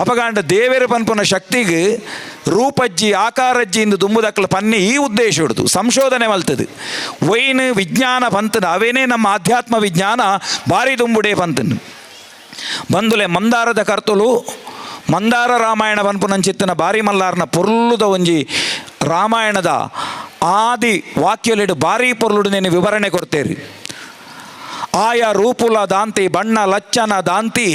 ಅಪಗಾಂಡ ದೇವೇರ ಪನ್ಪುನ ಶಕ್ತಿಗೆ ರೂಪಜ್ಜಿ ಆಕಾರಜ್ಜಿ ಇಂದು ದುಂಬುದಕ್ಕಲ ಪನ್ನಿ ಈ ಉದ್ದೇಶ ಹಿಡಿದು ಸಂಶೋಧನೆ ಮಲ್ತದು ವೈನ್ ವಿಜ್ಞಾನ ಪಂತನ ಅವೇನೇ ನಮ್ಮ ಆಧ್ಯಾತ್ಮ ವಿಜ್ಞಾನ ಭಾರಿ ದುಂಬುಡೇ ಪಂತನು. ಬಂದುಲೆ ಮಂದಾರದ ಕರ್ತುಲು ಮಂದಾರ ರಾಮಾಯಣ ಪನ್ಪುನಂಚಿತ್ತನ ಬಾರಿ ಮಲ್ಲಾರ್ನ ಪೊರ್ಲುದ ಒಂಜಿ ರಾಮಾಯಣದ ಆದಿ ವಾಕ್ಯಲಿಡು ಭಾರಿ ಪೊರ್ಲುಡು ನೇನು ವಿವರಣೆ ಕೊಡ್ತೇರಿ. ಆಯ ರೂಪುಲ ದಾಂತಿ ಬಣ್ಣ ಲಚ್ಚನ ದಾಂತಿ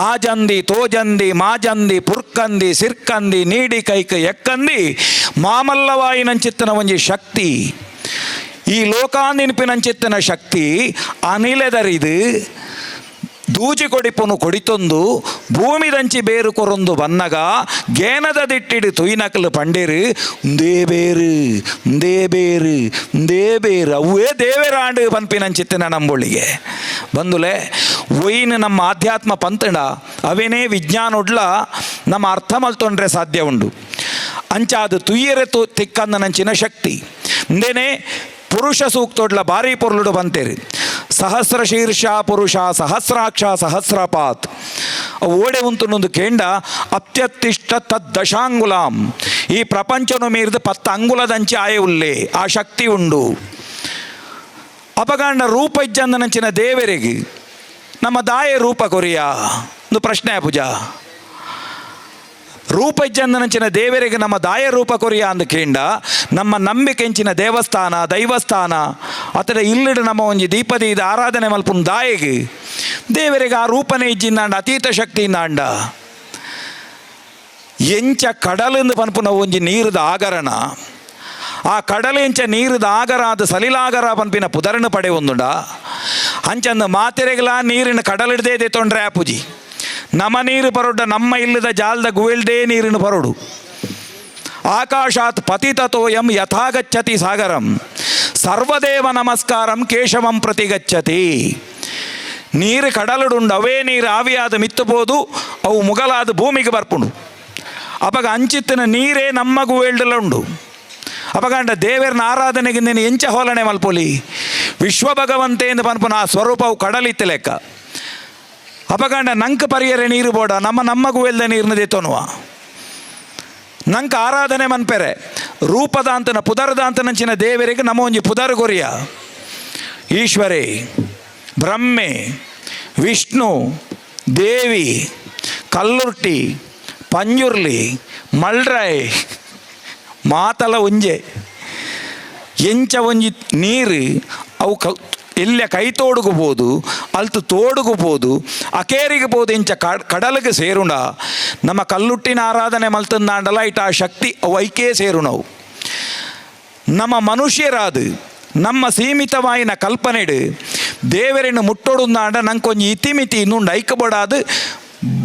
ಆಜಂದಿ ತೋಜಂದಿ ಮಾಜಂದಿ ಪುರ್ಕಂದಿ ಸಿರ್ಕಂದಿ ನೀಡಿ ಕೈಕ ಎಕ್ಕಂದಿ ಮಾಮಲ್ಲವಾಯಿನಂಚಿತ್ತನ ಒಂಜಿ ಶಕ್ತಿ ಈ ಲೋಕಾನಿನಪಿನಂಚಿತ್ತನ ಶಕ್ತಿ ಅನಿಲೆದರಿದು ದೂಜಿ ಕೊಡಿಪುನು ಕೊಡಿತೊಂದು ಭೂಮಿದಂಚಿ ಬೇರು ಕೊರೊಂದು ಬನ್ನಗ ಗೇನದ ದಿಟ್ಟಿಡು ತುಯ್ನಕಲು ಪಂಡೇರು ಉಂದೇ ಬೇರು ಉಂದೇ ಬೇರು ಉಂದೇ ಬೇರು ಅವೇ ದೇವರಾಂಡು ಪನ್ಪಿನಂಚಿತ್ತಿನ ನಂಬೊಳಿಗೆ ಬಂದುಲೆ ಒಯ್ನ ನಮ್ಮ ಆಧ್ಯಾತ್ಮ ಪಂತಂಡ ಅವೇನೇ ವಿಜ್ಞಾನೊಡ್ಲ ನಮ್ಮ ಅರ್ಥ ಮಲ್ತೊಂಡ್ರೆ ಸಾಧ್ಯ ಉಂಡು. ಅಂಚಾದು ತುಯ್ಯರೆ ತು ತಿಕ್ಕಂದನಂಚಿನ ಶಕ್ತಿ ಇಂದೇನೆ ಪುರುಷ ಸೂಕ್ತೊಡ್ಲ ಭಾರಿ ಪೊರ್ಲುಡು ಬಂತೇರಿ. ಸಹಸ್ರ ಶೀರ್ಷ ಪುರುಷ ಸಹಸ್ರಾಕ್ಷ ಸಹಸ್ರಪಾತ್ ಓಡೆ ಉಂಟುನೊಂದು ಕೇಂಡ ಅತ್ಯತ್ತಿಷ್ಟ ತದ್ದಶಾಂಗುಲಾಂ ಈ ಪ್ರಪಂಚನು ಮೀರಿದ 10 ಅಂಗುಲದಂಚೆ ಆಯೆ ಉಲ್ಲೆ ಆ ಶಕ್ತಿ ಉಂಡು. ಅಪಗಾಂಡ ರೂಪ ಇಜ್ಜಂದನಂಚಿನ ದೇವರಿಗೆ ನಮ್ಮ ದಾಯ ರೂಪ ಕೊರಿಯಾ ಒಂದು ಪ್ರಶ್ನೆ ಪೂಜಾ. ರೂಪ ಇಜ್ಜಂದನಂಚಿನ ದೇವರಿಗೆ ನಮ್ಮ ದಾಯ ರೂಪ ಕೊರಿಯಾ ಅಂದ ಕೇಂಡ ನಮ್ಮ ನಂಬಿಕೆಂಚಿನ ದೇವಸ್ಥಾನ ದೈವಸ್ಥಾನ ಅತಡ ಇಲ್ಲಿಡು ನಮ್ಮ ಒಂಜಿ ದೀಪದೀದ ಆರಾಧನೆ ಮಲ್ಪುನ್ ದಾಯಿಗೆ ದೇವರಿಗೆ ಆ ರೂಪನೇ ಇಜ್ಜಿಂದಾಂಡ ಅತೀತ ಶಕ್ತಿಯಿಂದಾಂಡ. ಎಂಚ ಕಡಲಿಂದ ಪನ್ಪುನ ಒಂಜಿ ನೀರದ ಆಗರಣ ಆ ಕಡಲೆಂಚ ನೀರದ ಆಗರ ಅದು ಸಲಿಲಾಗರ ಪನ್ಪಿನ ಪುದರನ್ನು ಪಡೆ ಒಂದುಂಡ ಅಂಚಂದ ಮಾತೆರೆಗಲ ನೀರಿನ ಕಡಲಿಡ್ದೇ ತೊಂಡ್ರೆ ಆ ಪೂಜಿ. ನಮ್ಮ ನೀರು ಪರೊಡ್ಡ ನಮ್ಮ ಇಲ್ಲದ ಜಾಲದ ಗುವೆಲ್ದೇ ನೀರಿನ ಪರೊಡು. ಆಕಾಶಾತ್ ಪತಿತತೋಯಂ ಯಥಾಗಚ್ಚತಿ ಸಾಗರಂ ಸರ್ವದೇವ ನಮಸ್ಕಾರಂ ಕೇಶವಂ ಪ್ರತಿಗಚ್ಚತಿ. ನೀರು ಕಡಲುಡುಂಡು ಅವೇ ನೀರು ಆವಿಯಾದ ಮಿತ್ತುಬೋದು ಅವು ಮುಗಲಾದ ಭೂಮಿಗೆ ಬರ್ಪುಂಡು. ಅಪಗ ಅಂಚಿತ್ತಿನ ನೀರೇ ನಮ್ಮ ಗುವೆಲ್ಡಲ ಉಂಡು. ಅಪಗಂಡ ದೇವರನ ಆರಾಧನೆಗೆ ನೀನು ಎಂಚ ಹೋಲಣೆ ಮಲ್ಪೊಲಿ ವಿಶ್ವ ಭಗವಂತೆ ಎಂದು ಪನ್ಪುನ ಆ ಸ್ವರೂಪವು ಕಡಲಿತ್ತು ಲೆಕ್ಕ. ಅಪಗಂಡ ನಂಕ ಪರಿಯರೆ ನೀರು ಬೋಡ ನಮ್ಮ ನಮ್ಮ ಗುವೆಲ್ದ ನೀರಿನ ದೇತೋನುವ ನಂಕ ಆರಾಧನೆ ಮನ್ಪೆರೆ ರೂಪದಾಂತನ ಪುದರದಾಂತನಂಚಿನ ದೇವರಿಗೆ ನಮ್ಮ ಒಂಜಿ ಪುದರ್ ಕೊರಿಯ ಈಶ್ವರೇ ಬ್ರಹ್ಮೆ ವಿಷ್ಣು ದೇವಿ ಕಲ್ಲುರ್ಟಿ ಪಂಜುರ್ಲಿ ಮಲ್ರಾಯ್ ಮಾತಲ ಒಂಜೆ ಎಂಚ ಒಂಜಿ ನೀರು ಅವು ಎಲ್ಲ ಕೈ ತೋಡುಗುಬೋದು ಅಲ್ತು ತೋಡುಗುಬೋದು ಅಕೇರಿಗೆ ಬೋದು ಇಂಚ ಕಡಲಿಗೆ ಸೇರುಣ ನಮ್ಮ ಕಲ್ಲುಟ್ಟಿನ ಆರಾಧನೆ ಮಲ್ತಂದಾಂಡಲ ಇಟ ಆ ಶಕ್ತಿ ಅವು ಐಕೇ ಸೇರುಣವು. ನಮ್ಮ ಮನುಷ್ಯರಾದು ನಮ್ಮ ಸೀಮಿತವಾಯಿನ ಕಲ್ಪನೆಡು ದೇವರನ್ನು ಮುಟ್ಟೊಡುಂದಾಂಡ ನಂಕೊಂಜಿ ಇತಿಮಿತಿ ಇನ್ನುಂಡು ಐಕಬಡಾದು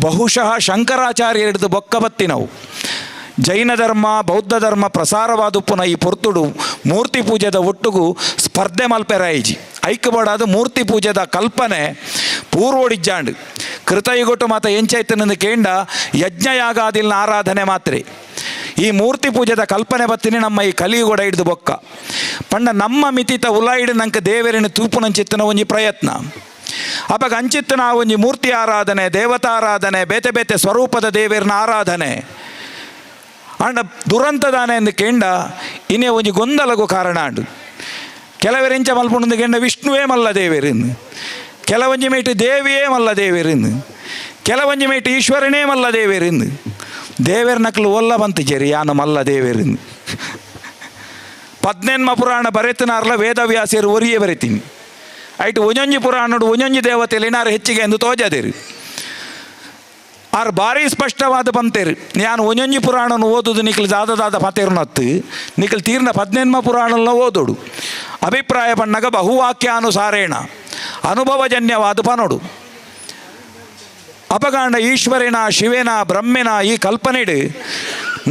ಬಹುಶಃ ಶಂಕರಾಚಾರ್ಯರಿಡ್ದು ಬೊಕ್ಕ ಬತ್ತಿನವು. ಜೈನ ಧರ್ಮ ಬೌದ್ಧ ಧರ್ಮ ಪ್ರಸಾರವಾದುಪ್ಪುನ ಈ ಪೊರ್ತುಡು ಮೂರ್ತಿ ಪೂಜೆದ ಒಟ್ಟುಗು ಸ್ಪರ್ಧೆ ಮಲ್ಪೆರಾಯಿಜಿ ಐಕಬಡಾದು ಮೂರ್ತಿ ಪೂಜೆದ ಕಲ್ಪನೆ ಪೂರ್ವೋಡಿಜ್ಜಾಂಡು ಕೃತಯುಗೊಟ್ಟು ಮಾತ ಎಂಚೈತನಂದು ಕೇಂಡ ಯಜ್ಞಯಾಗಾದಿಲ್ನ ಆರಾಧನೆ ಮಾತ್ರೆ ಈ ಮೂರ್ತಿ ಪೂಜೆದ ಕಲ್ಪನೆ ಬತ್ತಿನಿ ನಮ್ಮ ಈ ಕಲಿಯುಗೊಡ ಹಿಡಿದು ಬೊಕ್ಕ ಪಂಡ ನಮ್ಮ ಮಿತಿತ ಉಲಾಯಿಡು ನಂಕ ದೇವರಿನ ತೂಪುನಂಚಿತ್ತನ ಒಂಜಿ ಪ್ರಯತ್ನ. ಅಪಗ ಅಂಚಿತ್ತನ ಒಂಜಿ ಮೂರ್ತಿ ಆರಾಧನೆ, ದೇವತಾರಾಧನೆ, ಬೇತೆ ಬೇತೆ ಸ್ವರೂಪದ ದೇವೇರ್ನ ಆರಾಧನೆ ಅಂಡ ದುರಂತದಾನೆ ಎಂದು ಕೇಂಡ ಇನ್ನೇ ಒಂಜಿ ಗೊಂದಲಗು ಕಾರಣ ಅಂಡು. ಕೆಲವರೆಂಚ ಮಲ್ಪುಂಡು ಕೆಂಡ ವಿಷ್ಣುವೇ ಮಲ್ಲ ದೇವೇರಿಂದು, ಕೆಲವೊಂಜಿ ಮೇಟು ದೇವಿಯೇ ಮಲ್ಲ ದೇವೇರಿಂದು, ಕೆಲವೊಂಜಿ ಮೇಟು ಈಶ್ವರನೇ ಮಲ್ಲ ದೇವೇರಿಂದು. ದೇವೇರ್ ನಕಲು ಒಲ್ಲ ಬಂತು ಜರಿ ಯಾನ ಮಲ್ಲ ದೇವೇರಿಂದು. ಪದ್ನೆನ್ಮ ಪುರಾಣ ಬರೆತನಾರ್ಲ ವೇದವ್ಯಾಸರು ಒರಿಯೇ ಬರೆತೀನಿ. ಐಟು ಒಂಜೊಂಜಿ ಪುರಾಣಡು ಒಂಜೊಂಜಿ ದೇವತೆಯಲ್ಲಿ ನಾರು ಹೆಚ್ಚಿಗೆ ಎಂದು ತೋಜದಿರು. ಆರು ಭಾರಿ ಸ್ಪಷ್ಟವಾದ ಪಂತೇರು ನಾನು ಒಂಜೊಂಜಿ ಪುರಾಣನು ಓದುದು ನಿಖಲ್ ದಾದ ದಾದ ಪತೇರುನತ್ತು ನಿಖಲ್ ತೀರ್ನ ಪದ್ನೆನ್ಮ ಪುರಾಣನ ಓದೋಡು ಅಭಿಪ್ರಾಯ ಪಣ್ಣಗ ಬಹುವಾಕ್ಯಾನುಸಾರೇಣ ಅನುಭವಜನ್ಯವಾದ ಪನೋಡು. ಅಪಗಾಂಡ ಈಶ್ವರೇನ ಶಿವೇನ ಬ್ರಹ್ಮೇನ ಈ ಕಲ್ಪನೆಡು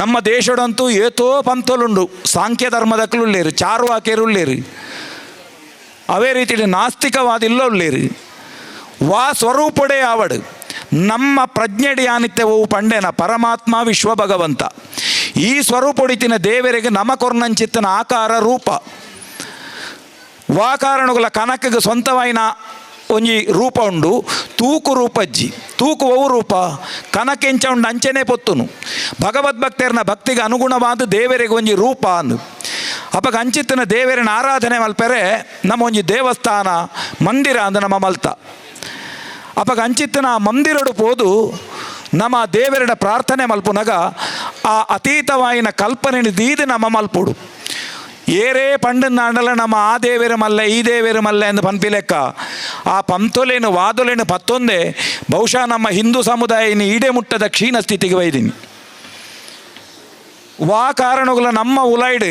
ನಮ್ಮ ದೇಶಡಂತೂ ಏತೋ ಪಂಥಲುಂಡು. ಸಾಂಖ್ಯ ಧರ್ಮದಕ್ಕಲುಳ್ಳೇರು, ಚಾರುವಾಕ್ಯರುಳ್ಳೇರು, ಅವೇ ರೀತಿ ನಾಸ್ತಿಕವಾದ ಇಲ್ಲೊಳ್ಳೇರು. ವಾ ಸ್ವರೂಪಡೇ ಆವಡು ನಮ್ಮ ಪ್ರಜ್ಞೆಡಿ ಆನಿತ್ಯವು ಪಂಡೆನ ಪರಮಾತ್ಮ ವಿಶ್ವ ಭಗವಂತ ಈ ಸ್ವರೂಪೊಡಿತಿನ ದೇವರಿಗೆ ನಮ ಕೊರ್ನಂಚಿತ್ತನ ಆಕಾರ ರೂಪ ವಾ ಕಾರಣಗಳ ಕನಕಿಗೆ ಸ್ವಂತವಾಯಿನ ಒಂಜಿ ರೂಪ ಉಂಡು. ತೂಕು ರೂಪಜ್ಜಿ ತೂಕು ಒವು ರೂಪ ಕನಕೆಂಚ ಉಂಡು ಅಂಚೆನೇ ಪೊತ್ತುನು. ಭಗವದ್ಭಕ್ತರನ ಭಕ್ತಿಗೆ ಅನುಗುಣವಾದ ದೇವರಿಗೆ ಒಂಜಿ ರೂಪ ಅಂದು. ಅಪಗ ಅಂಚಿತ್ತನ ದೇವರನ ಆರಾಧನೆ ಮಲ್ಪೆರೆ ನಮ್ಮ ಒಂಜಿ ದೇವಸ್ಥಾನ ಮಂದಿರ ಅಂದು ನಮ್ಮ ಮಲ್ತ. ಅಪಗ ಅಂಚಿತ್ತನ ಆ ಮಂದಿರಡು ಪೋದು ನಮ್ಮ ದೇವರಡ ಪ್ರಾರ್ಥನೆ ಮಲ್ಪುನಗ ಆ ಅತೀತವಾಯಿನ ಕಲ್ಪನೆ ದೀದು ನಮ್ಮ ಮಲ್ಪುಡು. ಏರೇ ಪಂಡನಾಂಡಲ ನಮ್ಮ ಆ ದೇವೇರು ಮಲ್ಲೆ ಈ ದೇವೇರು ಮಲ್ಲೆ ಎಂದು ಪನ್ಪಿಲೆಕ್ಕ ಆ ಪಂತೊಲೇನು ವಾದೊಲೇನು ಪತ್ತೊಂದೇ ಬಹುಶಃ ನಮ್ಮ ಹಿಂದೂ ಸಮುದಾಯ ಇನ್ನು ಈಡೆ ಮುಟ್ಟದ ಕ್ಷೀಣ ಸ್ಥಿತಿಗೆ ವೈದಿನಿ. ವಾ ಕಾರಣಗಳ ನಮ್ಮ ಉಲೈಡ್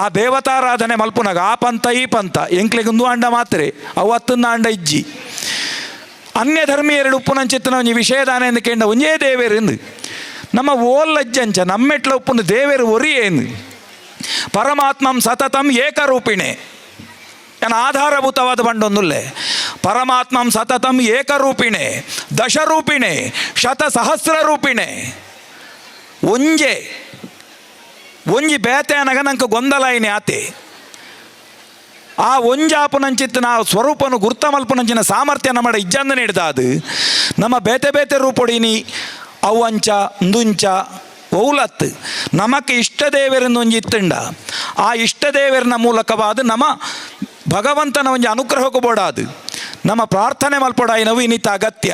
ಆ ದೇವತಾರಾಧನೆ ಮಲ್ಪುನಗ ಆ ಪಂಥ ಈ ಪಂಥ ಎಂಕ್ಲೆಗೊಂದು ಅಂಡ ಮಾತ್ರೆ ಅವು ಹತ್ತೊಂದು ಅಂಡ ಇಜ್ಜಿ. ಅನ್ಯ ಧರ್ಮೀಯರು ಉಪ್ಪುನಂಚಿತ್ತನ ಒಂಜಿ ವಿಷಯದಾನೆ ಎಂದು ಕೇಂಡ ಒಂಜೇ ದೇವೇರು ಎಂದು ನಮ್ಮ ಓಲ್ಲಜ್ಜಂಚ ನಮ್ಮೆಟ್ಲ ಉಪ್ಪುನ ದೇವೇರು ಒರಿಯೇಂದು. ಪರಮಾತ್ಮಂ ಸತತಂ ಏಕರೂಪಿಣೆ ಎನ್ನ ಆಧಾರಭೂತವಾದ ಬಂಡೊಂದುಲ್ಲೆ. ಪರಮಾತ್ಮಂ ಸತತಂ ಏಕರೂಪಿಣೆ ದಶರೂಪಿಣೆ ಶತಸಹಸ್ರ ರೂಪಿಣೆ. ಒಂಜೆ ಒಂಜಿ ಬೇತೆ ಅನಗ ನಂಗೆ ಗೊಂದಲ ಐನೆ ಆತೆ. ಆ ಒಂಜಾಪುನಂಚಿತ್ತನ ಆ ಸ್ವರೂಪನು ಗುರ್ತ ಮಲ್ಪುನಂಚಿನ ಸಾಮರ್ಥ್ಯ ನಮ್ಮ ಇಜ್ಜಂದ ನೀಡ್ದಾದು ನಮ್ಮ ಬೇತೆ ಬೇತೆ ರೂಪೊಡಿನಿ ಅವು ಅಂಚ ನುಂಚ ಒೌಲತ್ತು ನಮಕ್ಕೆ ಇಷ್ಟ ದೇವರನ್ನು ಒಂಜಿ ಇತ್ತಂಡ ಆ ಇಷ್ಟ ದೇವರನ ಮೂಲಕವಾದ ನಮ್ಮ ಭಗವಂತನ ಒಂಜಿ ಅನುಗ್ರಹಕ್ಕೂ ಬೋಡಾದು ನಮ್ಮ ಪ್ರಾರ್ಥನೆ ಮಲ್ಪೊಡಾಯಿನವು ಇನ್ನಿತ ಅಗತ್ಯ.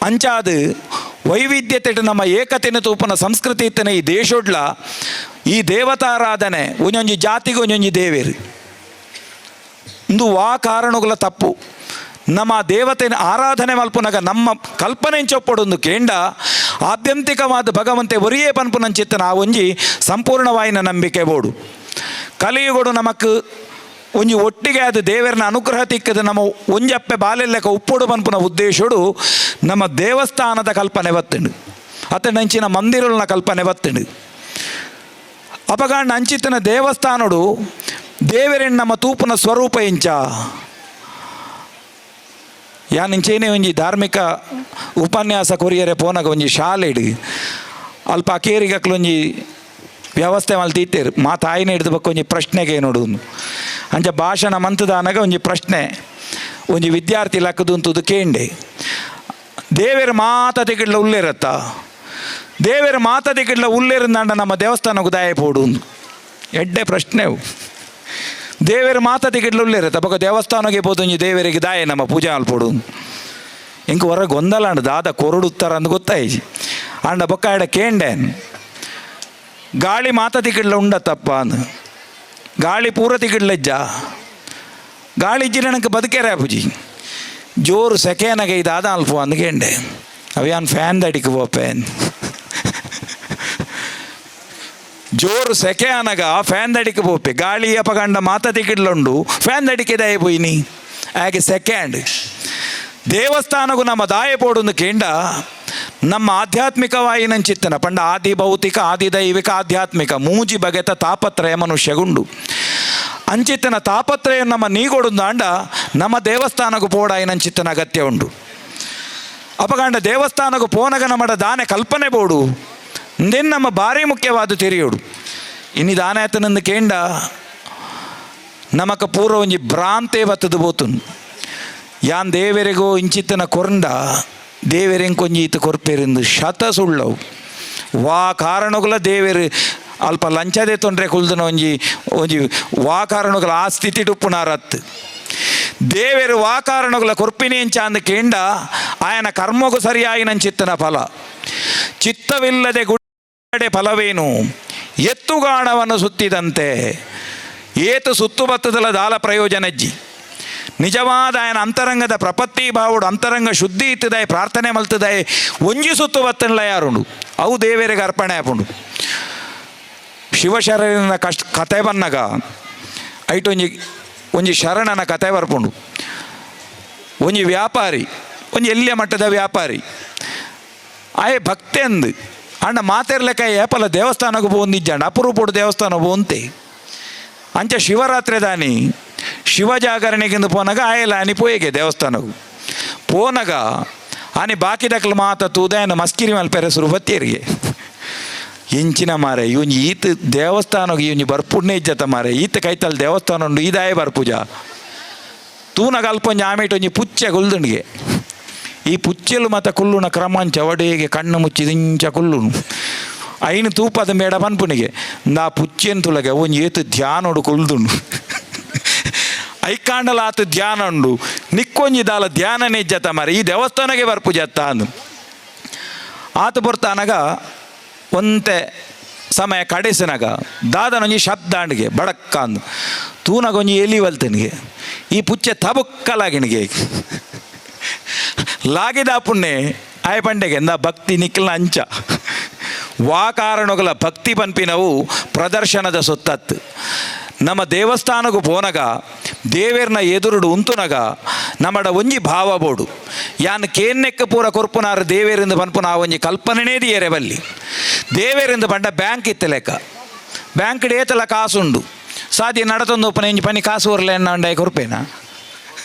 ಅಂಚಾದು ವೈವಿಧ್ಯತೆ ನಮ್ಮ ಏಕತೆನ ತೂಪನ ಸಂಸ್ಕೃತಿ ಇತ್ತನೆ ಈ ದೇಶೊಡ್ಲ ಈ ದೇವತಾರಾಧನೆ ಒಂಜೊಂಜಿ ಜಾತಿಗೆ ಒಂಜೊಂಜಿ ದೇವೇರು ಇಂದು ವಾ ಕಾರಣಗಳ ತಪ್ಪು. ನಮ್ಮ ದೇವತೆನ ಆರಾಧನೆ ಮಲ್ಪುನಗ ನಮ್ಮ ಕಲ್ಪನೆ ಚೊಪ್ಪಡೊಂದು ಕೇಂಡ ಆತ್ಯಂತಿಕವಾದ ಭಗವಂತೆ ಒರಿಯೇ ಪನ್ಪುನಂಚಿತ್ತನ ಆ ಒಂಜಿ ಸಂಪೂರ್ಣವಾಯಿನ ನಂಬಿಕೆ ಬೋಡು. ಕಲಿಯುಗಡು ನಮಕ್ ಒಂಜಿ ಒಟ್ಟಿಗೆ ಅದು ದೇವರನ ಅನುಗ್ರಹ ತಿಕ್ಕದ ನಮ್ಮ ಒಂಜಪ್ಪೆ ಬಾಲೆಲ್ಲಕ ಉಪ್ಪೊಡು ಪನ್ಪುನ ಉದ್ದೇಶಡು ನಮ್ಮ ದೇವಸ್ಥಾನದ ಕಲ್ಪನೆ ಬತ್ತಂಡು ಅತಂಚಿನ ಮಂದಿರನ ಕಲ್ಪನೆ ಬತ್ತಂಡು. ಅಪಗಾಂಡ ಅಂಚಿತನ ದೇವಸ್ಥಾನಡು ದೇವರೆಣ್ಣ ನಮ್ಮ ತೂಪುನ ಸ್ವರೂಪ ಇಂಚ ಯಾನಿಂಚೇನೆ ಒಂಜಿ ಧಾರ್ಮಿಕ ಉಪನ್ಯಾಸ ಕೊರಿಯರೆ ಪೋನಗ ಒಂಜಿ ಶಾಲೆಡು ಅಲ್ಪ ಅಕೇರಿಗಕ್ಲೊಂಜಿ ವ್ಯವಸ್ಥೆ ಮಲ್ತೀತೇರು ಮಾ ತಾಯಿನ ಹಿಡಿದು ಬಕ್ಕ ಒಂಜಿ ಪ್ರಶ್ನೆಗೆ ನೋಡು ಅಂಚ ಭಾಷಣ ಮಂತದಾನಗ ಒಂಜಿ ಪ್ರಶ್ನೆ ಒಂಜಿ ವಿದ್ಯಾರ್ಥಿ ಲಕ್ಕದುಂತುದು ಕೇಂಡೆ. ದೇವೇರು ಮಾತ ತಿಗಿಡ್ಲ ಉಲ್ಲೇರತ್ತ ದೇವೇರು ಮಾತ ತಿಗಿಡ್ಲ ಉಲ್ಲೇರಂದಾಂಡ ನಮ್ಮ ದೇವಸ್ಥಾನಕ್ಕೂ ದಾಯ ಪೋಡು ಎಡ್ಡೆ ಪ್ರಶ್ನೆವು. ದೇವೇರು ಮಾತ ತಿಗಿಡ್ಲ ಉಲ್ಲೇರತ್ತ ಬೊಕ ದೇವಸ್ಥಾನಕ್ಕೆ ಪೋದು ಒಂಜಿ ದೇವರಿಗೆ ದಾಯ ನಮ್ಮ ಪೂಜೆ ಮಲ್ಪೋಡು ಇಂಕ ಹೊರ ಗೊಂದಲ ಅಂಡ ದಾದ ಕೊರಡುತ್ತಾರ ಅಂದ್ ಗೊತ್ತಾಯ್ಜಿ ಅಂಡ ಬೊಕ್ಕ ಎಡ ಕೇಂಡೆ ಗಾಳಿ ಮಾತ ತಿಗಿಡ್ಲ ಉಂಡತ್ತಪ್ಪ ಅಂದು ಗಾಳಿ ಪೂರ ತಿಗಿಡ್ಲಜ್ಜ ಗಾಳಿ ಇಜ್ಜಿನ ನನಗೆ ಬದುಕೇರ ಪೂಜಿ ಜೋರು ಸೆಕೆನಗೆ ಇದಾದ ಅಲ್ಪ ಅಂದ್ ಕೇಂಡೆ ಅವ್ಯಾನ್ ಫ್ಯಾನ್ ದಡಿಗೆ ಪೋಪೆ ಜೋರು ಸೆಕೆ ಅನಗ ಫ್ಯಾನ್ ದಡಿಗೆ ಪೋಪೆ ಗಾಳಿ ಅಪಗಂಡ ಮಾತ ತಿಗಿಡ್ಲುಂಡು ಫ್ಯಾನ್ ದಡಿಕೆ ದಾಯ ಪೋಯಿನಿ ಹಾಗೆ ಸೆಕೆಂಡ್ ದೇವಸ್ಥಾನಗೂ ನಮ್ಮ ದಾಯ ಪೋಡುಂದು ಕೇಂಡ ನಮ್ಮ ಆಧ್ಯಾತ್ಮಿಕವಾಯಿನಂಚಿತ್ತನ ಪಂಡ ಆದಿ ಭೌತಿಕ ಆದಿ ದೈವಿಕ ಆಧ್ಯಾತ್ಮಿಕ ಮೂಜಿ ಬಗೆತ ತಾಪತ್ರಯ ಮನುಷ್ಯಗುಂಡು ಅಂಚಿತ್ತನ ತಾಪತ್ರಯ ನಮ್ಮ ನೀಗೊಡುಂದಾಂಡ ನಮ್ಮ ದೇವಸ್ಥಾನಕ್ಕೂ ಪೋಡಾಯಿನಂಚಿತ್ತನ ಅಗತ್ಯ ಉಂಡು. ಅಪಗಂಡ ದೇವಸ್ಥಾನಕ್ಕೂ ಪೋನಗ ನಮ್ಮಡ ದಾನೆ ಕಲ್ಪನೆ ಬೋಡು ಇಂದೇನು ನಮ್ಮ ಭಾರಿ ಮುಖ್ಯವಾದ ತೆರೆಯೋಡು. ಇನ್ನು ದಾನೆ ಆತನಂದು ಕೇಂಡ ನಮಕ ಪೂರ್ವ ಒಂಜಿ ಭ್ರಾಂತೆ ಬತ್ತದು ಬೋತುನು. ಯಾನ್ ದೇವರಿಗೋ ಇಂಚಿತ್ತನ ಕೊರಂಡ ದೇವರೆಂ ಕೊಂಜಿ ಈತ ಕೊರ್ಪೇರಿಂದು ಶತ ಸುಳ್ಳವು. ವಾ ಕಾರಣಗಳ ದೇವರು ಅಲ್ಪ ಲಂಚದೆ ತೊಂದರೆ ಕುಲ್ದನ ಒಂಜಿ ಒಂಜಿ ವಾ ಕಾರಣಗಳ ಆ ಸ್ಥಿತಿ ಉಪ್ಪುನಾರತ್ತು. ದೇವರು ವಾ ಕಾರಣಗಳ ಕೊರ್ಪಿನಿ ಅಂದ ಕೇಂಡ ಆಯನ ಕರ್ಮಗೂ ಸರಿಯಾಗಿ ಚಿತ್ತನ ಫಲ. ಚಿತ್ತವಿಲ್ಲದೆ ಗುಡ್ಡೆ ಫಲವೇನು? ಎತ್ತುಗಾಣವನ್ನು ಸುತ್ತಿದಂತೆ ಏತು ಸುತ್ತು ಬತ್ತದಲ ದಾಲ ಪ್ರಯೋಜನಜ್ಜಿ. ನಿಜವಾದ ಆಯನ ಅಂತರಂಗದ ಪ್ರಪತ್ತಿ ಭಾವುಡು ಅಂತರಂಗ ಶುದ್ಧಿ ಇತ್ತದಾಯ ಪ್ರಾರ್ಥನೆ ಮಲ್ತದಾಯ ಒಂಜಿ ಸುತ್ತು ಬತ್ತನ್ಲ ಯಾರುಂಡು ಅವು ದೇವರಿಗೆ ಅರ್ಪಣೆ ಆಪುಂಡು. ಶಿವಶರಣನ ಕಷ್ಟ ಕತೆ ಬನ್ನಗ ಐಟೊಂಜಿ ಒಂಜಿ ಶರಣನ ಕತೆ ಬರ್ಪುಂಡು. ಒಂಜಿ ವ್ಯಾಪಾರಿ, ಒಂಜಿ ಎಲ್ಲಿಯ ಮಟ್ಟದ ವ್ಯಾಪಾರಿ, ಆಯೆ ಭಕ್ತೆಂದು ಅಣ್ಣ ಮಾತೆರ್ಲೆಕ್ಕ ಏಪಲ ದೇವಸ್ಥಾನಕ್ಕೆ ಪೋಂದಿಜ್ಜಂಡ ಅಪರೂಪಡು ದೇವಸ್ಥಾನ ಪೋಂತೆ. ಅಂಚ ಶಿವರಾತ್ರಿ ದಾನಿ ಶಿವಜಾಗರಣೆಗಿಂದು ಪೋನಾಗ ಆಯಲ ಆನಿ ಪೋಯೆಗೆ ದೇವಸ್ಥಾನకు ಪೋನಗ ಆನಿ ಬಾಕಿದಕ್ಲು ಮಾತ ತೂದಾಯನ ಮಸ್ಕಿರಿ ಮಲ್ಪೆರೆ ಸುರು ಬತ್ತೇರಿಗೆ ಎಂಚಿನ ಮಾರೆ ಇವನ್ ಈತ ದೇವಸ್ಥಾನಕ್ಕೆ ಇವನ್ ಬರ್ಪುಣ್ಣೆ ಇಜ್ಜತ ಮಾರೆ ಈತ ಕೈತಲ್ ದೇವಸ್ಥಾನ ಉಂಡು ಈದಾಯ ಬರ್ಪೂಜ ತೂನಗ ಅಲ್ಪೊಂಜಿ ಆಮೇಟೊಂಜಿ ಒಂಜಿ ಪುಚ್ಚೆ ಕುಲ್ದುಂಡಿಗೆ. ಈ ಪುಚ್ಚೆಲು ಮತ ಕುಲ್ಲುನ ಕ್ರಮಾಂಚ ಒಡೆಗೆ ಕಣ್ಣು ಮುಚ್ಚಿದಿಂಚ ಕುಲ್ಲುನು ಐನು ತೂಪದ ಮೇಡ ಪನ್ಪುನಿಗೆ ನಾ ಪುಚ್ಚೆನ್ ತುಲಗೆ ಒಂಜಿ ಏತು ಧ್ಯಾನೋಡು ಕುಲ್ದುಂಡು ಐಕಾಂಡಲ ಆತು ಧ್ಯಾನ ಉಂಡು ನಿಕ್ಕೊಂಜಿ ದಾಲ ಧ್ಯಾನನೇ ಇಜ್ಜತ ಮಾರೆ ಈ ದೇವಸ್ಥಾನಕ್ಕೆ ಬರ್ಪುಜತ್ತ ಅಂದು. ಆತ ಬರ್ತಾನಗ ಒಂತೆ ಸಮಯ ಕಡೆಸಿನಾಗ ದಾದನೊಂಜಿ ಶಬ್ದ ಅಂಡಿಗೆ ಬಡಕ್ಕ ಅಂದು ತೂನಗೊಂಜಿ ಎಲಿ ವಲ್ತನಿಗೆ ಈ ಪುಚ್ಚೆ ತಬುಕ್ಕಲಾಗಿನಿಗೆ ಲಾಗಿದ ಪುಣ್ಯ ಆಯ ಪಂಡೆಗೆ ಎಂದ ಭಕ್ತಿ ನಿಕ್ಕಲ್ನ ಅಂಚ ವಾ ಕಾರಣಗಳ ಭಕ್ತಿ ಪನ್ಪಿನವು ಪ್ರದರ್ಶನದ ಸೊತ್ತತ್ತು. ನಮ್ಮ ದೇವಸ್ಥಾನಕ್ಕೂ ಪೋನಗ ದೇವೇರ್ನ ಎದುರುಡು ಉಂತುನಗ ನಮ್ಮಡ ಒಂಜಿ ಭಾವ ಬೋಡು ಯಾನ್ ಕೇನ್ನೆಕ್ಕ ಪೂರ ಕೊರ್ಪುನಾರು ದೇವೇರಿಂದ ಪನ್ಪುನ ಆ ಒಂಜಿ ಕಲ್ಪನೆನೇ ದಿಯರೆ ಬಲ್ಲಿ. ದೇವೇರಿಂದ ಪಂಡ ಬ್ಯಾಂಕ್ ಇತ್ತ ಲೆಕ್ಕ, ಬ್ಯಾಂಕ್ ಏತಲ ಕಾಸುಂಡು ಸಾದಿ ನಡತೊಂದು ಒಪ್ಪನ ಎಂಜಿ ಪನಿ ಕಾಸು ಒರ್ಲೆ ಎನ್ನ ಕೊರ್ಪೇನ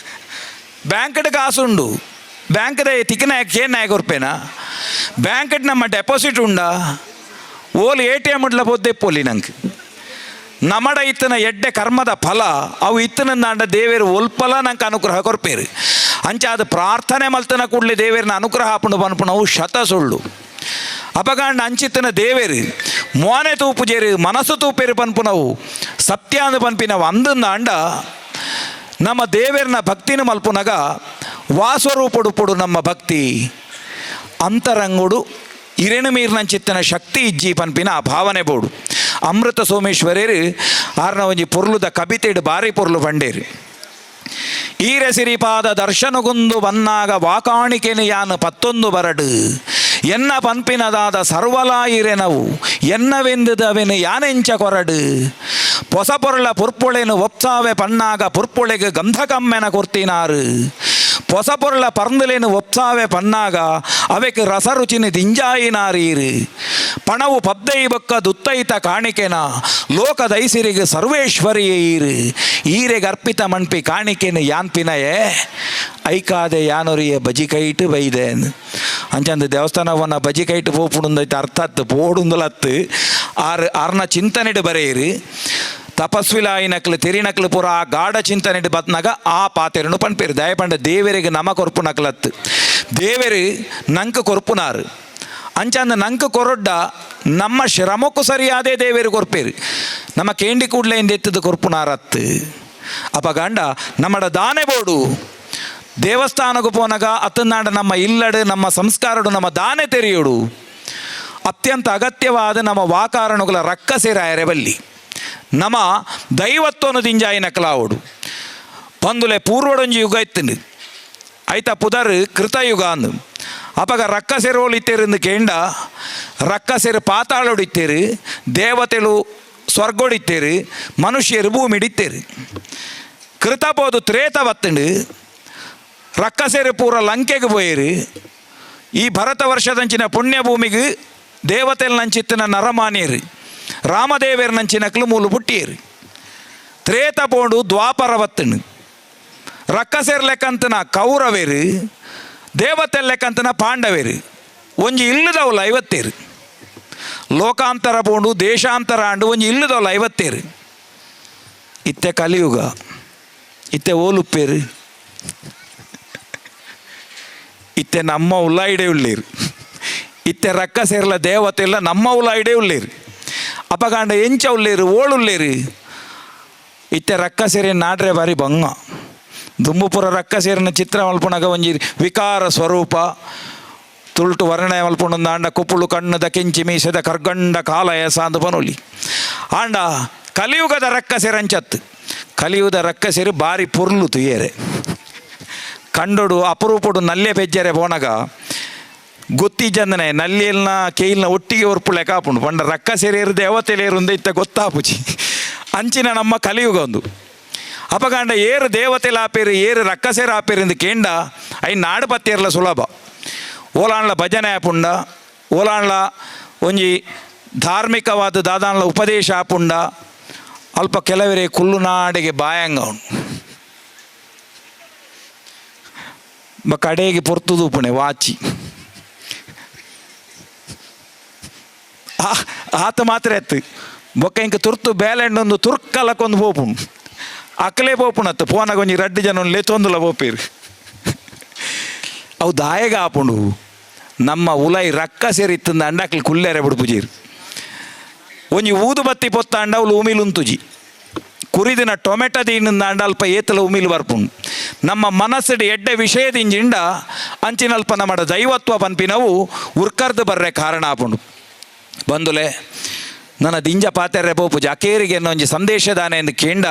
ಬ್ಯಾಂಕ್ಡ್ ಕಾಸುಂಡು ಬ್ಯಾಂಕ್ದ ತಿಕ್ಕನ ಕೇನ್ ಕೊರ್ಪೇನ ಬ್ಯಾಂಕ್ಡ್ ನಮ್ಮ ಡೆಪಾಸಿಟ್ ಉಂಡಾ ಓಲ್ ATM ಉಡ್ಲ ಪೋದೆ ಪೋಲಿ ನಂಗೆ ನಮಡ ಇತ್ತನ ಎಡ್ಡೆ ಕರ್ಮದ ಫಲ ಅವು ಇತ್ತನಂದಾಂಡ ದೇವೇರು ಒಲ್ಪಲ ನಂಗೆ ಅನುಗ್ರಹ ಕೊರ್ಪೇರು. ಅಂಚ ಅದು ಪ್ರಾರ್ಥನೆ ಮಲ್ತನ ಕೂಡಲೇ ದೇವೇರಿನ ಅನುಗ್ರಹ ಆಪುಂಡು ಪನ್ಪುನವು ಶತ ಸುಳ್ಳು. ಅಪಗಾಂಡ ಅಂಚಿತ್ತನ ದೇವೇರು ಮೋನೆ ತೂಪುಜೇರು ಮನಸ್ಸು ತೂಪೇರು ಪನ್ಪುನವು ಸತ್ಯ ಅಂದು ಪನ್ಪಿನವು ಅಂದಂದಾಂಡ ನಮ್ಮ ದೇವೇರ್ನ ಭಕ್ತಿನ ಮಲ್ಪುನಗ ವಾಸ್ವರೂಪುಡುಪುಡು ನಮ್ಮ ಭಕ್ತಿ ಅಂತರಂಗುಡು ಇರೆಣು ಮೀರ್ನಂಚಿತ್ತನ ಶಕ್ತಿ ಇಜ್ಜಿ ಪನ್ಪಿನ ಆ ಭಾವನೆ ಬೋಡು. ಅಮೃತ ಸೋಮೇಶ್ವರೇರು ಆರ್ನ ಒಂಜಿ ಪೊರ್ಲುದ ಕಬಿತೆಡು ಬಾರಿ ಪೊರ್ಲು ಬಂಡೇರು. ಈರೆ ಸಿರಿಪಾದ ದರ್ಶನಗುಂದು ಬನ್ನಾಗ ವಾಕಾಣಿಕೆನು ಯಾನು ಪತ್ತೊಂದು ಬರಡು ಎನ್ನ ಪನ್ಪಿನದಾದ ಸರ್ವಲಾಯಿರೆನವು ಎನ್ನವೆಂದುದವೆನು ಯಾನೆಂಚ ಕೊರಡು ಪೊಸ ಪೊರಳ ಪುರ್ಪೊಳೆನು ಒಪ್ಸಾವೆ ಪನ್ನಾಗ ಪುರ್ಪೊಳೆಗೆ ಗಂಧಕಮ್ಮೆನ ಕೊರ್ತಿನಾರು ಪೊಸ ಪೊರಳ ಪರ್ಂದಲೇನು ಒಪ್ಸಾವೆ ಪನ್ನಾಗ ಅವೆಕ್ ರಸರುಚಿನಿ ದಿಂಜಾಯಿನಾರೀರು ಪಣವು ಪಬ್ದೈ ಬೊಕ್ಕ ದುತ್ತೈತ ಕಾಣಿಕೆನ ಲೋಕದೈಸಿರಿಗೆ ಸರ್ವೇಶ್ವರಿಯೀರು ಈರೆಗೆ ಅರ್ಪಿತ ಮಣ್ಪಿ ಕಾಣಿಕೆನು ಯಾನ್ಪಿನಯೇ ಐಕಾದೆ ಯಾನೊರಿಯ ಬಜಿ ಕೈಟು ಬೈದೆ ಅಂಚಂದು ದೇವಸ್ಥಾನವನ್ನ ಬಜಿ ಕೈಟು ಪೋಪುಂಡೈತೆ ಅರ್ಥತ್ತು ಪೋಡುಂದಲತ್ತು ಆರ್ ಆರ್ನ ಚಿಂತನೆಡು ಬರೆಯಿರಿ. ತಪಸ್ವಿಲಾಯಿನಕ್ಲು ತೆರಿನಕ್ಲು ಪೂರ ಆ ಗಾಢ ಚಿಂತನೆಡು ಬತ್ನಾಗ ಆ ಪಾತೆರನು ಪನ್ಪೇರು ದಯಪಂಡ ದೇವರಿಗೆ ನಮ ಕೊರ್ಪು ನಕ್ಲತ್ತು ದೇವರು ನಂಕ ಕೊರ್ಪುನಾರು ಅಂಚಂದ ನಂಕ ಕೊರೊಡ್ಡ ನಮ್ಮ ಶ್ರಮಕ್ಕೂ ಸರಿಯಾದೇ ದೇವರು ಕೊರ್ಪೇರು ನಮ್ಮ ಕೇಂಡಿ ಕೂಡಲೇ ಎತ್ತದ ಕೊರ್ಪುನಾರತ್ತು. ಅಪ ಗಂಡ ನಮ್ಮಡ ದಾನೆ ಬೋಡು ದೇವಸ್ಥಾನಕ್ಕೂ ಪೋನಗ ಅತ್ತನಾಡ ನಮ್ಮ ಇಲ್ಲಡು ನಮ್ಮ ಸಂಸ್ಕಾರಡು ನಮ್ಮ ದಾನೆ ತೆರೆಯೋಡು ಅತ್ಯಂತ ಅಗತ್ಯವಾದ ನಮ್ಮ ವಾಕಾರಣಗಳ ರಕ್ಕಸೆರಾಯರೆ ಬಲ್ಲಿ ನಮ್ಮ ದೈವತ್ವನು ದಿಂಜಾಯಿ ನಕಲಾವಡು ಪಂದುಲೆ ಪೂರ್ವಡೊಂಜಿ ಯುಗ ಇತ್ತಂಡು ಐತ ಪುದರ್ ಕೃತಯುಗ ಅಂದು. ಅಪಗ ರಕ್ಕಸೆರೋಲು ಇತ್ತೇರಿಂದು ಕೇಂಡ ರಕ್ಕಸೆರು ಪಾತಾಳೊಡಿತ್ತೇರು ದೇವತೆಳು ಸ್ವರ್ಗೊಡಿತ್ತೇರು ಮನುಷ್ಯರು ಭೂಮಿಡಿತ್ತೇರು. ಕೃತ ಪೋದು ತ್ರೇತ ಬತ್ತಂಡು ರಕ್ಕಸೆರು ಪೂರ ಲಂಕೆಗೆ ಪೋಯೇರು. ಈ ಭರತ ವರ್ಷದಂಚಿನ ಪುಣ್ಯಭೂಮಿಗೆ ದೇವತೆಲ್ ನಂಚಿತ್ತಿನ ನರಮಾನ್ಯರು ರಾಮದೇವೇರ್ ನಂಚಿನಕ್ಲು ಮೂಲು ಪುಟ್ಟಿಯರು. ತ್ರೇತ ಪೋಂಡು ದ್ವಾಪರ ಬತ್ತಂಡು ರಕ್ಕಸೆರ್ ಲೆಕ್ಕಂತನ ಕೌರವೇರು ದೇವತೆ ಲೆಕ್ಕಂತನ ಪಾಂಡವೇರು ಒಂಜಿ ಇಲ್ಲದವಲ್ಲ ಐವತ್ತೇರು ಲೋಕಾಂತರ ಪೋಂಡು ದೇಶಾಂತರ ಆಂಡು ಒಂಜಿ ಇಲ್ಲದವಲ್ಲ ಐವತ್ತೇರು. ಇತ್ತೆ ಕಲಿಯುಗ ಇತ್ತೆ ಓಲುಪ್ಪೇರು. ಇತ್ತೆ ನಮ್ಮ ಉಲ್ಲಾಯಿಡೆ ಉಳ್ಳೇರು ಇತ್ತೆ ರಕ್ಕಸೇರ್ಲ ದೇವತೆ ಇಲ್ಲ ನಮ್ಮ ಉಲ್ಲಾಯಿಡೆ ಉಳ್ಳೇರು ಅಪಗಾಂಡ ಎಂಚ ಉಳ್ಳೇರು ಓಳುಳ್ಳೇರು ಇತ್ತೆ ರಕ್ಕಸೇರಿ ನಾಡ್ರೆ ಬಾರಿ ಬಂಗ ದುಂಬುಪುರ ರಕ್ಕಸೇರಿನ ಚಿತ್ರ ಮಲ್ಪುನಗ ಒಂಜಿ ವಿಕಾರ ಸ್ವರೂಪ ತುಳುಟು ವರ್ಣನೆ ಮಲ್ಪುಂಡು ಆಂಡ ಕುಪ್ಪುಳು ಕಣ್ಣದ ಕೆಂಚಿ ಮೀಸದ ಕರ್ಗಂಡ ಕಾಲಯ ಸಾಂದು ಪನೊಲಿ ಆಂಡ ಕಲಿಯುಗದ ರಕ್ಕಸೇರಂಚತ್ತು ಕಲಿಯುಗದ ರಕ್ಕಸೇರಿ ಬಾರಿ ಪೊರ್ಲು ತುಯೇರೆ ಕಂಡೊಡು ಅಪರೂಪಡು ನಲ್ಲೆ ಪೆಜ್ಜರೆ ಪೋನಗ ಗೊತ್ತಿಜ್ಜಂದನೆ ನಲ್ಲಿಯಲ್ನ ಕೇಯಿಲ್ನ ಒಟ್ಟಿಗೆ ಒರ್ಪುಳೆ ಕಾಪುಂಡು ಪಂಡ ರಕ್ಕ ಸೇರಿರು ದೇವತೆಲೇರುಂದ ಇತ್ತ ಗೊತ್ತಾಪುಜಿ ಅಂಚಿನ ನಮ್ಮ ಕಲಿಯುಗ ಒಂದು ಅಪಗಾಂಡ ಏರು ದೇವತೆಲ ಆಪೇರು ಏರು ರಕ್ಕಸೇರು ಆಪೇರು ಎಂದು ಕೇಂಡ I ನಾಡು ಪತ್ತೇರ್ಲ ಸುಲಭ ಓಲಾಂಡ್ಲ ಭಜನೆ ಆಪುಂಡ ಓಲಾಂಡ್ಲ ಒಂಜಿ ಧಾರ್ಮಿಕವಾದ ದಾದಾನ್ಲ ಉಪದೇಶ ಆಪುಂಡ ಅಲ್ಪ ಕೆಲವರೇ ಕುಳ್ಳುನಾಡಿಗೆ ಬಾಯಂಗ ಉಂಡು ಕಡೆಗೆ ಪೊರ್ತುದೂಪುಣೆ ವಾಚಿ ಆತ ಮಾತ್ರ ಎತ್ತು ಬೊಕ್ಕ ಇಂಕ ತುರ್ತು ಬೇಲೆಂಡೊಂದು ತುರ್ಕಲಕ್ಕೊಂದು ಪೋಪುಂಡು ಅಕ್ಕಲೇ ಪೋಪುಣತ್ತು ಪೋನಾಗ ಒಂಜಿ ರಡ್ಡು ಜನ ಲೆತ್ತೊಂದುಲ ಪೋಪೇರು ಅವು ದಾಯಗ ಆಪುಂಡು ನಮ್ಮ ಉಲೈ ರಕ್ಕ ಸೇರಿತ್ತಂದ ಅಂಡಕ್ಲಿ ಕುಲ್ಲೆರೆ ಬಿಡ್ಪುಜೀರು ಒಂಜಿ ಊದು ಬತ್ತಿ ಪೊತ್ತ ಅಂಡ ಅವಳು ಉಮಿಲುಂತುಜಿ ಕುರಿದಿನ ಟೊಮೆಟೊ ದೀನಿಂದ ಅಂಡ ಅಲ್ಪ ಏತಲ ಉಮಿಲು ಬರ್ಪುಂಡು ನಮ್ಮ ಮನಸ್ಸಿಡು ಎಡ್ಡೆ ವಿಷಯದಿಂಜಿಂಡ ಅಂಚಿನಲ್ಪ ನಮ್ಮ ದೈವತ್ವ ಪನ್ಪಿನವು ಉರ್ಕರ್ದು ಬರ್ರೆ ಕಾರಣ ಆಪುಂಡು ಬಂದುಲೆ ನನ್ನ ದಿಂಜ ಪಾತೆರೆ ಪೋಪುಜಿ ಅಕೇರಿಗೆ ಒಂಜಿ ಸಂದೇಶದಾನೆ ಎಂದು ಕೇಂಡ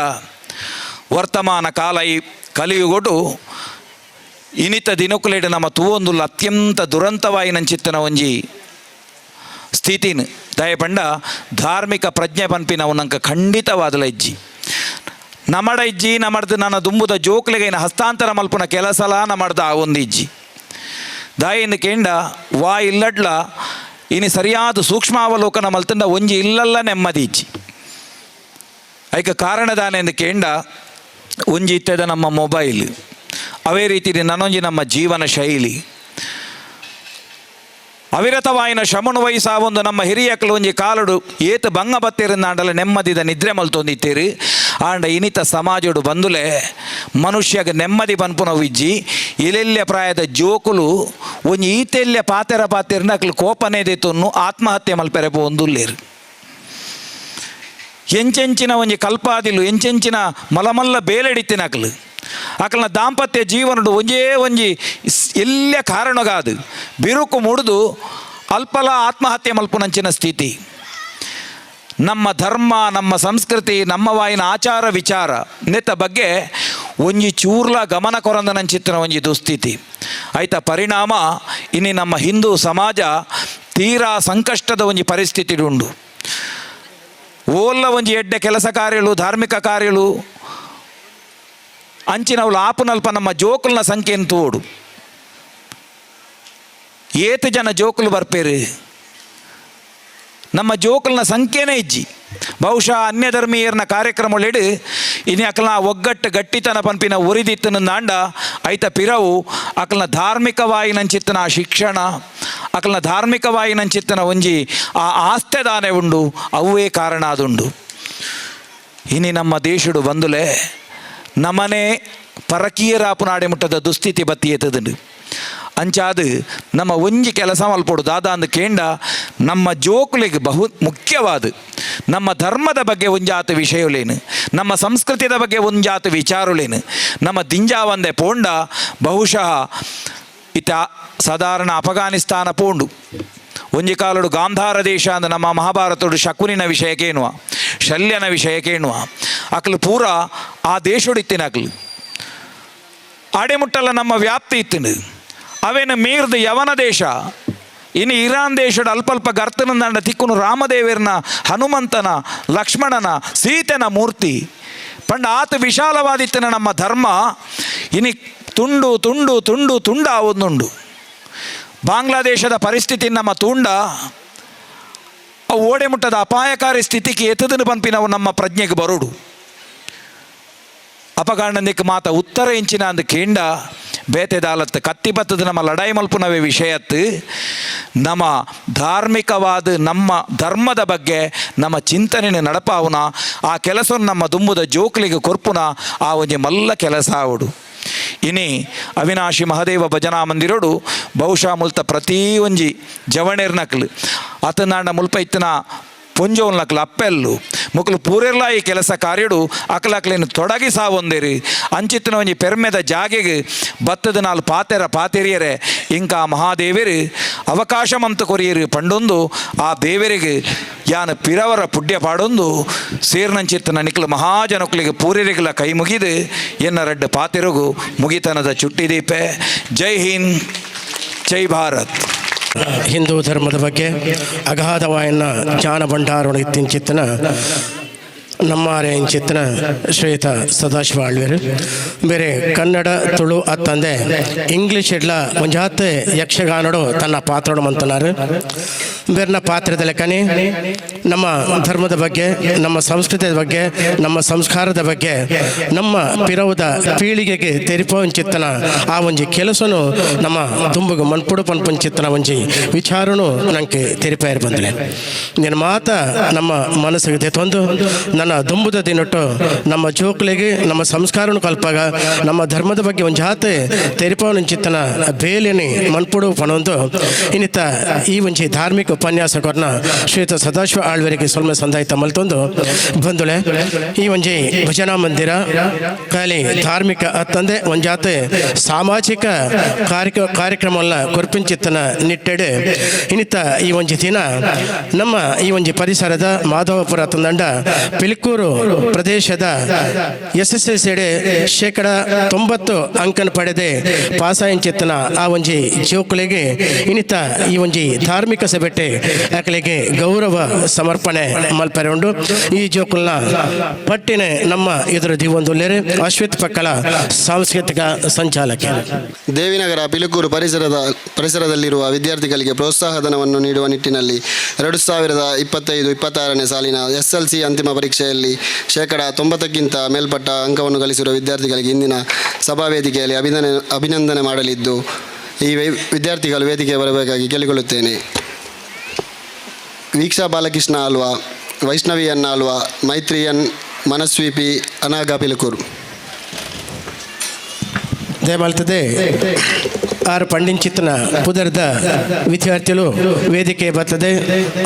ವರ್ತಮಾನ ಕಾಲ ಈ ಕಲಿಯುಗೊಡು ಇನಿತ ದಿನಕುಲೇಡು ನಮ್ಮ ತೂವೊಂದುಲ್ಲ ಅತ್ಯಂತ ದುರಂತವಾಯಿನಂಚಿತ್ತನ ಒಂಜಿ ಸ್ಥಿತಿನ ದಯಪಂಡ ಧಾರ್ಮಿಕ ಪ್ರಜ್ಞೆ ಪನ್ಪಿನವು ನಂಗೆ ಖಂಡಿತವಾದಲ ಇಜ್ಜಿ ನಮಡ ಇಜ್ಜಿ ನಮಡ್ದು ನನ್ನ ದುಂಬುದ ಜೋಕ್ಲೆಗೈನ ಹಸ್ತಾಂತರ ಮಲ್ಪುನ ಕೆಲಸಲ ನಮಡ್ದ ಆ ಒಂದು ಇಜ್ಜಿ ದಾಯಿನ ಕೇಂಡ ವಾ ಇಲ್ಲಡ್ಲ ಇನಿ ಸರಿಯಾದ ಸೂಕ್ಷ್ಮಾವಲೋಕನ ಮಲ್ತಂಡ ಒಂಜಿ ಇಲ್ಲಲ್ಲ ನೆಮ್ಮದಿ ಇಜ್ಜಿ ಐಕ ಕಾರಣದಾನೆಂದು ಕೇಂಡ ಒಂಜಿ ಇತ್ತದ ನಮ್ಮ ಮೊಬೈಲ್ ಅವೇ ರೀತಿ ನನೊಂಜಿ ನಮ್ಮ ಜೀವನ ಶೈಲಿ ಅವಿರತವಾಯಿನ ಶಮನು ವಯಸ್ಸಾವೊಂದು ನಮ್ಮ ಹಿರಿಯಕಲು ಒಂಜಿ ಕಾಲುಡು ಏತು ಬಂಗ ಬತ್ತೇರಿಂದಾಂಡಲ ನೆಮ್ಮದಿದ ನಿದ್ರೆ ಮಲ್ತೊಂದಿತ್ತೀರಿ ಆಂಡ ಇನಿತ ಸಮಾಜಡು ಬಂದುಲೆ ಮನುಷ್ಯಗ ನೆಮ್ಮದಿ ಪನ್ಪುನವು ಇಜ್ಜಿ ಇಲೆಲ್ಯ ಪ್ರಾಯದ ಜೋಕುಲು ಒಂಜಿ ಈತೆಲ್ಯ ಪಾತೆರ ಪಾತೆರ್ನ ಅಕ್ಲು ಕೋಪನೇ ದೇತೊನ್ನು ಆತ್ಮಹತ್ಯೆ ಮಲ್ಪೆರೆ ಪೋಂದುಲ್ಲೇರು ಎಂಚೆಂಚಿನ ಒಂಜಿ ಕಲ್ಪಾದಿಲು ಎಂಚೆಂಚಿನ ಮಲಮಲ್ಲ ಬೇಲೆಡಿತ್ತಿನ ಅಕ್ಲು ಅಕಲ್ನ ದಾಂಪತ್ಯ ಜೀವನಡು ಒಂಜೇ ಒಂಜಿ ಎಲ್ಲ ಕಾರಣಗಾದು ಬಿರುಕು ಮುಡಿದು ಅಲ್ಪಲ ಆತ್ಮಹತ್ಯೆ ಮಲ್ಪುನಂಚಿನ ಸ್ಥಿತಿ. ನಮ್ಮ ಧರ್ಮ, ನಮ್ಮ ಸಂಸ್ಕೃತಿ, ನಮ್ಮ ವಾಯಿನ ಆಚಾರ ವಿಚಾರ ನೆತ್ತ ಬಗ್ಗೆ ಒಂಜಿ ಚೂರ್ಲ ಗಮನ ಕೊರಂದನಂಚಿತ್ತಿನ ಒಂಜಿ ದುಸ್ಥಿತಿ ಆಯ್ತ ಪರಿಣಾಮ ಇನ್ನು ನಮ್ಮ ಹಿಂದೂ ಸಮಾಜ ತೀರಾ ಸಂಕಷ್ಟದ ಒಂಜಿ ಪರಿಸ್ಥಿತಿ ಉಂಡು. ಓಲ್ಲ ಒಂಜಿ ಎಡ್ಡೆ ಕೆಲಸ ಕಾರ್ಯಗಳು, ಧಾರ್ಮಿಕ ಕಾರ್ಯಗಳು ಅಂಚಿನವಳು ಆಪುನಲ್ಪ ನಮ್ಮ ಜೋಕುಲ್ನ ಸಂಖ್ಯೆಯನ್ನು ತೋಡು ಏತು ಜನ ಜೋಕುಲು ಬರ್ಪೇರು, ನಮ್ಮ ಜೋಕುಲ್ನ ಸಂಖ್ಯೆನೇ ಇಜ್ಜಿ. ಬಹುಶಃ ಅನ್ಯಧರ್ಮೀಯರ್ನ ಕಾರ್ಯಕ್ರಮಗಳಿಡು ಇನಿ ಅಕಲ್ನ ಒಗ್ಗಟ್ಟು ಗಟ್ಟಿತನ ಪಂಪಿನ ಉರಿದಿತ್ತನ ನಾಂಡ ಐತ ಪಿರವು ಅಕಲ್ನ ಧಾರ್ಮಿಕವಾಯಿನಂಚಿತ್ತನ ಆ ಶಿಕ್ಷಣ, ಅಕಲ್ನ ಧಾರ್ಮಿಕವಾಯಿನಂಚಿತ್ತನ ಒಂಜಿ ಆ ಆಸ್ತೆದಾನೆ ಉಂಡು, ಅವೇ ಕಾರಣ ಅದುಂಡು. ಇನಿ ನಮ್ಮ ದೇಶಡು ಬಂದುಲೆ ನಮನೆ ಪರಕೀಯರಾಪು ಮುಟ್ಟದ ದುಸ್ಥಿತಿ ಬತ್ತಿ ಎತ್ತದುಂಡು. ಅಂಚಾದು ನಮ್ಮ ಒಂಜಿ ಕೆಲಸ ಮಲ್ಪೊಡು ದಾದ ಅಂದು ಕೇಂಡ ನಮ್ಮ ಜೋಕುಲಿಗೆ ಬಹು ಮುಖ್ಯವಾದ ನಮ್ಮ ಧರ್ಮದ ಬಗ್ಗೆ ಒಂಜಾತ ವಿಷಯಲೇನು, ನಮ್ಮ ಸಂಸ್ಕೃತಿಯ ಬಗ್ಗೆ ಒಂಜಾತ ವಿಚಾರಲೇನು, ನಮ್ಮ ದಿಂಜಾವಂದೆ ಪೋಂಡ ಬಹುಶಃ ಇತ ಸಾಧಾರಣ ಅಫಘಾನಿಸ್ತಾನ ಪೋಂಡು ಒಂಜಿ ಕಾಲಡು ಗಾಂಧಾರ ದೇಶ ಅಂದ ನಮ್ಮ ಮಹಾಭಾರತಡು ಶಕುನಿನ ವಿಷಯಕ್ಕೇನುವ, ಶಲ್ಯನ ವಿಷಯಕ್ಕೇನುವ, ಅಕ್ಲು ಪೂರ ಆ ದೇಶಡು ಇತ್ತಿನ ಅಕ್ಲು ಅಡೆಮುಟ್ಟಲ್ಲ ನಮ್ಮ ವ್ಯಾಪ್ತಿ ಇತ್ತಿನ ಅವೇನು ಮೀರ್ದು ಯವನ ದೇಶ ಇನ್ನು ಇರಾನ್ ದೇಶದ ಅಲ್ಪಲ್ಪ ಗರ್ತನಂದಂಡ ತಿಕ್ಕುನು ರಾಮದೇವರ್ನ ಹನುಮಂತನ ಲಕ್ಷ್ಮಣನ ಸೀತೆನ ಮೂರ್ತಿ ಪಂಡ ಆತ ವಿಶಾಲವಾದಿತ್ತನ ನಮ್ಮ ಧರ್ಮ ಇನಿ ತುಂಡು ತುಂಡು ತುಂಡು ತುಂಡ ಆವೊಂದುಂಡು. ಬಾಂಗ್ಲಾದೇಶದ ಪರಿಸ್ಥಿತಿ ನಮ್ಮ ತುಂಡ ಅವು ಓಡೆ ಮುಟ್ಟದ ಅಪಾಯಕಾರಿ ಸ್ಥಿತಿಗೆ ಎತ್ತದನ್ನು ಪಂಪಿನವು ನಮ್ಮ ಪ್ರಜ್ಞೆಗೆ ಬರೋಡು. ಅಪಗಾಂಡನಿಕ್ ಮಾತ ಉತ್ತರ ಇಂಚಿನ ಅಂದು ಕೇಂಡ ಬೇತೆದಾಲತ್ತು ಕತ್ತಿ ಬತ್ತದ ನಮ್ಮ ಲಡಾಯಿ ಮಲ್ಪುನವೇ ವಿಷಯತ್ತು ನಮ್ಮ ಧಾರ್ಮಿಕವಾದ ನಮ್ಮ ಧರ್ಮದ ಬಗ್ಗೆ ನಮ್ಮ ಚಿಂತನೆ ನಡಪಾವುನ ಆ ಕೆಲಸವನ್ನು ನಮ್ಮ ದುಂಬುದ ಜೋಕ್ಲಿಗೆ ಕೊರ್ಪುನ ಆ ಒಂಜಿ ಮಲ್ಲ ಕೆಲಸ ಆವಡು. ಇನಿ ಅವಿನಾಶಿ ಮಹದೇವ ಭಜನಾ ಮಂದಿರೋಡು ಬಹುಶಃ ಮುಲ್ತ ಪ್ರತಿ ಒಂಜಿ ಜವಣೇರ್ನಕ್ಲು ಅತನಾಂಡ ಮುಲ್ಪ ಇತ್ತಿನ ಪೊಂಜೋಲ್ನಕ್ಲು ಅಪ್ಪೆಲ್ಲು ಮುಕ್ಲು ಪೂರೆರ್ಲ ಈ ಕೆಲಸ ಕಾರ್ಯಡು ಅಕ್ಲಕ್ಲೇನು ತೊಡಗಿ ಸಾವೊಂದಿರಿ ಅಂಚಿತ್ತಿನ ಒಂಜಿ ಪೆರ್ಮೆದ ಜಾಗೆಗೆ ಬತ್ತದ ನಾಲ್ ಪಾತೆರ ಪಾತೆರಿಯರೆ ಇಂಕ ಮಹಾದೇವರು ಅವಕಾಶ ಮಂತ ಕೊರಿಯರು ಪಂಡೊಂದು ಆ ದೇವರಿಗೆ ಯಾನ ಪಿರವರ ಪುಡ್ಯ ಪಾಡೊಂದು ಸೇರ್ನಂಚಿತ್ತನ ನಿಕ್ಲು ಮಹಾಜನಕ್ಲಿಗೆ ಪೂರೆರಿಗಲ ಕೈ ಮುಗಿದು ಎನ್ನ ರಡ್ಡ ಪಾತೆರಗು ಮುಗಿತನದ ಚುಟ್ಟಿ ದೀಪೆ. ಜೈ ಹಿಂದ್, ಜೈ ಭಾರತ್. ಹಿಂದೂ ಧರ್ಮದ ಬಗ್ಗೆ ಅಗಾಧವಾಯನ್ನ ಜ್ಞಾನ ಭಂಡಾರ ಇತ್ತಿಂಚಿತ್ತನ ನಮ್ಮಾರೆ ಇಂಚಿತ್ತನ ಶ್ವೇತ ಸದಾಶಿವ ಆಳ್ವೇರು ಬೇರೆ ಕನ್ನಡ ತುಳು ಅತ್ತಂದೆ ಇಂಗ್ಲೀಷ್ ಇಡ್ಲ ಒಂಜಾತೆ ಯಕ್ಷಗಾನಡು ತನ್ನ ಪಾತ್ರಡು ಮಂತನಾರು. ಬೇರ್ನ ಪಾತ್ರದ ಲೆಕ್ಕನೆ ನಮ್ಮ ಧರ್ಮದ ಬಗ್ಗೆ, ನಮ್ಮ ಸಂಸ್ಕೃತಿಯ ಬಗ್ಗೆ, ನಮ್ಮ ಸಂಸ್ಕಾರದ ಬಗ್ಗೆ ನಮ್ಮ ಪಿರವುದ ಪೀಳಿಗೆಗೆ ತೆರಿಪಂಚಿತ್ತನ ಆ ಒಂಜಿ ಕೆಲಸನು ನಮ್ಮ ತುಂಬುಗು ಮನ್ಪುಡು ಪನ್ಪಂಚಿತ್ತನ ಒಂಜಿ ವಿಚಾರನು ನಂಗೆ ತೆರಿಪಾಯರ್ ಬಂದಲೆ. ನಿನ್ನ ಮಾತ ನಮ್ಮ ಮನಸ್ಸಿಗೆ ತೆತ್ತೊಂದು ನನ್ನ ದುಂಬುದ ದಿನಟ್ಟು ನಮ್ಮ ಜೋಕ್ಲಿಗೆ ನಮ್ಮ ಸಂಸ್ಕಾರನು ಕಲ್ಪಾಗ ನಮ್ಮ ಧರ್ಮದ ಬಗ್ಗೆ ಒಂದು ಜಾತೆ ತೆರಿಪವನಂಚಿತ್ತನ ಬೇಲಿನಿ ಮನ್ಪುಡು ಪಣೊಂದು ಇನ್ನಿತ ಈ ಒಂಜಿ ಧಾರ್ಮಿಕ ಉಪನ್ಯಾಸಕರನ್ನ ಶ್ರೀಯುತ ಸದಾಶಿವ ಆಳ್ವರಿಗೆ ಸೊಲ್ಮೆ ಸಂದಾಯಿತ ಮಲ್ತೊಂದು ಬಂದುಳೆ. ಈ ಒಂಜಿ ಭಜನಾ ಮಂದಿರ ಖಾಲಿ ಧಾರ್ಮಿಕ ಅತ್ತಂದೆ ಒಂಜಾತೆ ಸಾಮಾಜಿಕ ಕಾರ್ಯಕ್ರಮವನ್ನ ಕೊರ್ಪಿಂಚಿತ್ತನ ನಿಟ್ಟೆಡೆ ಇನ್ನಿತ ಈ ಒಂಜಿ ದಿನ ನಮ್ಮ ಈ ಒಂಜಿ ಪರಿಸರದ ಮಾಧವಪುರ ತಂದಂಡ ಪಿಲಿಕೂರು ಪ್ರದೇಶದ ಎಸ್ ಎಸ್ ಎಲ್ ಸಿ 90% ಅಂಕನ ಪಡೆದೆ ಪಾಸಾಯಿಂಚಿತ್ತನ ಆ ಒಂಜಿ ಜೋಕುಲಿಗೆ ಇನ್ನಿತ ಈ ಒಂಜಿ ಧಾರ್ಮಿಕ ಸಭೆಟೆ ಅಕಲಿಗೆ ಗೌರವ ಸಮರ್ಪಣೆ ಮಲ್ಪರೆ ಉಂಡು. ಈ ಜೋಕುಲ್ನ ಪಟ್ಟಿನೆ ನಮ್ಮ ಎದುರು ದಿವೊಂದುಲ್ಲೇರು ಅಶ್ವಿತ್ ಪಕ್ಕಳ ಸಾಂಸ್ಕೃತಿಕ ಸಂಚಾಲಕ. ದೇವಿನಗರ ಪಿಲುಕೂರು ಪರಿಸರದಲ್ಲಿರುವ ವಿದ್ಯಾರ್ಥಿಗಳಿಗೆ ಪ್ರೋತ್ಸಾಹಧನವನ್ನು ನೀಡುವ ನಿಟ್ಟಿನಲ್ಲಿ 2025-26ನೇ ಸಾಲಿನ ಎಸ್ಎಲ್ಸಿ ಅಂತಿಮ ಪರೀಕ್ಷೆಯಲ್ಲಿ 90%ಕ್ಕಿಂತ ಮೇಲ್ಪಟ್ಟ ಅಂಕವನ್ನು ಗಳಿಸಿರುವ ವಿದ್ಯಾರ್ಥಿಗಳಿಗೆ ಇಂದಿನ ಸಭಾ ವೇದಿಕೆಯಲ್ಲಿ ಅಭಿನಂದನೆ ಮಾಡಲಿದ್ದು, ಈ ವಿದ್ಯಾರ್ಥಿಗಳು ವೇದಿಕೆ ಬರಬೇಕಾಗಿ ಕೇಳಿಕೊಳ್ಳುತ್ತೇನೆ. Veeksha Balakrishna Alva, Vaishnavi N Alva, Maitri N, Manasvi P, Anaga Pilukur. ದಯಮಾಲ್ತದೆ ಆರು ಪಂಡಿಂಚಿತ್ತನ ಪುದರ್ದ ವಿದ್ಯಾರ್ಥಿಗಳು ವೇದಿಕೆ ಬರ್ತದೆ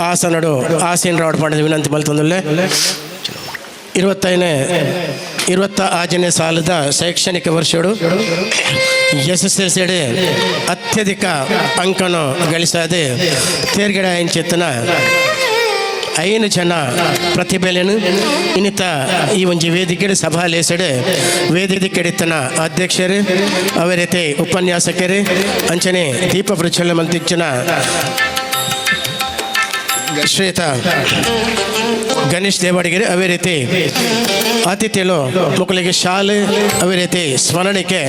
ಆಸನಡು ಆಸೀನ ರಾಡ್ ಪಂಡದ ವಿನಂತಿ ಮಲ್ತೊಂದುಲ್ಲೆ. 26ನೇ ಸಾಲದ ಶೈಕ್ಷಣಿಕ ವರ್ಷಡು ಎಸ್ ಎಸ್ ಎಲ್ ಸಿ ಅತ್ಯಧಿಕ ಅಂಕನು ಗಳಿಸದೆ ತೇರ್ಗಡೆ ಇಂಚಿತ್ತನ 5 ಜನ ಪ್ರತಿಭೆಲೇನು ಇನ್ನಿತ ಈ ಒಂಜಿ ವೇದಿಕೆ ಸಭಾಲೇಸಡೆ ವೇದಿಕೆಡಿತನ ಅಧ್ಯಕ್ಷರು ಅವರತೆ ಉಪನ್ಯಾಸಕರು ಅಂಚನೆ ದೀಪ ಪ್ರಜ್ವಲನೆ ಮಂತಿಂಚಿನ ಶ್ವೇತ ಗಣೇಶ್ ದೇವಾಡಿಗೆರೆ ಅವೇ ರೀತಿ ಅತಿಥಿಗಳು ಮಕ್ಕಳಿಗೆ ಶಾಲೆ ಅವೇ ರೀತಿ ಸ್ಮರಣಿಕೆ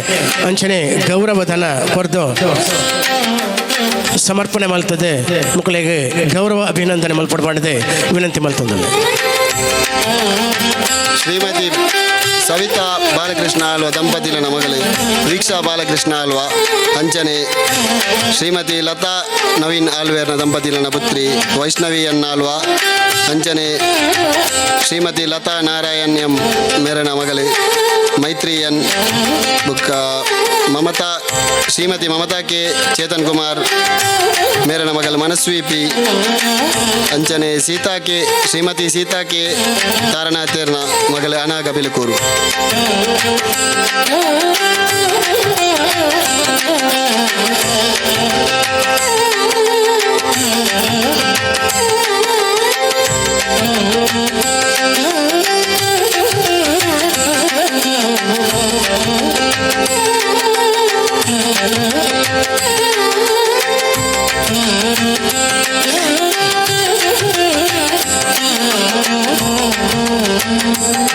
ಅಂಚನೆ ಗೌರವಧನ ಕೊರ್ದು ಸಮರ್ಪಣೆ ಮಲ್ತದೆ ಮಕ್ಕಳಿಗೆ ಗೌರವ ಅಭಿನಂದನೆ ಮಲ್ಪಡ್ ಮಾಡಿದೆ ವಿನಂತಿ ಮಲ್ತದೆ. ಶ್ರೀಮತಿ ಸವಿತಾ ಬಾಲಕೃಷ್ಣ ಆಳ್ವ ದಂಪತಿಗಳ ಮಗಳೇ ವೀಕ್ಷಾ ಬಾಲಕೃಷ್ಣ ಆಳ್ವ, ಅಂಚನೆ ಶ್ರೀಮತಿ ಲತಾ ನವೀನ್ ಆಳ್ವೇರ್ನ ದಂಪತಿಗಳ ಪುತ್ರಿ ವೈಷ್ಣವಿ ಎನ್ ಆಳ್ವ, ಅಂಚನೆ ಶ್ರೀಮತಿ ಲತಾ ನಾರಾಯಣ್ ಎಂ ಮೇರನ ಮಗಳೇ ಮೈತ್ರಿ ಎನ್ ಬುಕ್ಕ ಮಮತಾ ಶ್ರೀಮತಿ ಮಮತಾ ಕೆ ಚೇತನ್ ಕುಮಾರ್ ಮೇರನ ಮಗಳು ಮನಸ್ವಿ ಪಿ, ಅಂಚನೆ ಸೀತಾ ಕೆ ಶ್ರೀಮತಿ ಸೀತಾ ಕೆ ತಾರನಾಥೇರ್ನ ಮಗಳು ಅನಾಗ ಬಿಲಕೂರು.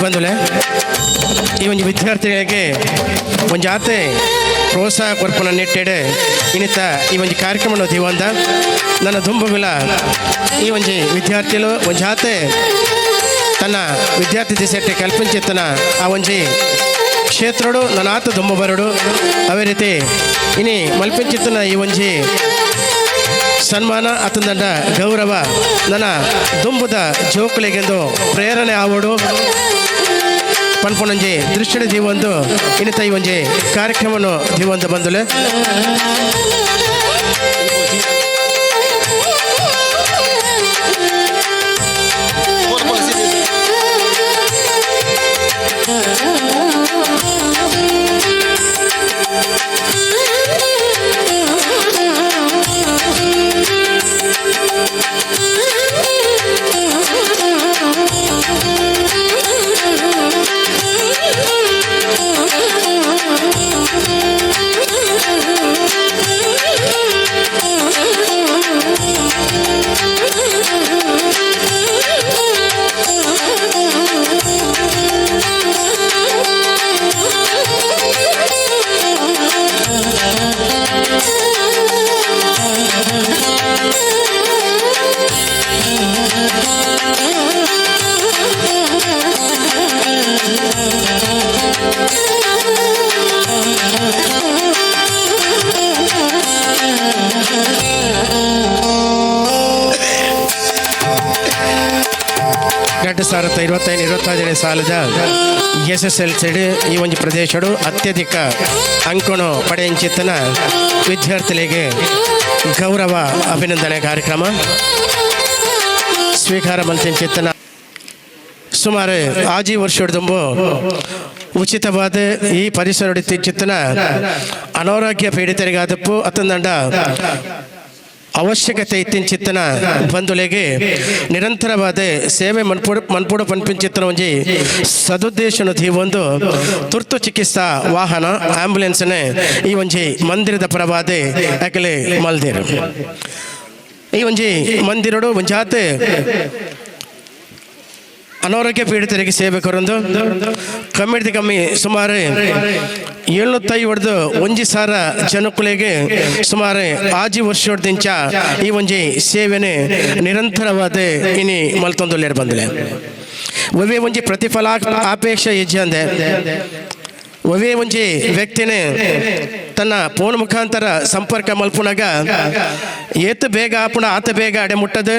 ಬಂದುಲೆ ಈ ಒಂದು ವಿದ್ಯಾರ್ಥಿಗಳಿಗೆ ಒಂಜಾತೆ ಪ್ರೋತ್ಸಾಹ ಕೊರ್ಪುನ ನಿಟ್ಟೆಡೆ ಇನ್ನಿತ ಈ ಒಂದು ಕಾರ್ಯಕ್ರಮ ದಿವಂದ ನನ್ನ ದುಂಬುಗುಲ ಈ ಒಂಜಿ ವಿದ್ಯಾರ್ಥಿಗಳು ಒಂಜಾತೆ ತನ್ನ ವಿದ್ಯಾರ್ಥಿ ದಿಸೆಟ್ಟೆ ಕಲ್ಪಿಂಚಿತ್ತನ ಆ ಒಂಜಿ ಕ್ಷೇತ್ರಡು ನನಾತ ದುಂಬ ಬರಡು. ಅವೇ ರೀತಿ ಇನಿ ಮಲ್ಪಿಂಚಿತ್ತನ ಈ ಒಂಜಿ ಸನ್ಮಾನ ಅತಂದಂಡ ಗೌರವ ನನ್ನ ದುಂಬುದ ಜೋಕುಲಿಗೆಂದು ಪ್ರೇರಣೆ ಆವಡು. ಪನ್ಪುನೊಂಜಿ ದೃಷ್ಟಿಡ್ ದೀವೊಂದು ಇನ್ನಿತ ಈ ಒಂಜಿ ಕಾರ್ಯಕ್ರಮವನ್ನು ದೀವೊಂದು ಬಂದುಲೆ. ಎರಡು ಸಾವಿರದ ಇರುವತ್ತೈದು ಇರುವತ್ತೈದನೇ ಸಾಲದ ಎಸ್ ಎಸ್ ಎಲ್ ಸಿ ಈ ಒಂದು ಪ್ರದೇಶಡು ಅತ್ಯಧಿಕ ಅಂಕಣು ಪಡೆಯಂಚಿತ್ತನ ವಿದ್ಯಾರ್ಥಿಗಳಿಗೆ ಗೌರವ ಅಭಿನಂದನೆ ಕಾರ್ಯಕ್ರಮ ಸ್ವೀಕಾರ ಮಲ್ತಿಂಚಿತ್ತನ ಸುಮಾರು ಆಜಿ ವರ್ಷದಂಬು ಉಚಿತವಾದ ಈ ಪರಿಸರ ಚಿತ್ತನ ಅನಾರೋಗ್ಯ ಪೀಡಿತರಿಗಾದಪ್ಪು ಅತ್ತಂದಂಡ ಅವಶ್ಯಕತೆ ಇತ್ತಿಂಚಿತ್ತನ ಬಂಧುಲೆಗೆ ನಿರಂತರವಾದ ಸೇವೆ ಮನ್ಪುಡು ಮನ್ಪುಡು ಪನ್ಪಿಂಚಿತ್ತನ ಒಂಜಿ ಸದುದ್ದೇಶನ ಒಂದು ತುರ್ತು ಚಿಕಿತ್ಸಾ ವಾಹನ ಆಂಬ್ಯುಲೆನ್ಸ್ನೆ ಈ ಒಂಜಿ ಮಂದಿರದ ಪರವಾದ ಅಕಲೆ ಮಲ್ದೇರು. ಈ ಒಂಜಿ ಮಂದಿರಡು ಒಂಜಾತೆ ಅನಾರೋಗ್ಯ ಪೀಡಿತರಿಗೆ ಸೇವೆ ಕೊರೊಂದು ಕಮ್ಮಿಡ್ದು ಕಮ್ಮಿ ಸುಮಾರು 750 1,000 ಜನಕ್ಕುಲೆಗೆ ಸುಮಾರು ಆಜಿ ವರ್ಷದಿಂಚ ಈ ಒಂಜಿ ಸೇವೆನೆ ನಿರಂತರವಾದ ಇನಿ ಮಲ್ತೊಂದುಲ್ಲೇರು ಬಂದಲೆ. ಒವೇ ಒಂಜಿ ಪ್ರತಿಫಲ ಅಪೇಕ್ಷೆ ಇಜ್ಜಂದೆ ಒವೇ ಒಂಜಿ ವ್ಯಕ್ತಿನೇ ತನ್ನ ಫೋನ್ ಮುಖಾಂತರ ಸಂಪರ್ಕ ಮಲ್ಪುನಾಗ ಏತು ಬೇಗ ಆಪುಣ ಆತ ಬೇಗ ಅಡೆ ಮುಟ್ಟದು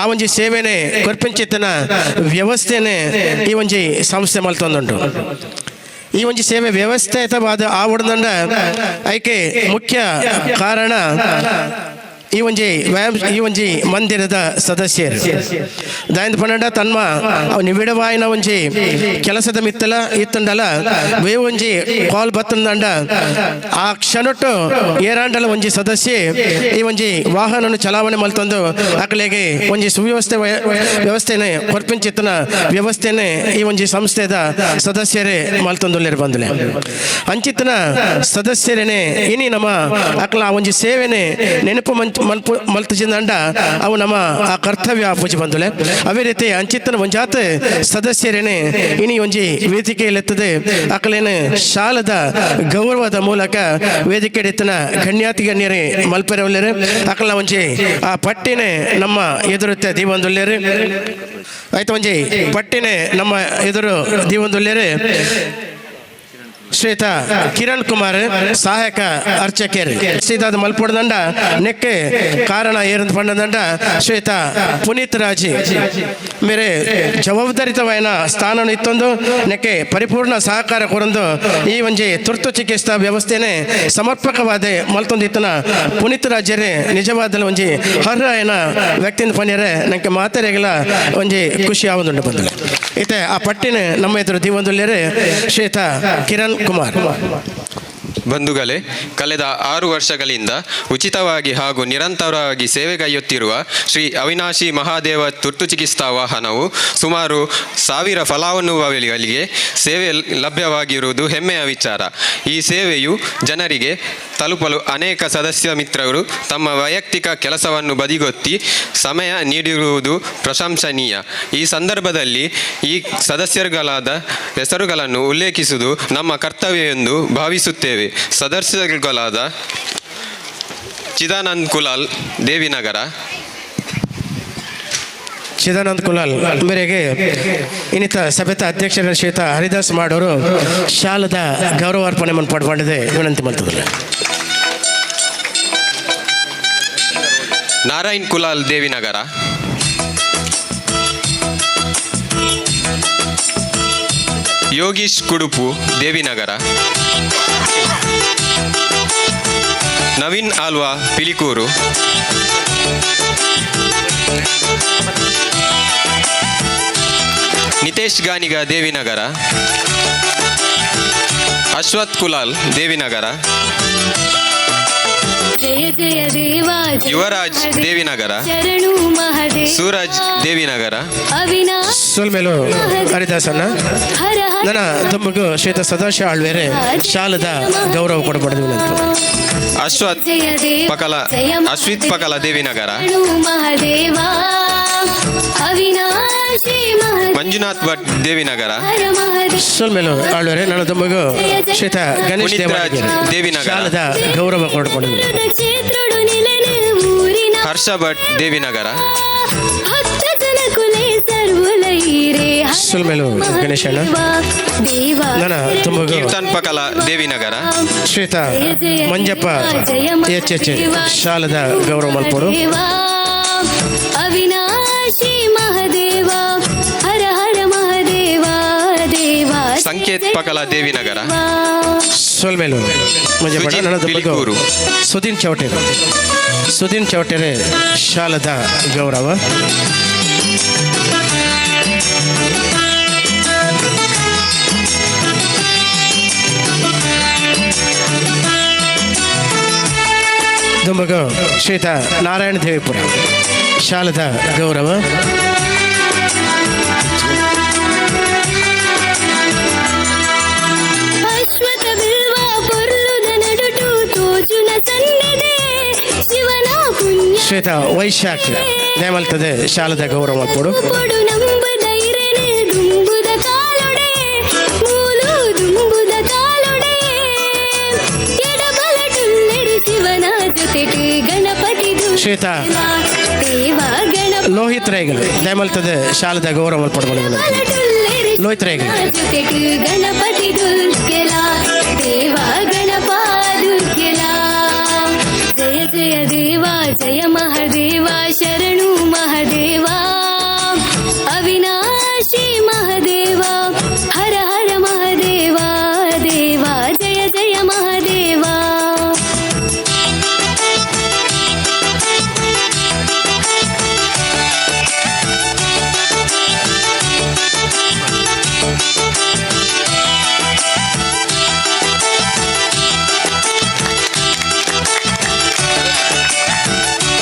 ಆ ಒಂಜಿ ಸೇವೆನೆ ಕೊರ್ಪಿಂಚಿತ್ತನ ವ್ಯವಸ್ಥೆನೆ ಈ ಒಂಜಿ ಸಂಸ್ಥೆ ಮಲ್ತೊಂದುಂಟು. ಈ ಒಂಜಿ ಸೇವೆ ವ್ಯವಸ್ಥಿತವಾದ ಆವಡದಂಡ ಐಕೆ ಮುಖ್ಯ ಕಾರಣ ಈ ಒಂಜಿ ವ್ಯಾಯಾಮ ಈ ಒಂಜಿ ಮಂದಿರದ ಸದಸ್ಯರು ದಾಯಂದ ಪನ್ನಡ ತನ್ಮ ಅವು ನಿಬಿಡವಾಯಿನ ಒಂಜಿ ಕೆಲಸದ ಮಿತ್ತಲ ಇತ್ತಂಡಲ ವೇ ಒಂಜಿ ಕಾಲ್ ಬತ್ತಂದಂಡ ಆ ಕ್ಷಣಟ್ಟು ಏರಾಂಡಲ ಒಂಜಿ ಸದಸ್ಯೆ ಈ ಒಂಜಿ ವಾಹನವನ್ನು ಚಲಾವಣೆ ಮಲ್ತೊಂದು ಅಕಲೆಗೆ ಒಂಜಿ ಸುವ್ಯವಸ್ಥೆ ವ್ಯವಸ್ಥೆನೆ ಕೊರ್ಪಿಂಚಿತ್ತನ ವ್ಯವಸ್ಥೆನೆ ಈ ಒಂಜಿ ಸಂಸ್ಥೆದ ಸದಸ್ಯರೇ ಮಲ್ತೊಂದುಲ್ಲೇರು ಬಂದುಲೆ. ಅಂಚಿತನ ಸದಸ್ಯರೇನೆ ಇನಿ ನಮ್ಮ ಅಕಲ ಆ ಒಂಜಿ ಸೇವೆನೆ ನೆನಪು ಮನ್ಪು ಮಲ್ತಜಿಂದಂಡ ಅವು ನಮ್ಮ ಆ ಕರ್ತವ್ಯ ಪೂಜೆ ಬಂದುಲೆ. ಅದೇ ರೀತಿ ಅಂಚಿತ್ತನ ಒಂಜಾತ ಸದಸ್ಯರೇನೆ ಇನಿ ಒಂಜಿ ವೇದಿಕೆಯಲ್ಲಿತ್ತದೆ ಅಕಲೇನೆ ಶಾಲದ ಗೌರವದ ಮೂಲಕ ವೇದಿಕೆ ಎತ್ತನ ಗಣ್ಯಾತಿ ಗಣ್ಯರೇ ಮಲ್ಪೆರವಲ್ಲೇರು ಅಕಲ ಒಂಜಿ ಆ ಪಟ್ಟಿನೇ ನಮ್ಮ ಎದುರುತ್ತೆ ದೀವೊಂದುಲ್ಲೇರು. ಆಯ್ತು ಒಂಜಿ ಪಟ್ಟಿನೇ ನಮ್ಮ ಎದುರು ದೀವೊಂದುಲ್ಲೇರು. ಶ್ವೇತಾ ಕಿರಣ್ ಕುಮಾರ್ ಸಹಾಯಕ ಅರ್ಚಕರು ಸೀತಾದ ಮಲ್ಪೊಡದಂಡ ನೆಕ್ಕೆ ಕಾರಣ ಏರಂದು ಪಂಡದಂಡ ಶ್ವೇತಾ ಪುನೀತ್ ರಾಜಿ ಮೇರೆ ಜವಾಬ್ದಾರಿತವಾಯಿನ ಸ್ಥಾನ ಇತ್ತೊಂದು ನೆಕ್ಕೆ ಪರಿಪೂರ್ಣ ಸಹಕಾರ ಕೊರೊಂದು ಈ ಒಂಜಿ ತುರ್ತು ಚಿಕಿತ್ಸಾ ವ್ಯವಸ್ಥೆನೆ ಸಮರ್ಪಕವಾದ ಮಲ್ತೊಂದು ಇತ್ತನ ಪುನೀತ್ ರಾಜರೇ ನಿಜವಾದ ಒಂಜಿ ಅರ್ಹನ ವ್ಯಕ್ತಿಯಿಂದ ಪನ್ಯರೆ ನಂಗೆ ಮಾತೆರೆಗಲ ಒಂಜಿ ಖುಷಿ ಆವೊಂದುಂಡು ಬಂದಲೆ. ಇತ್ತೆ ಆ ಪಟ್ಟಿನ ನಮ್ಮ ಎದುರು ದೀವೊಂದುಲ್ಲೇರು ಶ್ವೇತಾ ಕಿರಣ್ ಕುಮಾರ್. ಬಂಧುಗಳೇ, ಕಳೆದ 6 ವರ್ಷಗಳಿಂದ ಉಚಿತವಾಗಿ ಹಾಗೂ ನಿರಂತರವಾಗಿ ಸೇವೆಗೈಯುತ್ತಿರುವ ಶ್ರೀ ಅವಿನಾಶಿ ಮಹಾದೇವ ತುರ್ತು ಚಿಕಿತ್ಸಾ ವಾಹನವು ಸುಮಾರು 1000 ಫಲಾನುಭವಿಗಳಿಗೆ ಸೇವೆ ಲಭ್ಯವಾಗಿರುವುದು ಹೆಮ್ಮೆಯ ವಿಚಾರ. ಈ ಸೇವೆಯು ಜನರಿಗೆ ತಲುಪಲು ಅನೇಕ ಸದಸ್ಯ ಮಿತ್ರರು ತಮ್ಮ ವೈಯಕ್ತಿಕ ಕೆಲಸವನ್ನು ಬದಿಗೊತ್ತಿ ಸಮಯ ನೀಡಿರುವುದು ಪ್ರಶಂಸನೀಯ. ಈ ಸಂದರ್ಭದಲ್ಲಿ ಈ ಸದಸ್ಯರುಗಳಾದ ಹೆಸರುಗಳನ್ನು ಉಲ್ಲೇಖಿಸುವುದು ನಮ್ಮ ಕರ್ತವ್ಯ ಎಂದು ಭಾವಿಸುತ್ತೇವೆ. ಸದಸ್ಯರುಗಳಾದ ಚಿದಾನಂದ್ ಕುಲಾಲ್ ದೇವಿನಗರ, ಚಿದಾನಂದ್ ಕುಲಾಲ್ ಮೇರೆಗೆ ಇನ್ನಿತ ಸಭೆತ ಅಧ್ಯಕ್ಷರ ಶ್ವೇತ ಹರಿದಾಸ್ ಮಾಡೋರು ಶಾಲದ ಗೌರವಾರ್ಪಣೆ ಮನ್ಪಾಡು ವಿನಂತಿ ಮಾಡ್ತಿದ್ದಾರೆ. Narayan Kulal Devinagar, Yogish Kudupu Devinagar, Naveen Alva Pilikuru, Nitesh Ganiga Devinagar, Ashwath Kulal Devinagar, Jaya Jaya Deva Yuvraj Devinagar, ಶರಣು ಮಹದೇವ ಸೂರಜ್ ದೇವಿನಗರ. ಅವಿನಾಶ್ ಸೊಲ್ಮೇಲು ಹರಿದಾಸನ ಹರ ಹರ ನನ್ನ ತಮ್ಮಗೂ ಶ್ವೇತ ಸದಾಶಿವ ಆಳ್ವೇರೆ ಶಾಲದ ಗೌರವ ಕೊಡಬಾರದು ವಿನಂತಿ. ಅಶ್ವಥ್ ಜಯ ದೇವ ಪಕಲ ಜಯ ಅಶ್ವಿತ್ ಪಕಲ ದೇವಿನಗರ, ಶರಣು ಮಹದೇವ ಅವಿನಾಶಿ ಮಹದೇವ ಮಂಜುನಾಥ್ ಭಟ್ ದೇವಿನಗರ, ಹರ ಮಹದೇವ ಸೊಲ್ಮೇಲು ಆಳ್ವೇರೆ ನನ್ನ ತಮ್ಮಗೂ ಶ್ವೇತ ಗಣೇಶ್ ಪುನೀತ್ ರಾಜ್ ದೇವಾಡಿಗರು ದೇವಿನಗರ. ಶಾಲದ ಗೌರವ ಕೊಡಬಾರದು. ಕ್ಷೇತ್ರಡು ನಿಲನೆ ಊರಿನ ಹರ್ಷ ಭಟ್ ದೇವಿನಗರ, ಭಕ್ತ ಜನ ಕುಲೆ ಸರ್ವುಲೈರೇ ಹರ ಸೊಲ್ಮೇಲು ಗಣೇಶಣ್ಣ ದೇವ ನನ್ನ ತಮ್ಮಗೂ ಕೀರ್ತನ್ ಪಕಲ ದೇವಿನಗರ, ಶ್ವೇತಾ ಮಂಜಪ್ಪ ಎಚ್ ಎಚ್ ಶಾಲದ ಗೌರವ ಮಲ್ಪೋಡು. ಅವಿನಾಶಿ ಮಹದೇವ ಹರ ಹರ ಮಹದೇವ ದೇವ ಸಂಕೇತ್ ಪಕಲ ದೇವಿನಗರ, ಸೊಲ್ಮೇಲು ಮಂಜಪ್ಪ ಸುಜಿತ್ ನನ್ನ ತಮ್ಮಗೂ ಬಿಳಿಕೂರು. ಸುದೀನ್ ಚೌಟೇರು ಸುದೀನ್ ಚೌಟೇರೆ ಶಾಲದ ಗೌರವ. ದುಂಬಗು ಶ್ವೇತಾ ನಾರಾಯಣ ದೇವಿಪುರ ಶಾಲದ ಗೌರವ. ಅಶ್ವಥ ಬಿಲ್ವ ಪೊರ್ಲುದ ನಡುಟು ತೋಜುನ ಸನ್ನಿದೆ ಶಿವನ ಪುಣ್ಯ ಶ್ವೇತಾ ವೈಶಾಖ್ ನೇಮಲ್ತದೆ ಶಾಲದ ಗೌರವ ಮಲ್ಪೊಡು. ಕೊಡು ನಂಬುದ ಇರೆನೆ ದುಂಬುದ ಕಾಲೊಡೆ ಮೂಲು ದುಂಬುದ ಕಾಲೊಡೆ ಎಡಬಲಟುಲ್ಲೆರು ಶಿವನ ಜೊತೆಟು ಗಣಪತಿ ಶ್ವೇತಾ ದೇವ ಗಣಪ ಲೋಹಿತ್ ರೈಗಳು ನೇಮಲ್ತದೆ ಶಾಲದ ಗೌರವ ಮಲ್ಪೊಡು. ಲೋಹಿತ್ ರೈಗಳು ಜೊತೆಟು ಗಣಪತಿ ದುರ್ಗೆಲ ದೇವ ಗಣಪ ದುರ್ಗೆಲ ಜಯ ಜಯ ದೇವ ಜಯ ಮಹದೇವ ಶರಣು ಮಹದೇವ ಅವಿನಾಶಿ ಮಹದೇವ ಹರ ಹರ ಮಹದೇವ ದೇವ ಜಯ ಜಯ ಮಹದೇವ.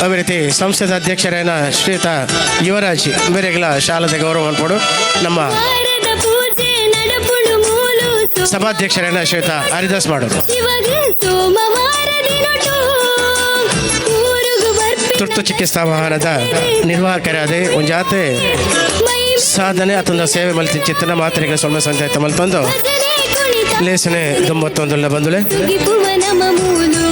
ಅದೇ ರೀತಿ ಸಂಸ್ಥೆದ ಅಧ್ಯಕ್ಷರಾದ ಶ್ವೇತಾ ಯುವರಾಜ್ ಬೇರೆಗಳ ಶಾಲದ ಗೌರವ ಮಲ್ಪೊಡು. ನಮ್ಮ ವಾರದ ಪೂಜೆ ನಡಪುಳು ಮೂಲು ಸಭಾಧ್ಯಕ್ಷರಾದ ಶ್ವೇತಾ ಹರಿದಾಸ್ ಮಾಡೋದು. ಶಿವಗ ಸೋಮವಾರ ದಿನಟು ಊರುಗು ಬರ್ಪಿನ ತುರ್ತು ಚಿಕಿತ್ಸಾ ವಾಹನದ ನಿರ್ವಾಹಕರಾದ ಒಂಜಾತೆ ಮೈ ಸಾಧನೆ ಅಥವಾ ಸೇವೆ ಮಲ್ತಿನ ಚಿತ್ತನ ಮಾತ್ರೆಗಳ ಸೊನ್ನೆ ಸಂಚಾಯಿತ ಮಲ್ತೊಂದು ಭಜನೆ ಕುಣಿತ ಲೇಸನೆ ತೊಂಬತ್ತೊಂದುಲ್ಲ ಬಂದುಲೆ. ಸುಗಿಪುವ ನಮ ಮೂಲು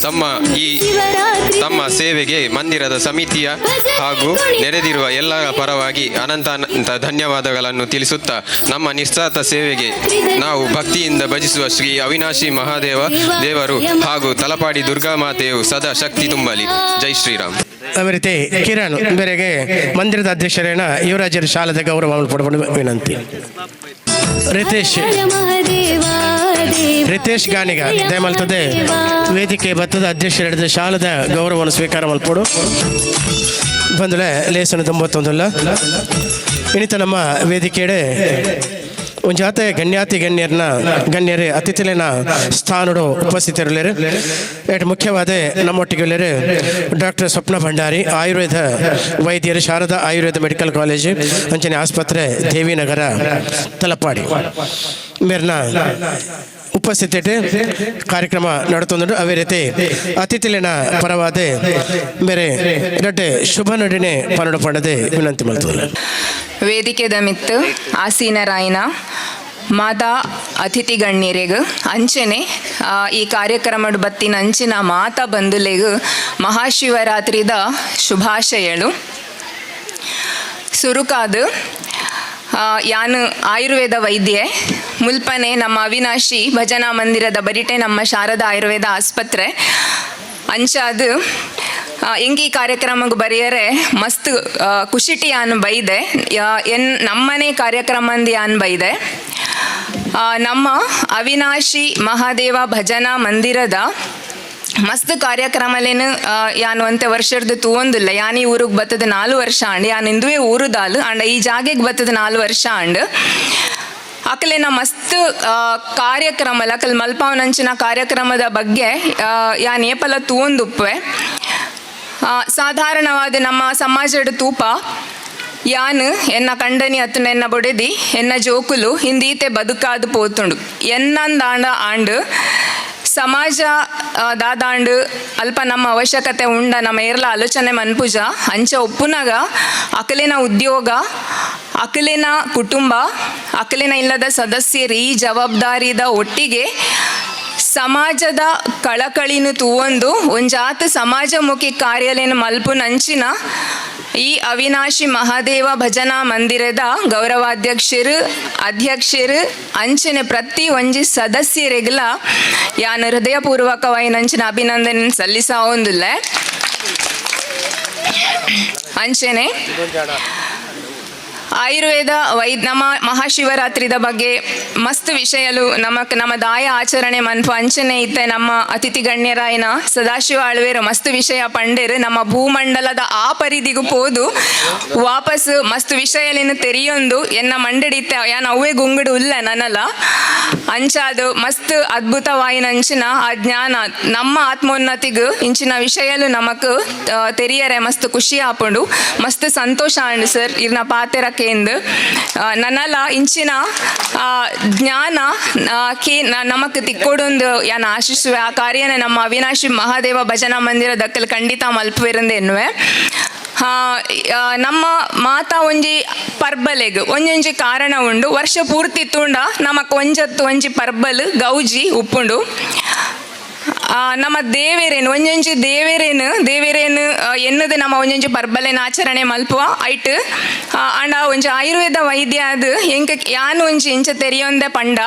ತಮ್ಮ ಈ ಶಿವರಾತ್ರಿ ತಮ್ಮ ಸೇವೆಗೆ ಮಂದಿರದ ಸಮಿತಿಯ ಹಾಗೂ ನೆರೆದಿರುವ ಎಲ್ಲರ ಪರವಾಗಿ ಅನಂತ ಅನಂತ ಧನ್ಯವಾದಗಳನ್ನು ತಿಳಿಸುತ್ತಾ ನಮ್ಮ ನಿಸ್ವಾರ್ಥ ಸೇವೆಗೆ ನಾವು ಭಕ್ತಿಯಿಂದ ಭಜಿಸುವ ಶ್ರೀ ಅವಿನಾಶಿ ಮಹಾದೇವ ದೇವರು ಹಾಗೂ ತಲಪಾಡಿ ದುರ್ಗಾ ಮಾತೆಯು ಸದಾ ಶಕ್ತಿ ತುಂಬಲಿ. ಜೈ ಶ್ರೀರಾಮ್. ಅದೇ ರೀತಿ ಕಿರಣ್ ಬೇರೆಗೆ ಮಂದಿರದ ಅಧ್ಯಕ್ಷರೇನ ಯುವರಾಜರ ಶಾಲದ ಗೌರವ ಮಲ್ಪೊಡು ವಿನಂತಿ. ರಿತೇಶ್ ಹರ ಮಹದೇವ ದೇವ ರಿತೇಶ್ ಗಾನಿಗ ದಯಮಲ್ತದೆ ವೇದಿಕೆ ಭತ್ತದ ಅಧ್ಯಕ್ಷರ ಶಾಲದ ಗೌರವವನ್ನು ಸ್ವೀಕಾರ ಮಲ್ಪೊಡು. ಬಂದುಲೆ ಲೇಸನ ತೊಂಬತ್ತೊಂದಲ್ಲ ಇನ್ನಿತ ನಮ್ಮ ವೇದಿಕೆಡೆ ಒಂಜಾತೆ ಗಣ್ಯಾತಿ ಗಣ್ಯರ್ನ ಗಣ್ಯರೇ ಅತಿಥಿಲೇನ ಸ್ಥಾನಡು ಉಪಸ್ಥಿತರುಲೇರು. ಏಟ್ ಮುಖ್ಯವಾದ ನಮ್ಮೊಟ್ಟಿಗೆ ಡಾಕ್ಟರ್ ಸ್ವಪ್ನ ಭಂಡಾರಿ ಆಯುರ್ವೇದ ವೈದ್ಯರು ಶಾರದಾ ಆಯುರ್ವೇದ ಮೆಡಿಕಲ್ ಕಾಲೇಜ್ ಅಂಚನೆ ಆಸ್ಪತ್ರೆ ದೇವಿನಗರ ತಲಪಾಡಿ ಮೇರ್ನ ಉಪಸ್ಥಿತಿ ಕಾರ್ಯಕ್ರಮ ನಡತೊಂದು. ಅದೇ ರೀತಿ ಅತಿಥಿಲೇನ ಪರವಾದ ಮೇರೆ ರಡ್ಡೆ ಶುಭ ನಡಿನೆ ಪನ್ನಡ ಪಂಡದೆ ವಿನಂತಿ ಮಾಡ್ತದೆ. ವೇದಿಕೆದ ಮಿತ್ತು ಆಸೀನರಾಯನ ಮಾತಾ ಅತಿಥಿ ಗಣ್ಯರಿಗ್ ಅಂಚನೆ ಈ ಕಾರ್ಯಕ್ರಮಡ್ ಬತ್ತಿನ ಅಂಚಿನ ಮಾತಾ ಬಂಧುಲೆಗ್ ಮಹಾಶಿವರಾತ್ರಿದ ಶುಭಾಶಯಳು. ಸುರುಕಾದು ಯಾನು ಆಯುರ್ವೇದ ವೈದ್ಯೆ ಮುಲ್ಪನೆ ನಮ್ಮ ಅವಿನಾಶಿ ಭಜನಾ ಮಂದಿರದ ಬರಿಟೆ ನಮ್ಮ ಶಾರದಾ ಆಯುರ್ವೇದ ಆಸ್ಪತ್ರೆ ಅಂಚಾದು ಇಂಕ್ ಈ ಕಾರ್ಯಕ್ರಮಕ್ಕೆ ಬರೆಯರೆ ಮಸ್ತ್ ಖುಷಿಟಿ ಯಾನ್ ಬೈದೆ ಎನ್ ನಮ್ಮನೆ ಕಾರ್ಯಕ್ರಮಂದು ಯಾನ್ ಬೈದೆ. ನಮ್ಮ ಅವಿನಾಶಿ ಮಹಾದೇವ ಭಜನಾ ಮಂದಿರದ ಮಸ್ತ್ ಕಾರ್ಯಕ್ರಮಲೇನು ಯಾನು ಅಂತೆ ವರ್ಷದ ತೂವೊಂದಿಲ್ಲ. ಯಾನ್ ಈ ಊರಿಗೆ ಬತ್ತದ 4 ವರ್ಷ ಆಂಡ್, ಯಾನ್ ಇಂದುವೆ ಊರುದಾಲು ಆಂಡ ಈ ಜಾಗೆಗೆ ಬತ್ತದ 4 ವರ್ಷ ಆಂಡ್. ಅಕಲೆನ ಮಸ್ತ್ ಕಾರ್ಯಕ್ರಮ ಅಕಲ್ ಮಲ್ಪಾವನಂಚಿನ ಕಾರ್ಯಕ್ರಮದ ಬಗ್ಗೆ ಯಾನ್ ಏಪಲ ತೂವೊಂದುಪ್ಪೆ. ಸಾಧಾರಣವಾದ ನಮ್ಮ ಸಮಾಜದ ತೂಪ ಯಾನ್ ಎನ್ನ ಕಂಡನಿ ಅತ್ತನ ಎನ್ನ ಬೊಡೆದಿ ಎನ್ನ ಜೋಕುಲು ಹಿಂದೀತೆ ಬದುಕಾದು ಪೋತುಂಡು ಎನ್ನಂದಾಂಡ ಆಂಡ್ ಸಮಾಜ ದಾದಾಂಡು ಅಲ್ಪ ನಮ್ಮ ಅವಶ್ಯಕತೆ ಉಂಡ ನಮ್ಮ ಏರ್ಲ ಆಲೋಚನೆ ಮನ್ಪುಜ ಅಂಚ ಒಪ್ಪುನಾಗ ಅಕಲಿನ ಉದ್ಯೋಗ ಅಕಲಿನ ಕುಟುಂಬ ಅಕಲಿನ ಇಲ್ಲದ ಸದಸ್ಯರು ಈ ಜವಾಬ್ದಾರಿದ ಒಟ್ಟಿಗೆ ಸಮಾಜದ ಕಳಕಳಿನ ತೂವೊಂದು ಒಂಜಾತ ಸಮಾಜಮುಖಿ ಕಾರ್ಯಲೇನು ಮಲ್ಪುನಂಚಿನ ಈ ಅವಿನಾಶಿ ಮಹಾದೇವ ಭಜನಾ ಮಂದಿರದ ಗೌರವಾಧ್ಯಕ್ಷರು ಅಧ್ಯಕ್ಷರು ಅಂಚನೆ ಪ್ರತಿ ಒಂಜಿ ಸದಸ್ಯರಿಗಲ ಯಾನ್ ಹೃದಯಪೂರ್ವಕವಾಯಿನಂಚಿನ ಅಭಿನಂದನೆ ಸಲ್ಲಿಸಾವೊಂದುಲ್ಲ. ಅಂಚನೆ ಆಯುರ್ವೇದ ನಮ್ಮ ಮಹಾಶಿವರಾತ್ರಿದ ಬಗ್ಗೆ ಮಸ್ತ್ ವಿಷಯಲು ನಮಕ್ ನಮ್ಮ ದಾಯ ಆಚರಣೆ ಮನ್ಪು ಅಂಚನೆ ಇತ್ತೆ ನಮ್ಮ ಅತಿಥಿ ಗಣ್ಯರಾಯನ ಸದಾಶಿವ ಆಳ್ವೇರು ಮಸ್ತ್ ವಿಷಯ ಪಂಡೇರು ನಮ್ಮ ಭೂಮಂಡಲದ ಆ ಪರಿಧಿಗೂ ಪೋದು ವಾಪಸ್ ಮಸ್ತ್ ವಿಷಯಲೇನು ತೆರಿಯೊಂದು ಎನ್ನ ಮಂಡಡಿತ್ತೆ ಯಾನ್ ಅವೇ ಗುಂಗುಡು ಉಲ್ಲ ನನಲ ಅಂಚಾದು ಮಸ್ತ್ ಅದ್ಭುತವಾಯಿನ ಅಂಚಿನ ಆ ಜ್ಞಾನ ನಮ್ಮ ಆತ್ಮೋನ್ನತಿಗೂ ಇಂಚಿನ ವಿಷಯಲು ನಮಕ್ ತೆರಿಯರೆ ಮಸ್ತ್ ಖುಷಿ ಆಪುಂಡು ಮಸ್ತ್ ಸಂತೋಷ ಆಂಡ್ ಸರ್ ಇರ್ನ ಪಾತೆರ ಕೇಂದ್ ನನಲ ಇಂಚಿನ ಜ್ಞಾನ ಕೇ ನಮಕ್ ತಿಕ್ಕೊಡೊಂದು ಯಾನ್ ಆಶಿಸುವೆ ಆ ಕಾರ್ಯನ ನಮ್ಮ ಅವಿನಾಶಿ ಮಹಾದೇವ ಭಜನಾ ಮಂದಿರ ದಕ್ಕಲ್ ಖಂಡಿತ ಮಲ್ಪುವೆರಂದು ಎನ್ನುವೆ. ನಮ್ಮ ಮಾತಾ ಒಂಜಿ ಪರ್ಬಲೆಗ್ ಒಂಜೊಂಜಿ ಕಾರಣ ಉಂಡು ವರ್ಷ ಪೂರ್ತಿ ತೂಂಡ ನಮಕ್ ಒಂಜತ್ತು ಒಂಜಿ ಪರ್ಬಲ್ ಗೌಜಿ ಉಪ್ಪುಂಡು. ನಮ್ಮ ದೇವೇರೇನು ಒಂಜೊಂಜಿ ದೇವೇರೇನು ದೇವೇರೇನು ಎನ್ನದು ನಮ್ಮ ಒಂಜೊಂಜಿ ಪರ್ಬಲೆನ ಆಚರಣೆ ಮಲ್ಪುವ ಐಟ್ ಆಂಡ ಒಂಜಿ ಆಯುರ್ವೇದ ವೈದ್ಯ ಅದು ಎಂಕ ಯಾನ್ ಒಂಜಿ ಇಂಚ ತೆರಿಯೊಂದೆ ಪಂಡ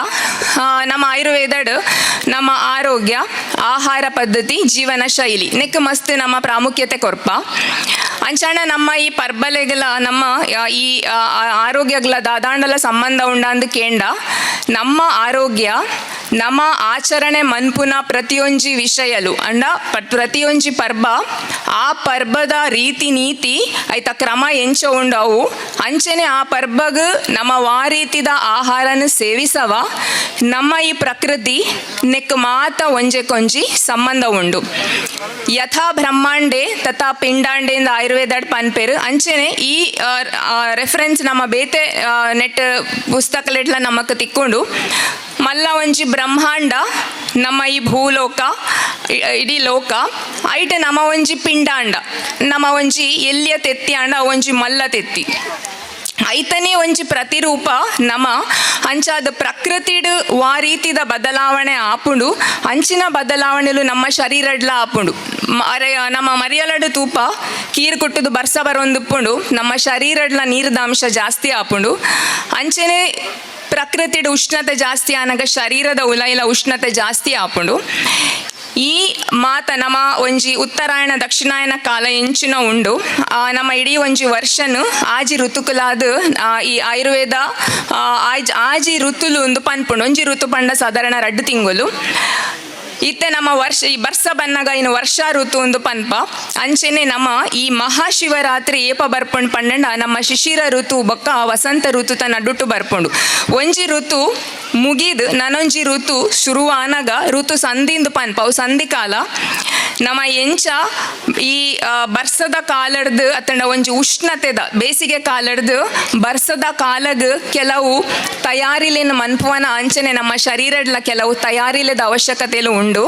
ನಮ್ಮ ಆಯುರ್ವೇದಡ್ ನಮ್ಮ ಆರೋಗ್ಯ ಆಹಾರ ಪದ್ಧತಿ ಜೀವನ ಶೈಲಿ ನೆಕ್ ಮಸ್ತ್ ನಮ್ಮ ಪ್ರಾಮುಖ್ಯತೆ ಕೊರ್ಪ. ಅಂಚಾಣ ನಮ್ಮ ಈ ಪರ್ಬಲೆಗಳ ನಮ್ಮ ಈ ಆರೋಗ್ಯಗಳ ದಾದಾಂಡಲ ಸಂಬಂಧ ಉಂಡಾಂದು ಕೇಂಡ ನಮ್ಮ ಆರೋಗ್ಯ ನಮ್ಮ ಆಚರಣೆ ಮನ್ಪುನ ಪ್ರತಿಯೊಂಜಿ ವಿಷಯಲು ಅಂಡ ಪ್ರತಿಯೊಂಜಿ ಪರ್ಬ ಆ ಪರ್ಬದ ರೀತಿ ನೀತಿ ಐತ ಕ್ರಮ ಎಂಚ ಉಂಡವು ಅಂಚನೆ ಆ ಪರ್ಬಗ್ ನಮ್ಮ ವಾರೀತಿದ ಆಹಾರನ ಸೇವಿಸವ ನಮ್ಮ ಈ ಪ್ರಕೃತಿ ನೆಕ್ ಮಾತ ಒಂಜೆ ಕೊಂಜಿ ಸಂಬಂಧ ಉಂಡು. ಯಥಾ ಬ್ರಹ್ಮಾಂಡೆ ತಥಾ ಪಿಂಡಾಂಡೆ ಇಂದ ಆಯುರ್ವೇದ ಪನ್ಪೇರು ಅಂಚನೆ ಈ ರೆಫರೆನ್ಸ್ ನಮ್ಮ ಬೇತೆ ನೆಟ್ ಪುಸ್ತಕಲೆಟ್ಲ ನಮಕ್ ತಿಕ್ಕೊಂಡು ಮಲ್ಲ ಒಂಜಿ ಬ್ರಹ್ಮಾಂಡ ನಮ್ಮ ಈ ಭೂಲೋಕ ಇಡೀ ಲೋಕ ಐಟ್ ನಮ್ಮ ಒಂಜಿ ಪಿಂಡಾಂಡ ನಮ್ಮ ಒಂಜಿ ಎಲ್ಲಿಯ ತೆತ್ತಿ ಆಂಡ ಒಂಜಿ ಮಲ್ಲ ತೆತ್ತಿ ಐತನೇ ಒಂಜಿ ಪ್ರತಿರೂಪ ನಮ ಅಂಚಾದ ಪ್ರಕೃತಿಡ್ ವಾ ರೀತಿದ ಬದಲಾವಣೆ ಆಪುಂಡು ಅಂಚಿನ ಬದಲಾವಣೆಲು ನಮ್ಮ ಶರೀರಡ್ಲ ಆಪುಂಡು. ನಮ್ಮ ಮರಿಯಲಡು ತೂಪ ಕೀರು ಕುಟ್ಟುದು ಬರ್ಸ ಬರೊಂದುಪ್ಪುಂಡು ನಮ್ಮ ಶರೀರಡ್ಲ ನೀರ್ದ ಅಂಶ ಜಾಸ್ತಿ ಆಪುಂಡು. ಅಂಚನೆ ಪ್ರಕೃತಿಡ್ ಉಷ್ಣತೆ ಜಾಸ್ತಿ ಆನಗ ಶರೀರದ ಉಲೈಲ ಉಷ್ಣತೆ ಜಾಸ್ತಿ ಆಪುಂಡು. ಈ ಮಾತ ನಮ್ಮ ಒಂಜಿ ಉತ್ತರಾಯಣ ದಕ್ಷಿಣಾಯನ ಕಾಲ ಎಂಚಿನ ಉಂಡು ನಮ್ಮ ಇಡೀ ಒಂಜಿ ವರ್ಷನು ಆಜಿ ಋತುಕುಲಾದ ಈ ಆಯುರ್ವೇದ ಆಜಿ ಋತುಲು ಒಂದು ಪನ್ಪುಂಡು. ಒಂಜಿ ಋತು ಪಂಡ ಸಾಧಾರಣ 2 ತಿಂಗಳು ಇತ್ತೆ ನಮ್ಮ ವರ್ಷ ಈ ಬರ್ಸ ಬನ್ನಗ ಇನ್ನು ವರ್ಷ ಋತು ಒಂದು ಪನ್ಪ. ಅಂಚೆನೆ ನಮ್ಮ ಈ ಮಹಾಶಿವರಾತ್ರಿ ಏಪ ಬರ್ಪುಂಡು ಪಂಡಂಡ ನಮ್ಮ ಶಿಶಿರ ಋತು ಬೊಕ್ಕ ವಸಂತ ಋತು ತನ್ನ ನಡುಟು ಬರ್ಪುಂಡು. ಒಂಜಿ ಋತು ಮುಗಿದು ನನೊಂಜಿ ಋತು ಶುರುವಾನಗ ಋತು ಸಂಧಿಂದು ಪನ್ಪ ಅವು ಸಂಧಿ ಕಾಲ ನಮ್ಮ ಎಂಚ ಈ ಬರ್ಸದ ಕಾಲಡ್ದು ಅತ್ತಂಡ ಒಂಜಿ ಉಷ್ಣತೆದ ಬೇಸಿಗೆ ಕಾಲಡ್ದು ಬರ್ಸದ ಕಾಲಗ್ ಕೆಲವು ತಯಾರಿಲೇನು ಮನ್ಪುವನ ಅಂಚನೆ ನಮ್ಮ ಶರೀರಡ್ಲ ಕೆಲವು ತಯಾರಿಲೇದ ಅವಶ್ಯಕತೆಲು ಉಂಡು.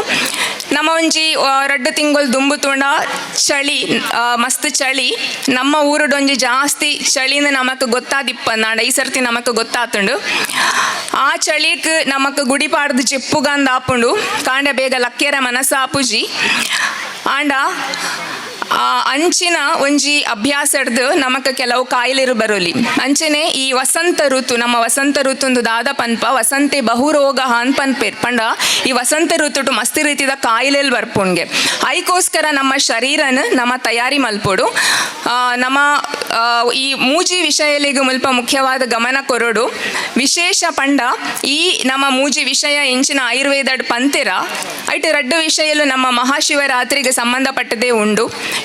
ನಮ್ಮ ಒಂಜಿ 2 ತಿಂಗಳು ದುಂಬು ತೂಂಡ ಚಳಿ ಮಸ್ತ್ ಚಳಿ ನಮ್ಮ ಊರುಡೊಂಜಿ ಜಾಸ್ತಿ ಚಳಿನ ನಮಕ್ ಗೊತ್ತಾದಿಪ್ಪಂದಾಂಡ ಈ ಸರ್ತಿ ನಮಕ್ ಗೊತ್ತಾತುಂಡು. ಆ ಚಳಿಕ್ ನಮಕ್ ಗುಡಿ ಪಾಡ್ದು ಚೆಪ್ಪುಗಂದ ಆಪುಂಡು ಕಾಂಡ ಬೇಗ ಲಕ್ಕೇರ ಮನಸ್ಸು ಆಪುಜಿ ಆಂಡ ಅಂಚಿನ ಒಂಜಿ ಅಭ್ಯಾಸಡ್ದು ನಮಕ್ ಕೆಲವು ಕಾಯಿಲೆರು ಬರೋಲಿ. ಅಂಚನೆ ಈ ವಸಂತ ಋತು, ನಮ್ಮ ವಸಂತ ಋತುಂದು ದಾದ ಪನ್ಪ, ವಸಂತೆ ಬಹುರೋಗ ಹಾನ್ ಪನ್ಪೇರ್. ಪಂಡ ಈ ವಸಂತ ಋತುಟು ಮಸ್ತ್ ರೀತಿದ ಕಾಯಿಲೆಲ್ ಬರ್ಪುಂಡ್ಗೆ. ಐಕೋಸ್ಕರ ನಮ್ಮ ಶರೀರನ ನಮ್ಮ ತಯಾರಿ ಮಲ್ಪೊಡು. ನಮ್ಮ ಈ ಮೂಜಿ ವಿಷಯಲಿಗೆ ಮುಲ್ಪ ಮುಖ್ಯವಾದ ಗಮನ ಕೊರೊಡು. ವಿಶೇಷ ಪಂಡ ಈ ನಮ್ಮ ಮೂಜಿ ವಿಷಯ ಇಂಚಿನ ಆಯುರ್ವೇದಡ್ ಪಂತೆರ ಐಟ್ ರಡ್ಡು ವಿಷಯಲು ನಮ್ಮ ಮಹಾಶಿವರಾತ್ರಿಗೆ ಸಂಬಂಧಪಟ್ಟದೇ ಉಂಡು.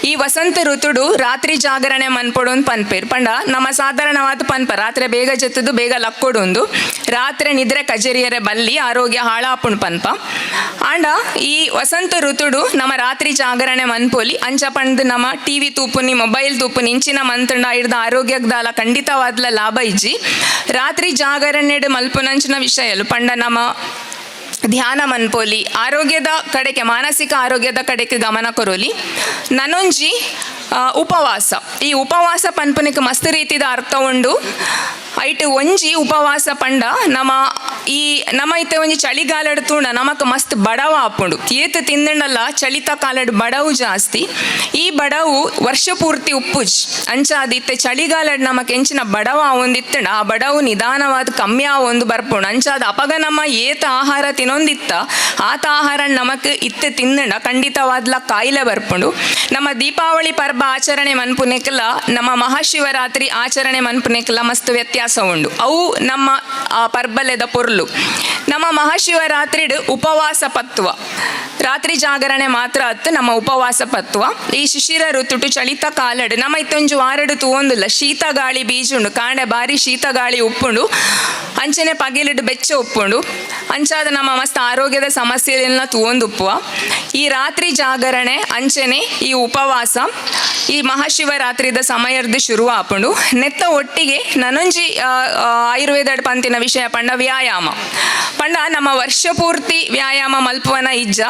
ಈ ವಸಂತ ಋತುಡು ರಾತ್ರಿ ಜಾಗರಣೆ ಮನ್ಪೊಡು ಅಂತ ಪನ್ಪೇರ್. ಪಂಡ ನಮ್ಮ ಸಾಧಾರಣವಾದ ಪನ್ಪ ರಾತ್ರಿ ಬೇಗ ಜತ್ತದು ಬೇಗ ಲಕ್ಕೊಡು, ರಾತ್ರಿ ನಿದ್ರೆ ಕಜರಿಯರೆ ಬಲ್ಲಿ, ಆರೋಗ್ಯ ಹಾಳಾಪುಣ್ ಪನ್ಪ. ಆಂಡ ಈ ವಸಂತ ಋತುಡು ನಮ್ಮ ರಾತ್ರಿ ಜಾಗರಣೆ ಮನ್ಪೊಲಿ. ಅಂಚ ಪಂದ್ ನಮ್ಮ ಟಿವಿ ತೂಪುನಿ, ಮೊಬೈಲ್ ತೂಪುನಿ ಇಂಚಿನ ಮಂತಂಡ ಇಡ್ದ ಆರೋಗ್ಯದಾಲ ಖಂಡಿತವಾದ್ಲ ಲಾಭ ಇಜ್ಜಿ. ರಾತ್ರಿ ಜಾಗರಣೆಡ್ ಮಲ್ಪುನಂಚಿನ ವಿಷಯಲು ಪಂಡ ನಮ್ಮ ಧ್ಯಾನ ಮನ್ಪೋಲಿ, ಆರೋಗ್ಯದ ಕಡೆಗೆ, ಮಾನಸಿಕ ಆರೋಗ್ಯದ ಕಡೆಗೆ ಗಮನ ಕೊರೋಲಿ. ನನೊಂಜಿ ಉಪವಾಸ. ಈ ಉಪವಾಸ ಪನ್ಪುನಿಕ್ ಮಸ್ತ್ ರೀತಿದ ಅರ್ಥ ಉಂಡು. ಐಟ್ ಒಂಜಿ ಉಪವಾಸ ಪಂಡ ನಮ್ಮ ಈ ನಮ್ಮ ಇತ್ತೆ ಒಂಜಿ ಚಳಿಗಾಲಡ್ ತೂಂಡ ನಮಕ್ ಮಸ್ತ್ ಬಡವ ಆಪುಂಡು. ಏತ್ ತಿಂದಂಡಲ್ಲ ಚಳಿತ ಕಾಲಡ್ ಬಡವು ಜಾಸ್ತಿ. ಈ ಬಡವು ವರ್ಷ ಪೂರ್ತಿ ಉಪ್ಪುಜ್. ಅಂಚಾದ್ ಇತ್ತೆ ಚಳಿಗಾಲಡ್ ನಮಕ್ ಎಂಚಿನ ಬಡವ ಆವೊಂದಿತ್ತಂಡ ಆ ಬಡವು ನಿಧಾನವಾದ ಕಮ್ಮಿ ಆವೊಂದು ಬರ್ಪುಂಡು. ಅಂಚಾದ್ ಅಪಗ ನಮ್ಮ ಏತ ಆಹಾರ ತಿನ್ನೊಂದಿತ್ತ ಆತ ಆಹಾರ ನಮಕ್ ಇತ್ತೆ ತಿಂದಂಡ ಖಂಡಿತವಾದ್ಲ ಕಾಯಿಲೆ ಬರ್ಪುಂಡು. ನಮ್ಮ ದೀಪಾವಳಿ ಪರ್ಬ ಆಚರಣೆ ಮನ್ಪುನೆಕ್ಲ ನಮ್ಮ ಮಹಾಶಿವರಾತ್ರಿ ಆಚರಣೆ ಮನ್ಪುನೆಕ್ಲ ಮಸ್ತ್ ವ್ಯತ್ಯಾಸ ಉಂಡು. ಅವು ನಮ್ಮ ಪರ್ಬಲೆದ ಪೊರ್ಲು. ನಮ್ಮ ಮಹಾಶಿವರಾತ್ರಿಡ್ ಉಪವಾಸ ಪತ್ವ, ರಾತ್ರಿ ಜಾಗರಣೆ ಮಾತ್ರ ಅತ್ತು, ನಮ್ಮ ಉಪವಾಸ ಪತ್ವ. ಈ ಶಿಶಿರ ಋತುಟು ಚಳಿತ ಕಾಲಡ್ ನಮ್ಮ ಇತ್ತೊಂಜು ವಾರಡು ತೂವೊಂದುಲ್ಲ, ಶೀತ ಗಾಳಿ ಬೀಜುಂಡು. ಕಾಂಡೆ ಬಾರಿ ಶೀತ ಗಾಳಿ ಉಪ್ಪುಂಡು, ಅಂಚನೆ ಪಗಿಲಿಡು ಬೆಚ್ಚ ಉಪ್ಪುಂಡು. ಅಂಚಾದ ನಮ್ಮ ಮಸ್ತ್ ಆರೋಗ್ಯದ ಸಮಸ್ಯೆಗಳನ್ನ ತೂವೊಂದುಪ್ಪುವ. ಈ ರಾತ್ರಿ ಜಾಗರಣೆ ಅಂಚನೆ ಈ ಉಪವಾಸ ಈ ಮಹಾಶಿವರಾತ್ರಿದ ಸಮಯರ್ದು ಶುರು ಆಪುಂಡು. ನೆತ್ತ ಒಟ್ಟಿಗೆ ನನೊಂಜಿ ಆಯುರ್ವೇದ ಪಂತಿನ ವಿಷಯ ಪಂಡ ವ್ಯಾಯಾಮ. ಪಂಡ ನಮ್ಮ ವರ್ಷ ಪೂರ್ತಿ ವ್ಯಾಯಾಮ ಮಲ್ಪುವನ ಇಜ್ಜ,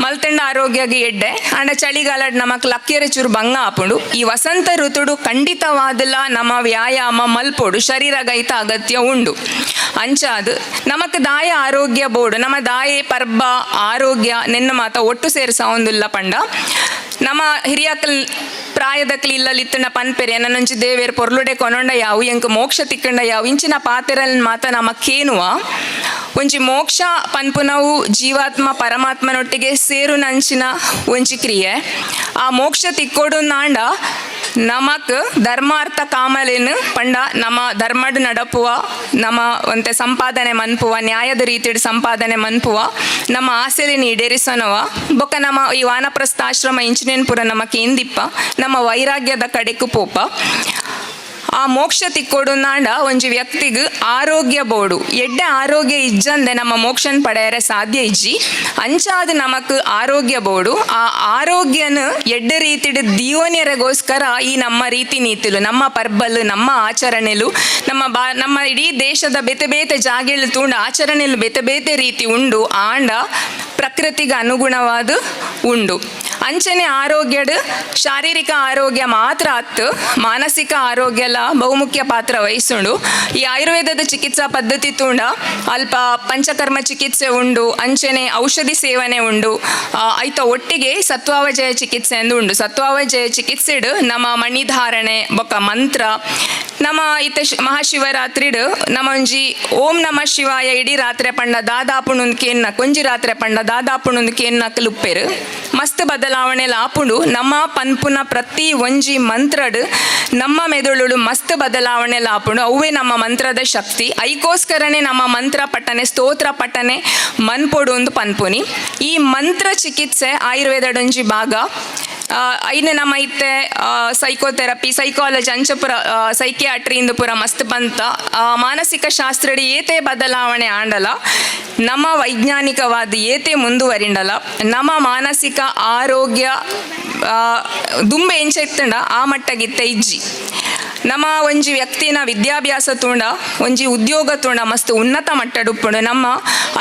ಮಲ್ತಂಡ ಆರೋಗ್ಯಗೆ ಎಡ್ಡೆ. ಅಂಡ ಚಳಿಗಾಲಡ್ ನಮಕ್ ಲಕ್ಕಿಯರ ಚೂರು ಬಂಗ ಆಪುಂಡು. ಈ ವಸಂತ ಋತುಡು ಖಂಡಿತವಾದಲ ನಮ್ಮ ವ್ಯಾಯಾಮ ಮಲ್ಪೊಡು, ಶರೀರ ಗೈತ ಅಗತ್ಯ ಉಂಡು. ಅಂಚಾದ್ ನಮಕ್ ದಾಯ ಆರೋಗ್ಯ ಬೋಡು, ನಮ್ಮ ದಾಯೆ ಪರ್ಬ ಆರೋಗ್ಯ ನೆನ್ನ ಮಾತ ಒಟ್ಟು ಸೇರ್ಸಾವೊಂದುಲ್ಲ. ಪಂಡ ನಮ್ಮ ಹಿರಿಯಕಲ್ ಪ್ರಾಯದಕ್ಲಿ ಇಲ್ಲಲಿತ್ತಂಡ ಪನ್ಪೆರೆ, ನನ್ನೊಂಜಿ ದೇವೇರ್ ಪೊರ್ಲುಡೆ ಕೊನೊಂಡ ಯಾವು, ಎಂಕ್ ಮೋಕ್ಷ ತಿಕ್ಕಂಡ ಯಾವು, ಇಂಚಿನ ಪಾತೆರಲ್ ಮಾತ ನಮ ಕೇನುವ. ಒಂಜಿ ಮೋಕ್ಷ ಪನ್ಪುನವು ಜೀವಾತ್ಮ ಪರಮಾತ್ಮನೊಟ್ಟಿಗೆ ಸೇರುನಂಚಿನ ಒಂಜಿ ಕ್ರಿಯೆ. ಆ ಮೋಕ್ಷ ತಿಕ್ಕೊಡು ನಾಂಡ ನಮಕ್ ಧರ್ಮಾರ್ಥ ಕಾಮಲೇನು ಪಂಡ ನಮ್ಮ ಧರ್ಮಡ್ ನಡಪುವ, ನಮ್ಮ ಒಂತೆ ಸಂಪಾದನೆ ಮನ್ಪುವ, ನ್ಯಾಯದ ರೀತಿಡ್ ಸಂಪಾದನೆ ಮನ್ಪುವ, ನಮ್ಮ ಆಸೆಲಿನ ಈಡೇರಿಸನವ. ಬೊಕ್ಕ ನಮ್ಮ ಈ ವಾನಪ್ರಸ್ಥ ಆಶ್ರಮ ಇಂಚಿನೇನ್ ಪುರ ನಮ್ಮ ಕೇಂದಿಪ್ಪ ನಮ್ಮ ವೈರಾಗ್ಯದ ಕಡೆಕು ಪೋಪ. ಆ ಮೋಕ್ಷ ತಿಕ್ಕೊಡು ನಾಂಡ ಒಂಜಿ ವ್ಯಕ್ತಿಗ್ ಆರೋಗ್ಯ ಬೋಡು. ಎಡ್ಡೆ ಆರೋಗ್ಯ ಇಜ್ಜಂದೆ ನಮ್ಮ ಮೋಕ್ಷನ್ ಪಡೆಯರೆ ಸಾಧ್ಯ ಇಜ್ಜಿ. ಅಂಚಾದ ನಮಕ್ ಆರೋಗ್ಯ ಬೋಡು. ಆ ಆರೋಗ್ಯನ ಎಡ್ಡೆ ರೀತಿಡ್ ದೀವನ್ಯರೆಗೋಸ್ಕರ ಈ ನಮ್ಮ ರೀತಿ ನೀತಿಲು, ನಮ್ಮ ಪರ್ಬಲ್, ನಮ್ಮ ಆಚರಣೆಲು, ನಮ್ಮ ಬಾ ನಮ್ಮ ಇಡೀ ದೇಶದ ಬೇತೆ ಬೇತೆ ಜಾಗೆಲು ತೂಂಡ ಆಚರಣೆಲು ಬೇತೆ ಬೇತೆ ರೀತಿ ಉಂಡು, ಆಂಡ ಪ್ರಕೃತಿಗೆ ಅನುಗುಣವಾದ ಉಂಡು. ಅಂಚನೆ ಆರೋಗ್ಯಡ್ ಶಾರೀರಿಕ ಆರೋಗ್ಯ ಮಾತ್ರ ಅತ್ತು, ಮಾನಸಿಕ ಆರೋಗ್ಯ ಎಲ್ಲ ಬಹುಮುಖ್ಯ ಪಾತ್ರ ವಹಿಸುಂಡು. ಈ ಆಯುರ್ವೇದದ ಚಿಕಿತ್ಸಾ ಪದ್ಧತಿ ತೂಂಡ ಅಲ್ಪ ಪಂಚಕರ್ಮ ಚಿಕಿತ್ಸೆ ಉಂಡು, ಅಂಚನೆ ಔಷಧಿ ಸೇವನೆ ಉಂಡು, ಐತ ಒಟ್ಟಿಗೆ ಸತ್ವಾವಜಯ ಚಿಕಿತ್ಸೆ ಎಂದು ಉಂಡು. ಸತ್ವಾವಜಯ ಚಿಕಿತ್ಸೆಡ್ ನಮ್ಮ ಮಣಿಧಾರಣೆ ಬೊಕ್ಕ ಮಂತ್ರ. ನಮ್ಮ ಇತ್ತೆ ಮಹಾಶಿವರಾತ್ರಿಡ್ ನಮ್ಮ ಒಂಜಿ ಓಂ ನಮ ಶಿವಾಯ ಇಡೀ ರಾತ್ರಿ ಪಂಡ ದಾದಾಪುಣುಂದು ಕೇನ್ನ, ಕೊಂಜಿ ರಾತ್ರಿ ಪಂಡ ದಾದಾಪುಣುಂದು ಕೇನ್ನಕಲು ಉಪ್ಪೇರು ಮಸ್ತ್ ಬದಲಾವಣೆ ಆಪುಂಡು. ನಮ್ಮ ಪನ್ಪುನ ಪ್ರತಿ ಒಂಜಿ ಮಂತ್ರಡ್ ನಮ್ಮ ಮೆದುಳುಡು ಮಸ್ತ್ ಬದಲಾವಣೆ ಆಪುಂಡು. ಅವೇ ನಮ್ಮ ಮಂತ್ರದ ಶಕ್ತಿ. ಐಕೋಸ್ಕರನೇ ನಮ್ಮ ಮಂತ್ರ ಪಠನೆ, ಸ್ತೋತ್ರ ಪಠನೆ ಮನ್ಪೊಡು ಒಂದು ಪನ್ಪುನಿ. ಈ ಮಂತ್ರ ಚಿಕಿತ್ಸೆ ಆಯುರ್ವೇದಡೊಂಜಿ ಭಾಗ. ಐನೆ ನಮ್ಮ ಇತ್ತೆ ಸೈಕೋಥೆರಪಿ, ಸೈಕಾಲಜಿ ಅಂಚಪುರ, ಸೈಕಿಯಾಟ್ರಿ ಇಂದು ಪುರ ಮಸ್ತ್ ಬಂತ. ಮಾನಸಿಕ ಶಾಸ್ತ್ರಡಿ ಏತೆ ಬದಲಾವಣೆ ಆಂಡಲ, ನಮ್ಮ ವೈಜ್ಞಾನಿಕವಾದ ಏತೆ ಮುಂದುವರಿಂಡಲ, ನಮ್ಮ ಮಾನಸಿಕ ಆರೋಗ್ಯ ದುಂಬೆ ಎಂಚ ಇತ್ತಂಡ ಆ ಮಟ್ಟಗಿತ್ತೆ ಇಜ್ಜಿ. ನಮ್ಮ ಒಂಜಿ ವ್ಯಕ್ತಿನ ವಿದ್ಯಾಭ್ಯಾಸ ತೂಂಡ, ಒಂಜಿ ಉದ್ಯೋಗ ತೂಂಡ ಮಸ್ತ್ ಉನ್ನತ ಮಟ್ಟಡುಪ್ಪುಂಡು. ನಮ್ಮ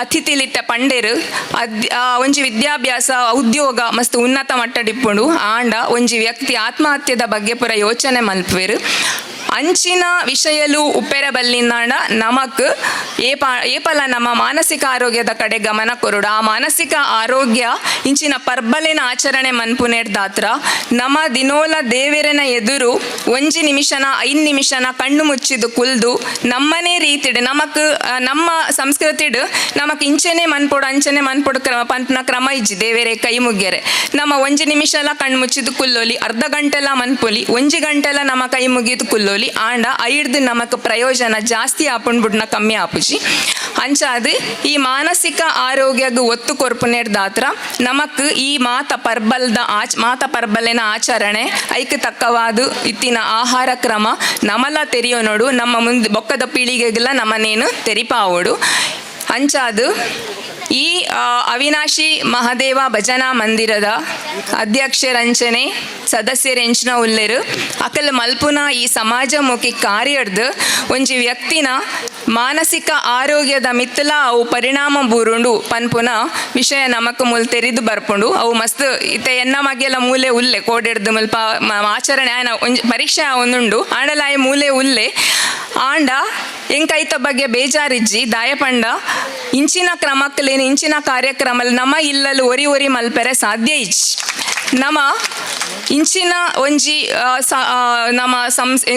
ಅತಿಥಿಲಿತ್ತ ಪಂಡೇರು ಅದ್ ಒಂಜಿ ವಿದ್ಯಾಭ್ಯಾಸ, ಉದ್ಯೋಗ ಮಸ್ತ್ ಉನ್ನತ ಮಟ್ಟಡಿಪ್ಪುಂಡು. ಆಂಡ ಒಂಜಿ ವ್ಯಕ್ತಿ ಆತ್ಮಹತ್ಯೆದ ಬಗ್ಗೆ ಪೂರ ಯೋಚನೆ ಮಲ್ಪುವೆರು. ಅಂಚಿನ ವಿಷಯಲು ಉಪ್ಪೆರ ಬಲ್ಲಿಂದಾಂಡ ನಮಕ್ ಏಪಲ ನಮ್ಮ ಮಾನಸಿಕ ಆರೋಗ್ಯದ ಕಡೆ ಗಮನ ಕೊರಡು. ಆ ಮಾನಸಿಕ ಆರೋಗ್ಯ ಇಂಚಿನ ಪರ್ಬಲಿನ ಆಚರಣೆ ಮನ್ಪುನೇರ್ದಾತ್ರ ನಮ್ಮ ದಿನೋಲ ದೇವೆರನ ಎದುರು ಒಂಜಿ ನಿಮಿಷನ 5 ನಿಮಿಷನ ಕಣ್ಣು ಮುಚ್ಚಿದು ಕುಲ್ದು ನಮ್ಮನೇ ರೀತಿಡ್ ನಮಕ್ ನಮ್ಮ ಸಂಸ್ಕೃತಿಡ್ ನಮಕ್ ಇಂಚೆನೆ ಮನ್ಪೊಡು ಅಂಚನೆ ಮನ್ಪೊಡು ಕ್ರಮ ಪನ್ಪುನ ಕ್ರಮ ಇಜ್ಜಿ. ದೇವೆರೆ ಕೈ ಮುಗ್ಗೆರೆ ನಮ್ಮ ಒಂಜಿ ನಿಮಿಷಲ ಕಣ್ಣು ಮುಚ್ಚಿದು ಕುಲ್ಲೊಲಿ, ಅರ್ಧ ಗಂಟೆಲ ಮನ್ಪೊಲಿ, ಒಂಜಿ ಗಂಟೆಲ ನಮ್ಮ ಕೈ ಮುಗಿದು ಕುಲ್ಲೊಲಿ. ಆಂಡ ಐಡ್ದು ನಮಕ್ ಪ್ರಯೋಜನ ಜಾಸ್ತಿ ಆಪುಂಡ್ಬುಡ್ನ ಕಮ್ಮಿ ಆಪುಜಿ. ಅಂಚಾದ್ ಈ ಮಾನಸಿಕ ಆರೋಗ್ಯಗ್ ಒತ್ತು ಕೊರ್ಪುನೇರ್ದಾತ್ರ ನಮಕ್ ಈ ಮಾತ ಪರ್ಬಲ್ದ ಮಾತ ಪರ್ಬಲಿನ ಆಚರಣೆ ಐಕ್ ತಕ್ಕವಾದ ಇತ್ತಿನ ಆಹಾರ ಕ್ರಮ ನಮಲ ತೆರಿಯೋನೋಡು, ನಮ್ಮ ಮುಂದೆ ಬೊಕ್ಕದ ಪೀಳಿಗೆಗೆಲ್ಲ ನಮ್ಮನೇನು ತೆರಿಪಾವೋಡು. ಅಂಚಾದು ಈ ಅವಿನಾಶಿ ಮಹಾದೇವ ಭಜನಾ ಮಂದಿರದ ಅಧ್ಯಕ್ಷರಂಚನೆ ಸದಸ್ಯರೆಂಚಿನ ಉಲ್ಲೆರು ಅಕಲ್ ಮಲ್ಪುನ ಈ ಸಮಾಜಮುಖಿ ಕಾರ್ಯಡ್ದು ಒಂಜಿ ವ್ಯಕ್ತಿನ ಮಾನಸಿಕ ಆರೋಗ್ಯದ ಮಿತ್ತಲ ಅವು ಪರಿಣಾಮ ಬೂರುಂಡು ಪನ್ಪುನ ವಿಷಯ ನಮಕ್ ಮೂಲ ತೆರಿದು ಬರ್ಪುಂಡು. ಅವು ಮಸ್ತ್ ಇತ್ತೆ ಎನ್ನ ಮಗೆಲ್ಲ ಮೂಲೆ ಉಲ್ಲೆ ಕೋಡೆಡ್ದು ಮುಲ್ಪ ಆಚರಣೆ ಆಯನ ಒಂಜಿ ಪರೀಕ್ಷೆ ಒಂದುಂಡು ಆಂಡಲ ಆಯ ಮೂಲೆ ಉಲ್ಲೆ ಆಂಡ ಎಂಕೈತ ಬಗ್ಗೆ ಬೇಜಾರಿಜ್ಜಿ ದಾಯಪಂಡ ಇಂಚಿನ ಕ್ರಮಕ್ಕಲೇನು ಇಂಚಿನ ಕಾರ್ಯಕ್ರಮ ನಮ್ಮ ಇಲ್ಲಲು ಒರಿ ಒರಿ ಮಲ್ಪೆರೆ ಸಾಧ್ಯ ಇಜ್ಜಿ. ನಮ್ಮ ಇಂಚಿನ ಒಂಜಿ ನಮ್ಮ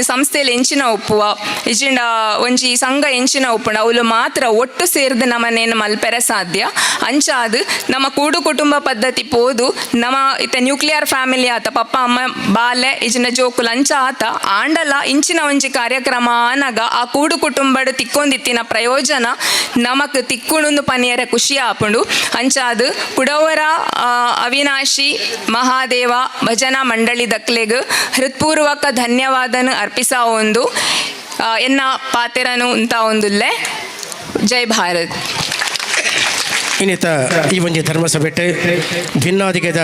ಸಂಸ್ಥೆಯಲ್ಲಿ ಎಂಚಿನ ಒಪ್ಪುವ ಇಜಿಂಡ ಒಂಜಿ ಸಂಘ ಎಂಚಿನ ಉಪ್ಪುಂಡ ಅವುಲು ಮಾತ್ರ ಒಟ್ಟು ಸೇರ್ದು ನಮ್ಮನೇನು ಮಲ್ಪೆರೆ ಸಾಧ್ಯ. ಅಂಚಾದ್ ನಮ್ಮ ಕೂಡು ಕುಟುಂಬ ಪದ್ಧತಿ ಪೋದು ನಮ್ಮ ಇತ್ತ ನ್ಯೂಕ್ಲಿಯರ್ ಫ್ಯಾಮಿಲಿ ಆತ ಪಪ್ಪ ಅಮ್ಮ ಬಾಲೆ ಇಜಿನ ಜೋಕುಲು ಅಂಚ ಆತ ಆಂಡಲ ಇಂಚಿನ ಒಂಜಿ ಕಾರ್ಯಕ್ರಮ ಆನಗ ಆ ಕೂಡು ಕುಟುಂಬಡ್ ತಿಕ್ಕೊಂದಿತ್ತಿನ ಪ್ರಯೋಜನ ನಮಕ್ ತಿಕ್ಕುಣುಂದು ಪನಿಯರೆ ಖುಷಿ ಆಪುಂಡು. ಅಂಚಾದ್ ಕುಡವರ ಅವಿನಾಶಿ ಮಹಾದೇವ ಭಜನಾ ಮಂಡಳಿ ದಕ್ಲೆಗ್ ಹೃತ್ಪೂರ್ವಕ ಧನ್ಯವಾದನು ಅರ್ಪಿಸ ಒಂದು ಎನ್ನ ಪಾತೆರನು ಅಂತ ಒಂದುಲ್ಲೆ. ಜೈ ಭಾರತ್. ಇನ್ನಿತ ಈ ಒಂಜಿ ಧರ್ಮಸಭೆಟೆ ಭಿನ್ನಾದಿಗೆದ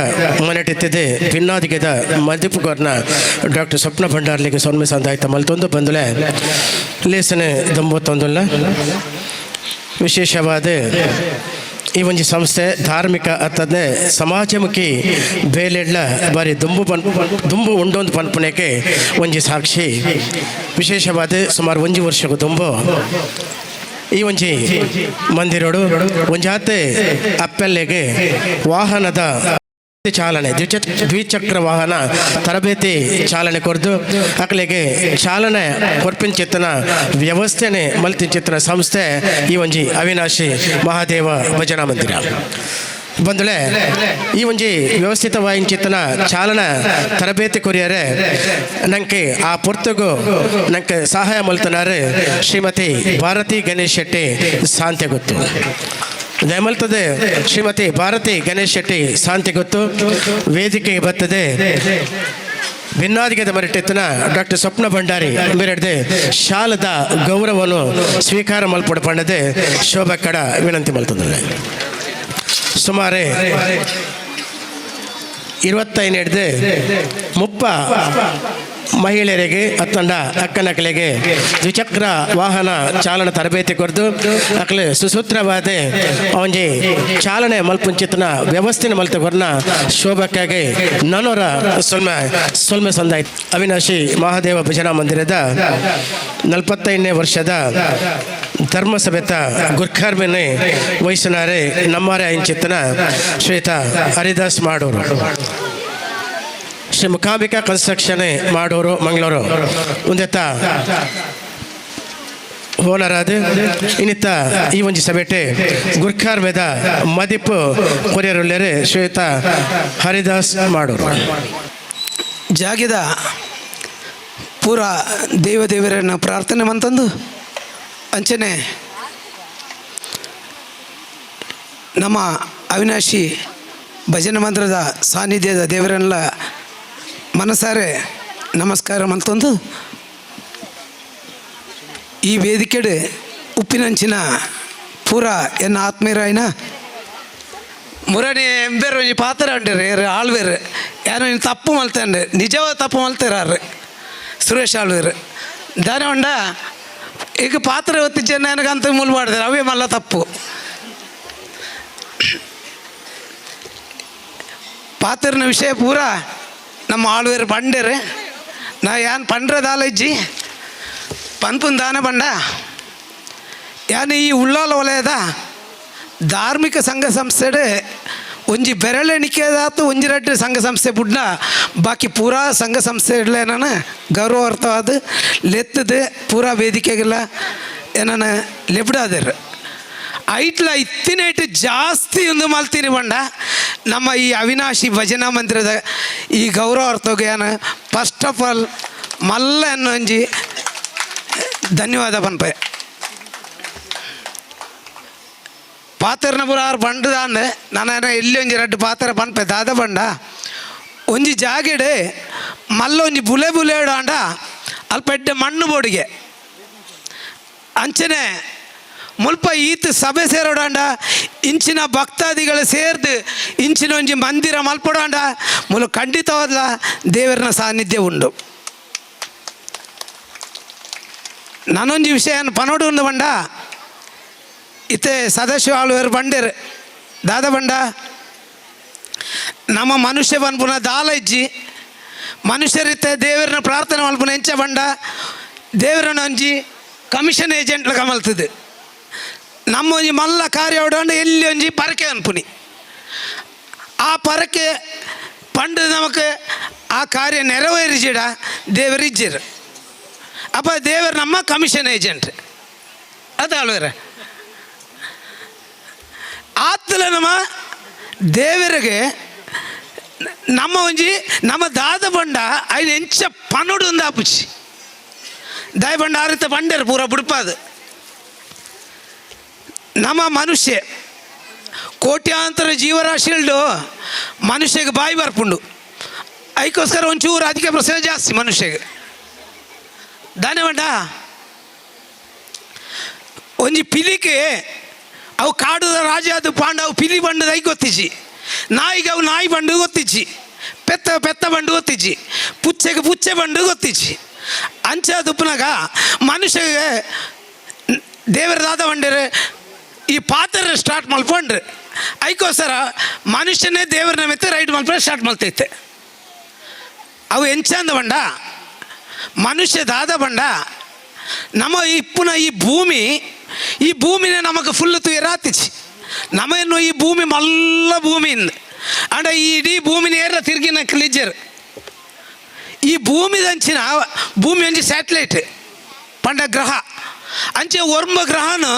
ಮನೆಟಿತ್ತಿದೆ ಭಿನ್ನಾದಿಗೆದ ಮದಿಪುಗರ್ನ ಡಾಕ್ಟರ್ ಸ್ವಪ್ನ ಭಂಡಾರ್ಲಿಗೆ ಸೊನ್ಮೆ ಸಂದಾಯ್ತ ಮಲ್ತೊಂದು ಬಂದುಲೆ ಲೇಸನೆ ದಂಬೊತ್ತೊಂದುಲ್ಲ. ವಿಶೇಷವಾದ ಈ ಒಂಜಿ ಸಂಸ್ಥೆ ಧಾರ್ಮಿಕ ಅತ್ತದೆ ಸಮಾಜಮುಖಿ ಬೇಲೆಡ್ಲ ಬಾರಿ ದುಂಬು ದುಂಬು ಉಂಡೊಂದು ಪನ್ಪುನೆಗೆ ಒಂಜಿ ಸಾಕ್ಷಿ. ವಿಶೇಷವಾದ ಸುಮಾರು ಒಂಜಿ ವರ್ಷಕ್ಕೂ ದುಂಬು ಈ ಒಂಜಿ ಮಂದಿರೋಡು ಒಂಜಾತೆ ಅಪ್ಪೆಲ್ಲೆಗೆ ವಾಹನದ ಚಾಲನೆ ದ್ವಿಚಕ್ರ ವಾಹನ ತರಬೇತಿ ಚಾಲನೆ ಕೊರ್ದು ಅಕ್ಲೆಗೆ ಚಾಲನೆ ಕೊರ್ಪಿಂಚಿತ್ತನ ವ್ಯವಸ್ಥೆನೆ ಮಲ್ತಿಂಚಿತ್ತನ ಸಂಸ್ಥೆ ಈ ಒಂಜಿ ಅವಿನಾಶಿ ಮಹಾದೇವ ಭಜನಾ ಮಂದಿರ. ಬಂದುಳೆ ಈ ಒಂಜಿ ವ್ಯವಸ್ಥಿತವಾಯಿಂಚಿತ್ತನ ಚಾಲನ ತರಬೇತಿ ಕೊರಿಯರೆ ನಂಗೆ ಆ ಪೊರ್ತುಗು ನಂಗೆ ಸಹಾಯ ಮಲ್ತನಾರೆ ಶ್ರೀಮತಿ ಭಾರತಿ ಗಣೇಶ್ ಶೆಟ್ಟಿ ಸಾಂತೆ ಗೊತ್ತು. ದಯಮಲ್ತದೆ ಶ್ರೀಮತಿ ಭಾರತಿ ಗಣೇಶ್ ಶೆಟ್ಟಿ ಶಾಂತಿ ಗೊತ್ತು ವೇದಿಕೆಗೆ ಬರ್ತದೆ. ಭಿನ್ನಾದಿಗೆದ ಮರಿಟೆತ್ತನ ಡಾಕ್ಟರ್ ಸ್ವಪ್ನ ಭಂಡಾರಿ ಮೇರೆಡ್ದೆ ಶಾಲದ ಗೌರವನು ಸ್ವೀಕಾರ ಮಲ್ಪಡ ಪಂಡದೆ ಶೋಭಾ ಕಡ ವಿನಂತಿ ಮಲ್ತಂದ್ರೆ. ಸುಮಾರು 25 ಹಿಡ್ದು 30 ಮಹಿಳೆಯರಿಗೆ ಅತ್ತಂಡ ಅಕ್ಕನಕಲೆಗೆ ದ್ವಿಚಕ್ರ ವಾಹನ ಚಾಲನ ತರಬೇತಿ ಕೊರ್ದು ಅಕ್ಲೆ ಸುಸೂತ್ರವಾದ ಒಂಜಿ ಚಾಲನೆ ಮಲ್ಪುಂಚಿತನ ವ್ಯವಸ್ಥೆನ ಮಲ್ತ ಕೊರ್ನ ಶೋಭಕ್ಕಾಗಿ ನನೋರ ಸೊಲ್ಮೆ ಸೊಲ್ಮೆ ಸಂದಾಯ್ತು. ಅವಿನಾಶಿ ಮಹಾದೇವ ಭಜನಾ ಮಂದಿರದ 45ನೇ ವರ್ಷದ ಧರ್ಮಸಭೆತ ಗುರ್ಖಾರ್ಮೆನೆ ವಹಿಸಿನಾರೆ ನಮ್ಮಾರೆ ಇಂಚಿತ್ತನ ಶ್ವೇತ ಹರಿದಾಸ್ ಮಾಡೋರು, ಶ್ರೀ ಮುಖಾಂಬಿಕಾ ಕನ್ಸ್ಟ್ರಕ್ಷನ್ ಮಾಡೋರು ಮಂಗಳೂರು ಒಂದೆತ್ತ ಓನರಾದ ಇನ್ನಿತ್ತ ಈ ಒಂಜಿ ಸಭೆಟೆ ಗುರ್ಖಾರ್ ಮೆದ ಮದಿಪು ಕೊರಿಯರುಲ್ಲೇರೆ ಶ್ವೇತ ಹರಿದಾಸ್ ಮಾಡೋರು. ಜಾಗಿದ ಪೂರ ದೇವದೇವರನ್ನು ಪ್ರಾರ್ಥನೆ ಮಂತಂದು ಅಂಚನೆ ನಮ್ಮ ಅವಿನಾಶಿ ಭಜನೆ ಮಂತ್ರದ ಸಾನ್ನಿಧ್ಯದ ದೇವರನ್ನೆಲ್ಲ ಮನಸಾರೆ ನಮಸ್ಕಾರ ಮಂತಂದು ಈ ವೇದಿಕೆಡೆ ಉಪ್ಪಿನಂಚಿನ ಪೂರ ಎನ್ನ ಆತ್ಮೀಯರಾಯಿನ ಮುರಣಿ ಎಂಬೇರು ಒಂಜಿ ಪಾತ್ರ ಉಂಟು ಏರು ಆಳ್ವೇರು ಯಾರು ತಪ್ಪು ಮಲ್ತೇನೆ, ನಿಜವಾದ ತಪ್ಪು ಮಲ್ತಿರಾರು ಸುರೇಶ್ ಆಳ್ವೇರು ದಾನೆ ಉಂಡ. ಈಗ ಪಾತ್ರ ಒತ್ತಿಜ್ಜೆ ನನಗಂತ ಮೂಲ ಮಾಡಿದ್ರೆ ಅವೇ ಮಲ್ಲ ತಪ್ಪು. ಪಾತ್ರನ ವಿಷಯ ಪೂರ ನಮ್ಮ ಆಳ್ವೇರು ಪಂಡೇರು ನಾ ಯಾನ್ ಪಂಡ್ರದಾಲ ಇಜ್ಜಿ. ಪನ್ಪುಂದಾನ ಬಂಡ ಯಾನ್ ಈ ಉಳ್ಳಾಲ ವಲಯದ ಧಾರ್ಮಿಕ ಸಂಘ ಸಂಸ್ಥೆಡ್ ಒಂಜಿ ಬೆರಳೆಣಿಕೆದಾತು ಒಂಜಿ ರಡ್ಡ್ ಸಂಘ ಸಂಸ್ಥೆ ಬುಡ್ನ ಬಾಕಿ ಪೂರಾ ಸಂಘ ಸಂಸ್ಥೆ ನಾನು ಗೌರವಾರ್ಥವಾದ ಲೆತ್ತದು ಪೂರಾ ವೇದಿಕೆಗೆಲ್ಲ ಏನನ ಲೆಬ್ಡಾದೆರ್. ಐಟ್ಲ ಇತ್ತಿನೈಟ್ ಜಾಸ್ತಿ ಒಂದು ಮಲ್ತೀನಿ ಬಂಡ ನಮ್ಮ ಈ ಅವಿನಾಶಿ ಭಜನಾ ಮಂದಿರದ ಈ ಗೌರವಾರ್ಥಗೆ ಏನು ಫಸ್ಟ್ ಆಫ್ ಆಲ್ ಮಲ್ಲ ಒಂಜಿ ಧನ್ಯವಾದ ಪನ್ಪೆ. ಪಾತೆರ್ನ ಪೂರ ಆರು ಬಂಡದಾಂಡ್ ನಾನು ಎಲ್ಲಿ ಒಂಜಿ ರಡ್ಡ್ ಪಾತೆರ ಪನ್ಪೆ ದಾದ ಬಂಡ ಒಂಜಿ ಜಾಗೆಡ್ ಮಲ್ಲ ಒಂಜಿ ಬುಲೆ ಬುಲೆ ಆಂಡ ಅಲ್ಪ ಎಡ್ಡೆ ಮಣ್ಣು ಬೋಡಿಗೆ ಅಂಚನೆ ಮುಲ್ಪ ಈತ್ ಸಭೆ ಸೇರೋಡಾಂಡ ಇಂಚಿನ ಭಕ್ತಾದಿಗಳು ಸೇರ್ದು ಇಂಚಿನ ಒಂಜಿ ಮಂದಿರ ಮಲ್ಪಡಾಂಡ ಮುಲು ಖಂಡಿತವಾದ ದೇವರನ ಸಾನ್ನಿಧ್ಯ ಉಂಡು. ನಾನೊಂಜಿ ವಿಷಯ ಪನೋಡು ಉಂಡು ಬಂಡ ಇತ್ತೆ ಸದಾಶಿವ ಆಳ್ವೇರು ಬಂಡೇರು ದಾದ ಬಂಡ ನಮ್ಮ ಮನುಷ್ಯ ಪನ್ಪುನ ದಾಲ ಇಜ್ಜಿ ಮನುಷ್ಯರಿತ್ತೆ ದೇವರನ್ನ ಪ್ರಾರ್ಥನೆ ಮಲ್ಪುನ ಎಂಚ ಬಂಡ ದೇವರನ್ನ ಒಂಜಿ ಕಮಿಷನ್ ಏಜೆಂಟ್ ಕಮಲ್ತದೆ. ನಮ್ಮ ಒಂಜಿ ಮಲ್ಲ ಕಾರ್ಯ ಹೊಡೋಂಡ ಎಲ್ಲಿ ಒಂಜಿ ಪರಕೆ ಅನ್ಪುನಿ ಆ ಪರಕೆ ಪಂಡು ನಮಕ್ ಆ ಕಾರ್ಯ ನೆರವೇರಿಜಿಡ ದೇವರಿಜ್ಜಿರು. ಅಪ್ಪ ದೇವರು ನಮ್ಮ ಕಮಿಷನ್ ಏಜೆಂಟ್ ಅದು ಆಳ್ವೇರ ಆತ್ತಲ ನಮ್ಮ ದೇವರಿಗೆ ನಮ್ಮ ಒಂಜಿ ನಮ್ಮ ದಾದ ಬಂಡ ಐದು ಎಂಚ ಪನುಡು ಒಂದು ಆಪುಚಿ ದಾಯ ಬಂಡ ಆರಿತ ಬಂಡೇರು ಪೂರ ಬುಡ್ಪಾದು. ನಮ್ಮ ಮನುಷ್ಯ ಕೋಟ್ಯಾಂತರ ಜೀವರಾಶಿಗಳು ಮನುಷ್ಯಗೆ ಬಾಯಿ ಬರ್ಪುಂಡು ಅದಕ್ಕೋಸ್ಕರ ಒಂಚೂರು ರಾಜಕೀಯ ಪ್ರಶ್ನೆ ಜಾಸ್ತಿ ಮನುಷ್ಯಗೆ ದಾನೆ ಬಂಡ ಒಂಜಿ ಪಿಲಿಕೆ ಅವು ಕಾಡುದ ರಾಜ ಅದು ಪಾಂಡ ಅವು ಪಿಲಿ ಬಂಡದ I ಗೊತ್ತಿಜ್ಜಿ ನಾಯಿಗೆ ಅವು ನಾಯಿ ಬಂಡು ಗೊತ್ತಿಜ್ಜಿ ಪೆತ್ತ ಪೆತ್ತ ಬಂಡು ಗೊತ್ತಿಜ್ಜಿ ಪುಚ್ಚೆಗೆ ಪುಚ್ಚೆ ಬಂಡು ಗೊತ್ತಿಜ್ಜಿ ಅಂಚ ತುಪ್ಪನಾಗ ಮನುಷ್ಯಗೆ ದೇವರ ದಾದ ಬಂಡೇರು ಈ ಪಾತ್ರ ಸ್ಟಾರ್ಟ್ ಮಲ್ಪಂಡ್ರಿ ಅದಕ್ಕೋಸ್ಕರ ಮನುಷ್ಯನೇ ದೇವರ ಮೆತ್ತೆ ರೈಡ್ ಮಲ್ಪ ಸ್ಟಾರ್ಟ್ ಮಲ್ತೈತೆ. ಅವು ಎಂಚಂದ ಬಂಡ ಮನುಷ್ಯ ದಾದ ಬಂಡ ನಮ್ಮ ಇಪ್ಪುನ ಈ ಭೂಮಿ ಈ ಭೂಮಿನೇ ನಮಗೆ ಫುಲ್ ತುಯರಾತಿಚಿ ನಮೇನು ಈ ಭೂಮಿ ಮಲ್ಲ ಭೂಮಿ ಅಂಡ ಈ ಇಡೀ ಭೂಮಿನ ಏರ ತಿರುಗಿನ ಕ್ಲಿಜರ್ ಈ ಭೂಮಿದಂಚಿನ ಭೂಮಿ ಒಂಜಿ ಸ್ಯಾಟಲೈಟ್ ಪಂಡ ಗ್ರಹ ಅಂಚೆ ಒರ್ಂಬ ಗ್ರಹನು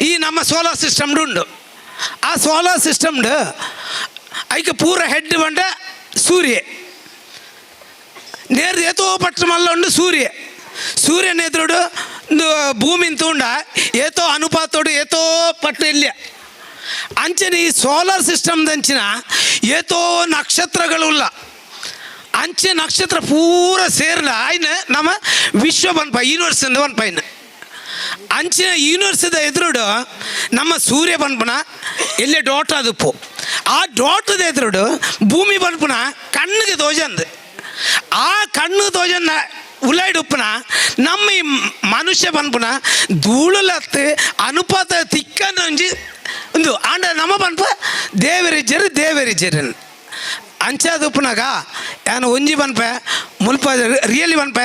ಈ ನಮ್ಮ ಸೋಲಾರ್ ಸಿಸ್ಟಮ್ಡು ಉಂಡು. ಆ ಸೋಲಾರ್ ಸಿಸ್ಟಮ್ಡು ಐಕೆ ಪೂರ ಹೆಡ್ ಬಂಡ ಸೂರ್ಯ ನೇರ್ದು ಏತೋ ಪಟ್ಟ ಮಲ್ಲ ಉಂಡು ಸೂರ್ಯ ಸೂರ್ಯನ ಎದುರುಡು ಭೂಮಿನ ತೂಂಡ ಏತೋ ಅನುಪಾತೋಡು ಏತೋ ಪಟ್ಟು ಇಲ್ಲ ಅಂಚನೆ ಈ ಸೋಲಾರ್ ಸಿಸ್ಟಮ್ದಂಚಿನ ಏತೋ ನಕ್ಷತ್ರಗಳುಲ್ಲ ಅಂಚೆ ನಕ್ಷತ್ರ ಪೂರ ಸೇರ್ಲ ಆಯ್ನ ನಮ್ಮ ವಿಶ್ವ ಬನ್ಪ ಯೂನಿವರ್ಸ್ ಬನ್ಪ ಇನ್ನು ಅಂಚಿನ ಯೂನಿವರ್ಸದ ಎದುರುಡು ನಮ್ಮ ಸೂರ್ಯ ಬನ್ಪನ ಎಲ್ಲೇ ಡಾಟ್ ಅದುಪ್ಪು ಆ ಡಾಟದ ಎದುರುಡು ಭೂಮಿ ಬನ್ಪನ ಕಣ್ಣಿಗೆ ತೋಜಂದು ಆ ಕಣ್ಣು ತೋಜನ್ನ ಉಲಾಯ್ಡುಪ್ಪನ ನಮ್ಮ ಈ ಮನುಷ್ಯ ಪನ್ಪುನ ಧೂಳುಲತ್ತು ಅನುಪಾತ ತಿಕ್ಕನ ಒಂಜಿ ಒಂದು ಆಂಡ ನಮ್ಮ ಪನ್ಪ ದೇವರಿಜ್ಜರು ದೇವರಿಜ್ಜರು ಅಂಚಾದ ಉಪ್ಪುನಾಗ ಯಾನು ಒಂಜಿ ಪನ್ಪೆ ಮುಲ್ಪ ರಿಯಲಿ ಪನ್ಪೆ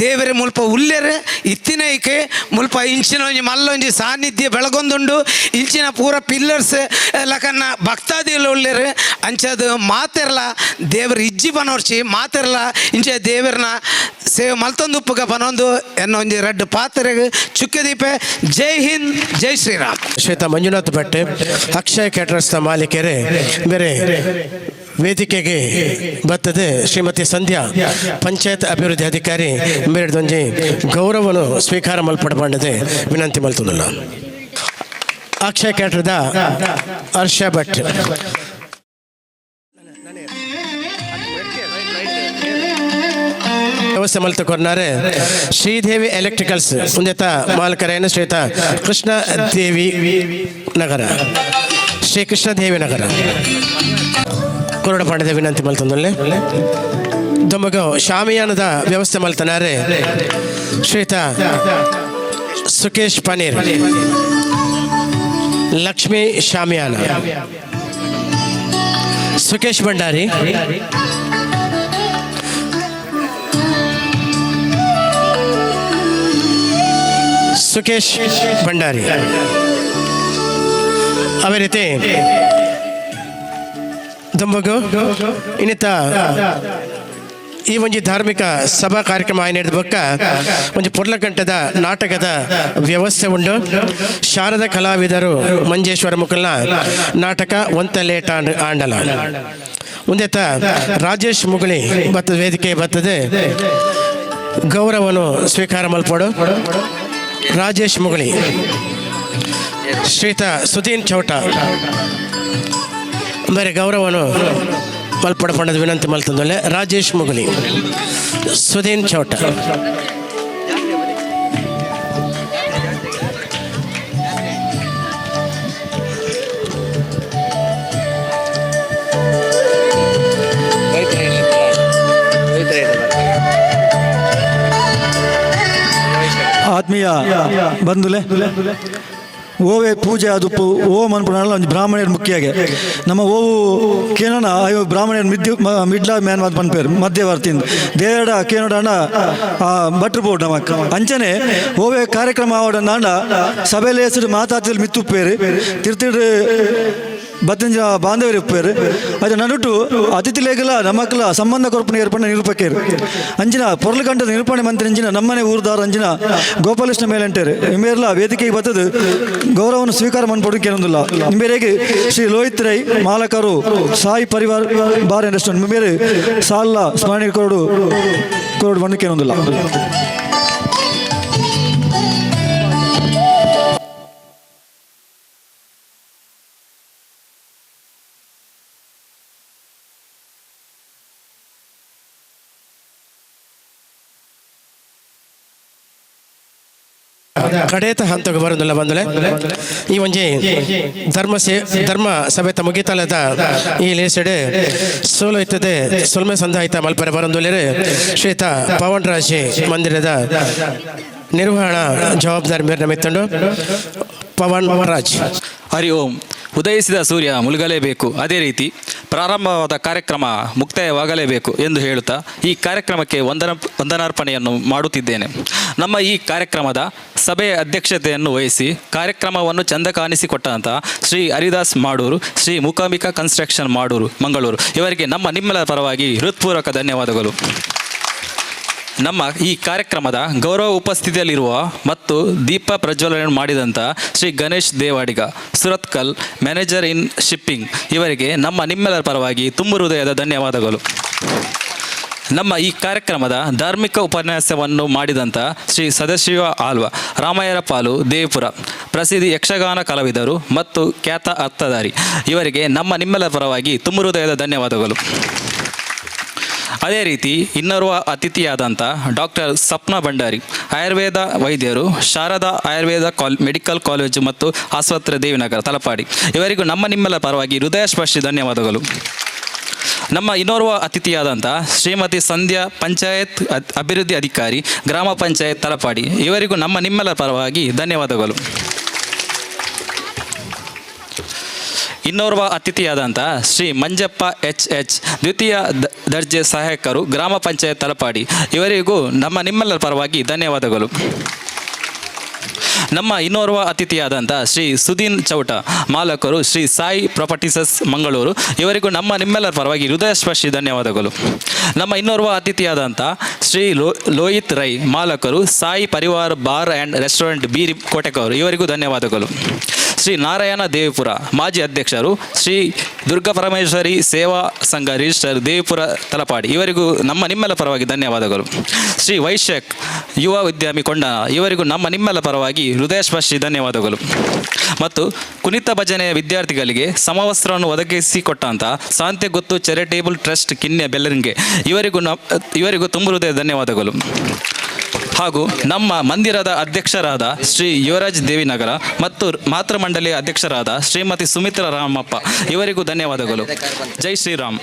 ದೇವರೇ ಮುಲ್ಪ ಉಲ್ಲೇರು ಇತ್ತಿನೈಕೆ ಮುಲ್ಪ ಇಂಚಿನ ಒಂಜಿ ಮಲ್ಲ ಒಂಜಿ ಸಾನ್ನಿಧ್ಯ ಬೆಳಗೊಂದುಂಡು ಇಂಚಿನ ಪೂರ ಪಿಲ್ಲರ್ಸ್ ಲಕನ್ನ ಭಕ್ತಾದಿಗಳು ಉಲ್ಲೇರು ಅಂಚದು ಮಾತೆರ್ಲ ದೇವರ ಇಜ್ಜಿ ಪನೋರ್ಚಿ ಮಾತೆರ್ಲ ಇಂಚ ದೇವರನ ಸೇವೆ ಮಲ್ತೊಂದು ಉಪ್ಪುಗ ಪನೊಂದು ಎನ್ನ ಒಂಜಿ ರಡ್ಡು ಪಾತ್ರೆಗ್ ಚುಕ್ಕೆ ದೀಪೆ. ಜೈ ಹಿಂದ್, ಜೈ ಶ್ರೀರಾಮ್. ಶ್ವೇತಾ ಮಂಜುನಾಥ್ ಭಟ್ ಅಕ್ಷಯ ಕ್ಯಾಟರ್ಸ್ನ ಮಾಲೀಕರೇ ಬೇರೆ ವೇದಿಕೆಗೆ ಬರ್ತದೆ ಶ್ರೀಮತಿ ಸಂಧ್ಯಾ ಪಂಚಾಯತ್ ಅಭಿವೃದ್ಧಿ ಅಧಿಕಾರಿ ಮೇರೆದೊಂಜಿ ಗೌರವನು ಸ್ವೀಕಾರ ಮಲ್ಪಡಬಂಡದೆ ವಿನಂತಿ ಮಲ್ತುಂದುಲ್ಲ. ಅಕ್ಷಯ ಕ್ಯಾಟರ್ದ ಹರ್ಷ ಭಟ್. ವ್ಯವಸ್ಥೆ ಮಲ್ತ ಕೊರ್ನಾರೆ ಶ್ರೀದೇವಿ ಎಲೆಕ್ಟ್ರಿಕಲ್ಸ್ ಉಂದೆತ ಮಾಲಕರೇನ ಶ್ವೇತ ಕೃಷ್ಣ ದೇವಿ ನಗರ ಶ್ರೀ ಕೃಷ್ಣ ದೇವಿ ನಗರ ಕೊರಡ ಪಾಂಡದ ವಿನಂತಿ ಮಲ್ತಂದೊಲ್ಲೆ. ದೊಮ್ಮಗ ಶಾಮಿಯಾನದ ವ್ಯವಸ್ಥೆ ಮಲ್ತನಾರೆ ಶ್ವೇತ ಸುಕೇಶ್ ಪನೀರ್ ಲಕ್ಷ್ಮೀ ಶಾಮಿಯಾನ ಸುಕೇಶ್ ಭಂಡಾರಿ. ಸುಕೇಶ್ ಭಂಡಾರಿ. ಅದೇ ರೀತಿ ದಂಬಗು ಇನ್ನಿತ ಈ ಒಂಜಿ ಧಾರ್ಮಿಕ ಸಭಾ ಕಾರ್ಯಕ್ರಮ ಆಯ್ನ ಬೊಕ್ಕ ಒಂಜಿ ಪೊರ್ಲಕಂಠದ ನಾಟಕದ ವ್ಯವಸ್ಥೆ ಉಂಡು. ಶಾರದ ಕಲಾವಿದರು ಮಂಜೇಶ್ವರ ಮುಕಲ್ನ ನಾಟಕ ಒಂತ ಲೇಟ್ ಆಂಡಲ ಒಂದೇತ ರಾಜೇಶ್ ಮುಗುಳಿ ಬತ್ತದ ವೇದಿಕೆ ಬರ್ತದೆ ಗೌರವನು ಸ್ವೀಕಾರ ಮಲ್ಪಡು. ರಾಜೇಶ್ ಮುಗುಳಿ, ಶ್ರೀತ ಸುದೀನ್ ಚೌಟ ಬೇರೆ ಗೌರವನು ಮಲ್ಪಡ ಪಂಡದ ವಿನಂತಿ ಮಲ್ತಂದೊಲ್ಲೆ. ರಾಜೇಶ್ ಮುಗುಳಿ, ಸುದೀನ್ ಚೌಟ. ಆತ್ಮೀಯ ಬಂಧುಲೆ, ಓವೆ ಪೂಜೆ ಅದುಪ್ಪು ಓ ಮನ್ಪುಣಲ್ಲ ಒಂಜಿ ಬ್ರಾಹ್ಮಣರು ಮುಖ್ಯಾಗೆ ನಮ್ಮ ಓವು ಕೇನೋಣ ಅಯ್ಯೋ ಬ್ರಾಹ್ಮಣರು ಮಿಡ್ ಮಿಡ್ಲ ಮ್ಯಾನ್ ಮಾತು ಪನ್ಪೇರು ಮಧ್ಯವರ್ತಿಂದ ದೇರಡ ಕೇನೋಡಣ ಭಟ್ರು ಬೋರ್ಡ್ ನಮಕ್ ಅಂಚನೆ ಓವೆ ಕಾರ್ಯಕ್ರಮ ಆವಡಂದಾಂಡ ಸಭೆಯಲ್ಲಿ ಹೆಸರು ಮಾತಾತಿಲ್ ಮಿತ್ತುಪ್ಪೇರು ತಿರ್ತಿಡು ಬತ್ತಿಂಜ ಬಾಂಧವ್ಯರು ಉಪ್ಪೇರು ಅದು ನಡುಟು ಅತಿಥಿಲೇಗಲ ನಮಕ್ಲ ಸಂಬಂಧ ಕೊರಪಣ ಏರ್ಪಣ ನಿರೂಪಕೇರು ಅಂಚಿನ ಪೊರ್ಲುಗಂಟದ ನಿರೂಪಣೆ ಮಂತ್ರಿ ಅಂಚಿನ ನಮ್ಮನೆ ಊರ್ದಾರ ಅಂಚಿನ ಗೋಪಾಲಕೃಷ್ಣ ಮೇಲಂಟೇರು ಇಮೇರ್ಲ ವೇದಿಕೆಗೆ ಬತ್ತದು ಗೌರವವನ್ನು ಸ್ವೀಕಾರ ಮನ್ಪೊಡು ಕೇಳೊಂದಿಲ್ಲ. ನಿಂಬೇರೆಗೆ ಶ್ರೀ ಲೋಹಿತ್ ರೈ ಮಾಲಕರು ಸಾಯಿ ಪರಿವಾರ ಬಾರ್ ಅಂಡ್ ರೆಸ್ಟೋರೆಂಟ್ ನಿಂಬೇರು ಸಾಲ ಸ್ಮರಣೆ ಕೊರಡು ಕೊರಡು ಬಂದು ಕೇಳೊಂದಿಲ್ಲ. ಕಡೇತ ಹಂತಕ್ಕೆ ಬರೋದಿಲ್ಲ ಬಂದಲೆ ಈ ಒಂಜಿ ಧರ್ಮ ಸೇ ಧರ್ಮ ಸಭೆತ ಮುಗಿತಲದ ಈ ಲೇಸೆಡೆ ಸೋಲು ಇತ್ತದೆ ಸೊಲ್ಮೆ ಸಂದಾಯಿತ ಮಲ್ಪರೆ ಬರಂದುಲೇರೆ ಶ್ರೀತ ಪವನ್ ರಾಶಿ ಮಂದಿರದ ನಿರ್ವಹಣಾ ಜವಾಬ್ದಾರಿ ಮೇರೆ ಮೆತ್ತಂಡು ಪವನ್ ರಾಜ್. ಹರಿ ಓಂ. ಉದಯಿಸಿದ ಸೂರ್ಯ ಮುಳುಗಲೇಬೇಕು, ಅದೇ ರೀತಿ ಪ್ರಾರಂಭವಾದ ಕಾರ್ಯಕ್ರಮ ಮುಕ್ತಾಯವಾಗಲೇಬೇಕು ಎಂದು ಹೇಳುತ್ತಾ ಈ ಕಾರ್ಯಕ್ರಮಕ್ಕೆ ವಂದನಾರ್ಪಣೆಯನ್ನು ಮಾಡುತ್ತಿದ್ದೇನೆ. ನಮ್ಮ ಈ ಕಾರ್ಯಕ್ರಮದ ಸಭೆಯ ಅಧ್ಯಕ್ಷತೆಯನ್ನು ವಹಿಸಿ ಕಾರ್ಯಕ್ರಮವನ್ನು ಚಂದ ಕಾಣಿಸಿಕೊಟ್ಟಂತಹ ಶ್ರೀ ಹರಿದಾಸ್ ಮಾಡೂರು, ಶ್ರೀ ಮೂಕಾಂಬಿಕಾ ಕನ್ಸ್ಟ್ರಕ್ಷನ್ ಮಾಡೂರು, ಮಂಗಳೂರು ಇವರಿಗೆ ನಮ್ಮ ನಿಮ್ಮೆಲ್ಲರ ಪರವಾಗಿ ಹೃತ್ಪೂರ್ವಕ ಧನ್ಯವಾದಗಳು. ನಮ್ಮ ಈ ಕಾರ್ಯಕ್ರಮದ ಗೌರವ ಉಪಸ್ಥಿತಿಯಲ್ಲಿರುವ ಮತ್ತು ದೀಪ ಪ್ರಜ್ವಲನೆ ಮಾಡಿದಂಥ Shri Ganesh Devadiga, Surathkal manager in shipping ಇವರಿಗೆ ನಮ್ಮ ನಿಮ್ಮೆಲ್ಲರ ಪರವಾಗಿ ತುಂಬು ಹೃದಯದ ಧನ್ಯವಾದಗಳು. ನಮ್ಮ ಈ ಕಾರ್ಯಕ್ರಮದ ಧಾರ್ಮಿಕ ಉಪನ್ಯಾಸವನ್ನು ಮಾಡಿದಂಥ ಶ್ರೀ ಸದಾಶಿವ ಆಳ್ವ, ರಾಮಾಯರ ಪಾಲು, ದೇವಿಪುರ ಪ್ರಸಿದ್ಧ ಯಕ್ಷಗಾನ ಕಲಾವಿದರು ಮತ್ತು ಖ್ಯಾತ ಅರ್ಥಧಾರಿ ಇವರಿಗೆ ನಮ್ಮ ನಿಮ್ಮೆಲ್ಲರ ಪರವಾಗಿ ತುಂಬು ಹೃದಯದ ಧನ್ಯವಾದಗಳು. ಅದೇ ರೀತಿ ಇನ್ನೋರ್ವ ಅತಿಥಿಯಾದಂಥ ಡಾಕ್ಟರ್ ಸಪ್ನಾ ಭಂಡಾರಿ, ಆಯುರ್ವೇದ ವೈದ್ಯರು, ಶಾರದಾ ಆಯುರ್ವೇದ ಮೆಡಿಕಲ್ ಕಾಲೇಜು ಮತ್ತು ಆಸ್ಪತ್ರೆ ದೇವಿನಗರ ತಲಪಾಡಿ ಇವರಿಗೂ ನಮ್ಮ ನಿಮ್ಮೆಲ್ಲರ ಪರವಾಗಿ ಹೃದಯಸ್ಪರ್ಶಿ ಧನ್ಯವಾದಗಳು. ನಮ್ಮ ಇನ್ನೋರ್ವ ಅತಿಥಿಯಾದಂಥ ಶ್ರೀಮತಿ ಸಂಧ್ಯಾ, ಪಂಚಾಯತ್ ಅಭಿವೃದ್ಧಿ ಅಧಿಕಾರಿ, ಗ್ರಾಮ ಪಂಚಾಯತ್ ತಲಪಾಡಿ ಇವರಿಗೂ ನಮ್ಮ ನಿಮ್ಮೆಲ್ಲರ ಪರವಾಗಿ ಧನ್ಯವಾದಗಳು. ಇನ್ನೋರ್ವ ಅತಿಥಿಯಾದಂಥ ಶ್ರೀ ಮಂಜಪ್ಪ ಎಚ್ ಎಚ್, ದ್ವಿತೀಯ ದರ್ಜೆ ಸಹಾಯಕರು, ಗ್ರಾಮ ಪಂಚಾಯತ್ ತಲಪಾಡಿ ಇವರಿಗೂ ನಮ್ಮ ನಿಮ್ಮೆಲ್ಲರ ಪರವಾಗಿ ಧನ್ಯವಾದಗಳು. ನಮ್ಮ ಇನ್ನೋರ್ವ ಅತಿಥಿಯಾದಂಥ ಶ್ರೀ ಸುದೀನ್ ಚೌಟ, ಮಾಲಕರು, ಶ್ರೀ ಸಾಯಿ ಪ್ರಾಪರ್ಟೀಸಸ್ ಮಂಗಳೂರು ಇವರಿಗೂ ನಮ್ಮ ನಿಮ್ಮೆಲ್ಲರ ಪರವಾಗಿ ಹೃದಯಸ್ಪರ್ಶಿ ಧನ್ಯವಾದಗಳು. ನಮ್ಮ ಇನ್ನೋರ್ವ ಅತಿಥಿಯಾದಂಥ Shri Lohith Rai, ಮಾಲಕರು, Sai Parivar bar and restaurant Beeri Kotekavar ಇವರಿಗೂ ಧನ್ಯವಾದಗಳು. ಶ್ರೀ ನಾರಾಯಣ ದೇವಿಪುರ, ಮಾಜಿ ಅಧ್ಯಕ್ಷರು, ಶ್ರೀ ದುರ್ಗಾ ಪರಮೇಶ್ವರಿ ಸೇವಾ ಸಂಘ ರಿಜಿಸ್ಟರ್ ದೇವಿಪುರ ತಲಪಾಡಿ ಇವರಿಗೂ ನಮ್ಮ ನಿಮ್ಮೆಲ್ಲ ಪರವಾಗಿ ಧನ್ಯವಾದಗಳು. ಶ್ರೀ ವೈಶಕ್ ಯುವ ಉದ್ಯಮಿ ಕೊಂಡ ಇವರಿಗೂ ನಮ್ಮ ನಿಮ್ಮೆಲ್ಲ ಪರವಾಗಿ ಹೃದಯಸ್ಪರ್ಶಿ ಧನ್ಯವಾದಗಳು. ಮತ್ತು ಕುಣಿತ ಭಜನೆಯ ವಿದ್ಯಾರ್ಥಿಗಳಿಗೆ ಸಮವಸ್ತ್ರವನ್ನು ಒದಗಿಸಿಕೊಟ್ಟಂಥ ಶಾಂತಿಗುತ್ತು ಚಾರಿಟೇಬಲ್ ಟ್ರಸ್ಟ್ ಕಿನ್ನೆ ಬೆಲ್ಲರಿಂಗೆ ಇವರಿಗೂ ತುಂಬ ಹೃದಯ ಧನ್ಯವಾದಗಳು. ಹಾಗೂ ನಮ್ಮ ಮಂದಿರದ ಅಧ್ಯಕ್ಷರಾದ ಶ್ರೀ ಯುವರಾಜ್ ದೇವಿನಗರ ಮತ್ತು ಮಾತೃಮಂಡಲಿಯ ಅಧ್ಯಕ್ಷರಾದ ಶ್ರೀಮತಿ ಸುಮಿತ್ರಾ ರಾಮಪ್ಪ ಇವರಿಗೂ ಧನ್ಯವಾದಗಳು. ಜೈ ಶ್ರೀರಾಮ್.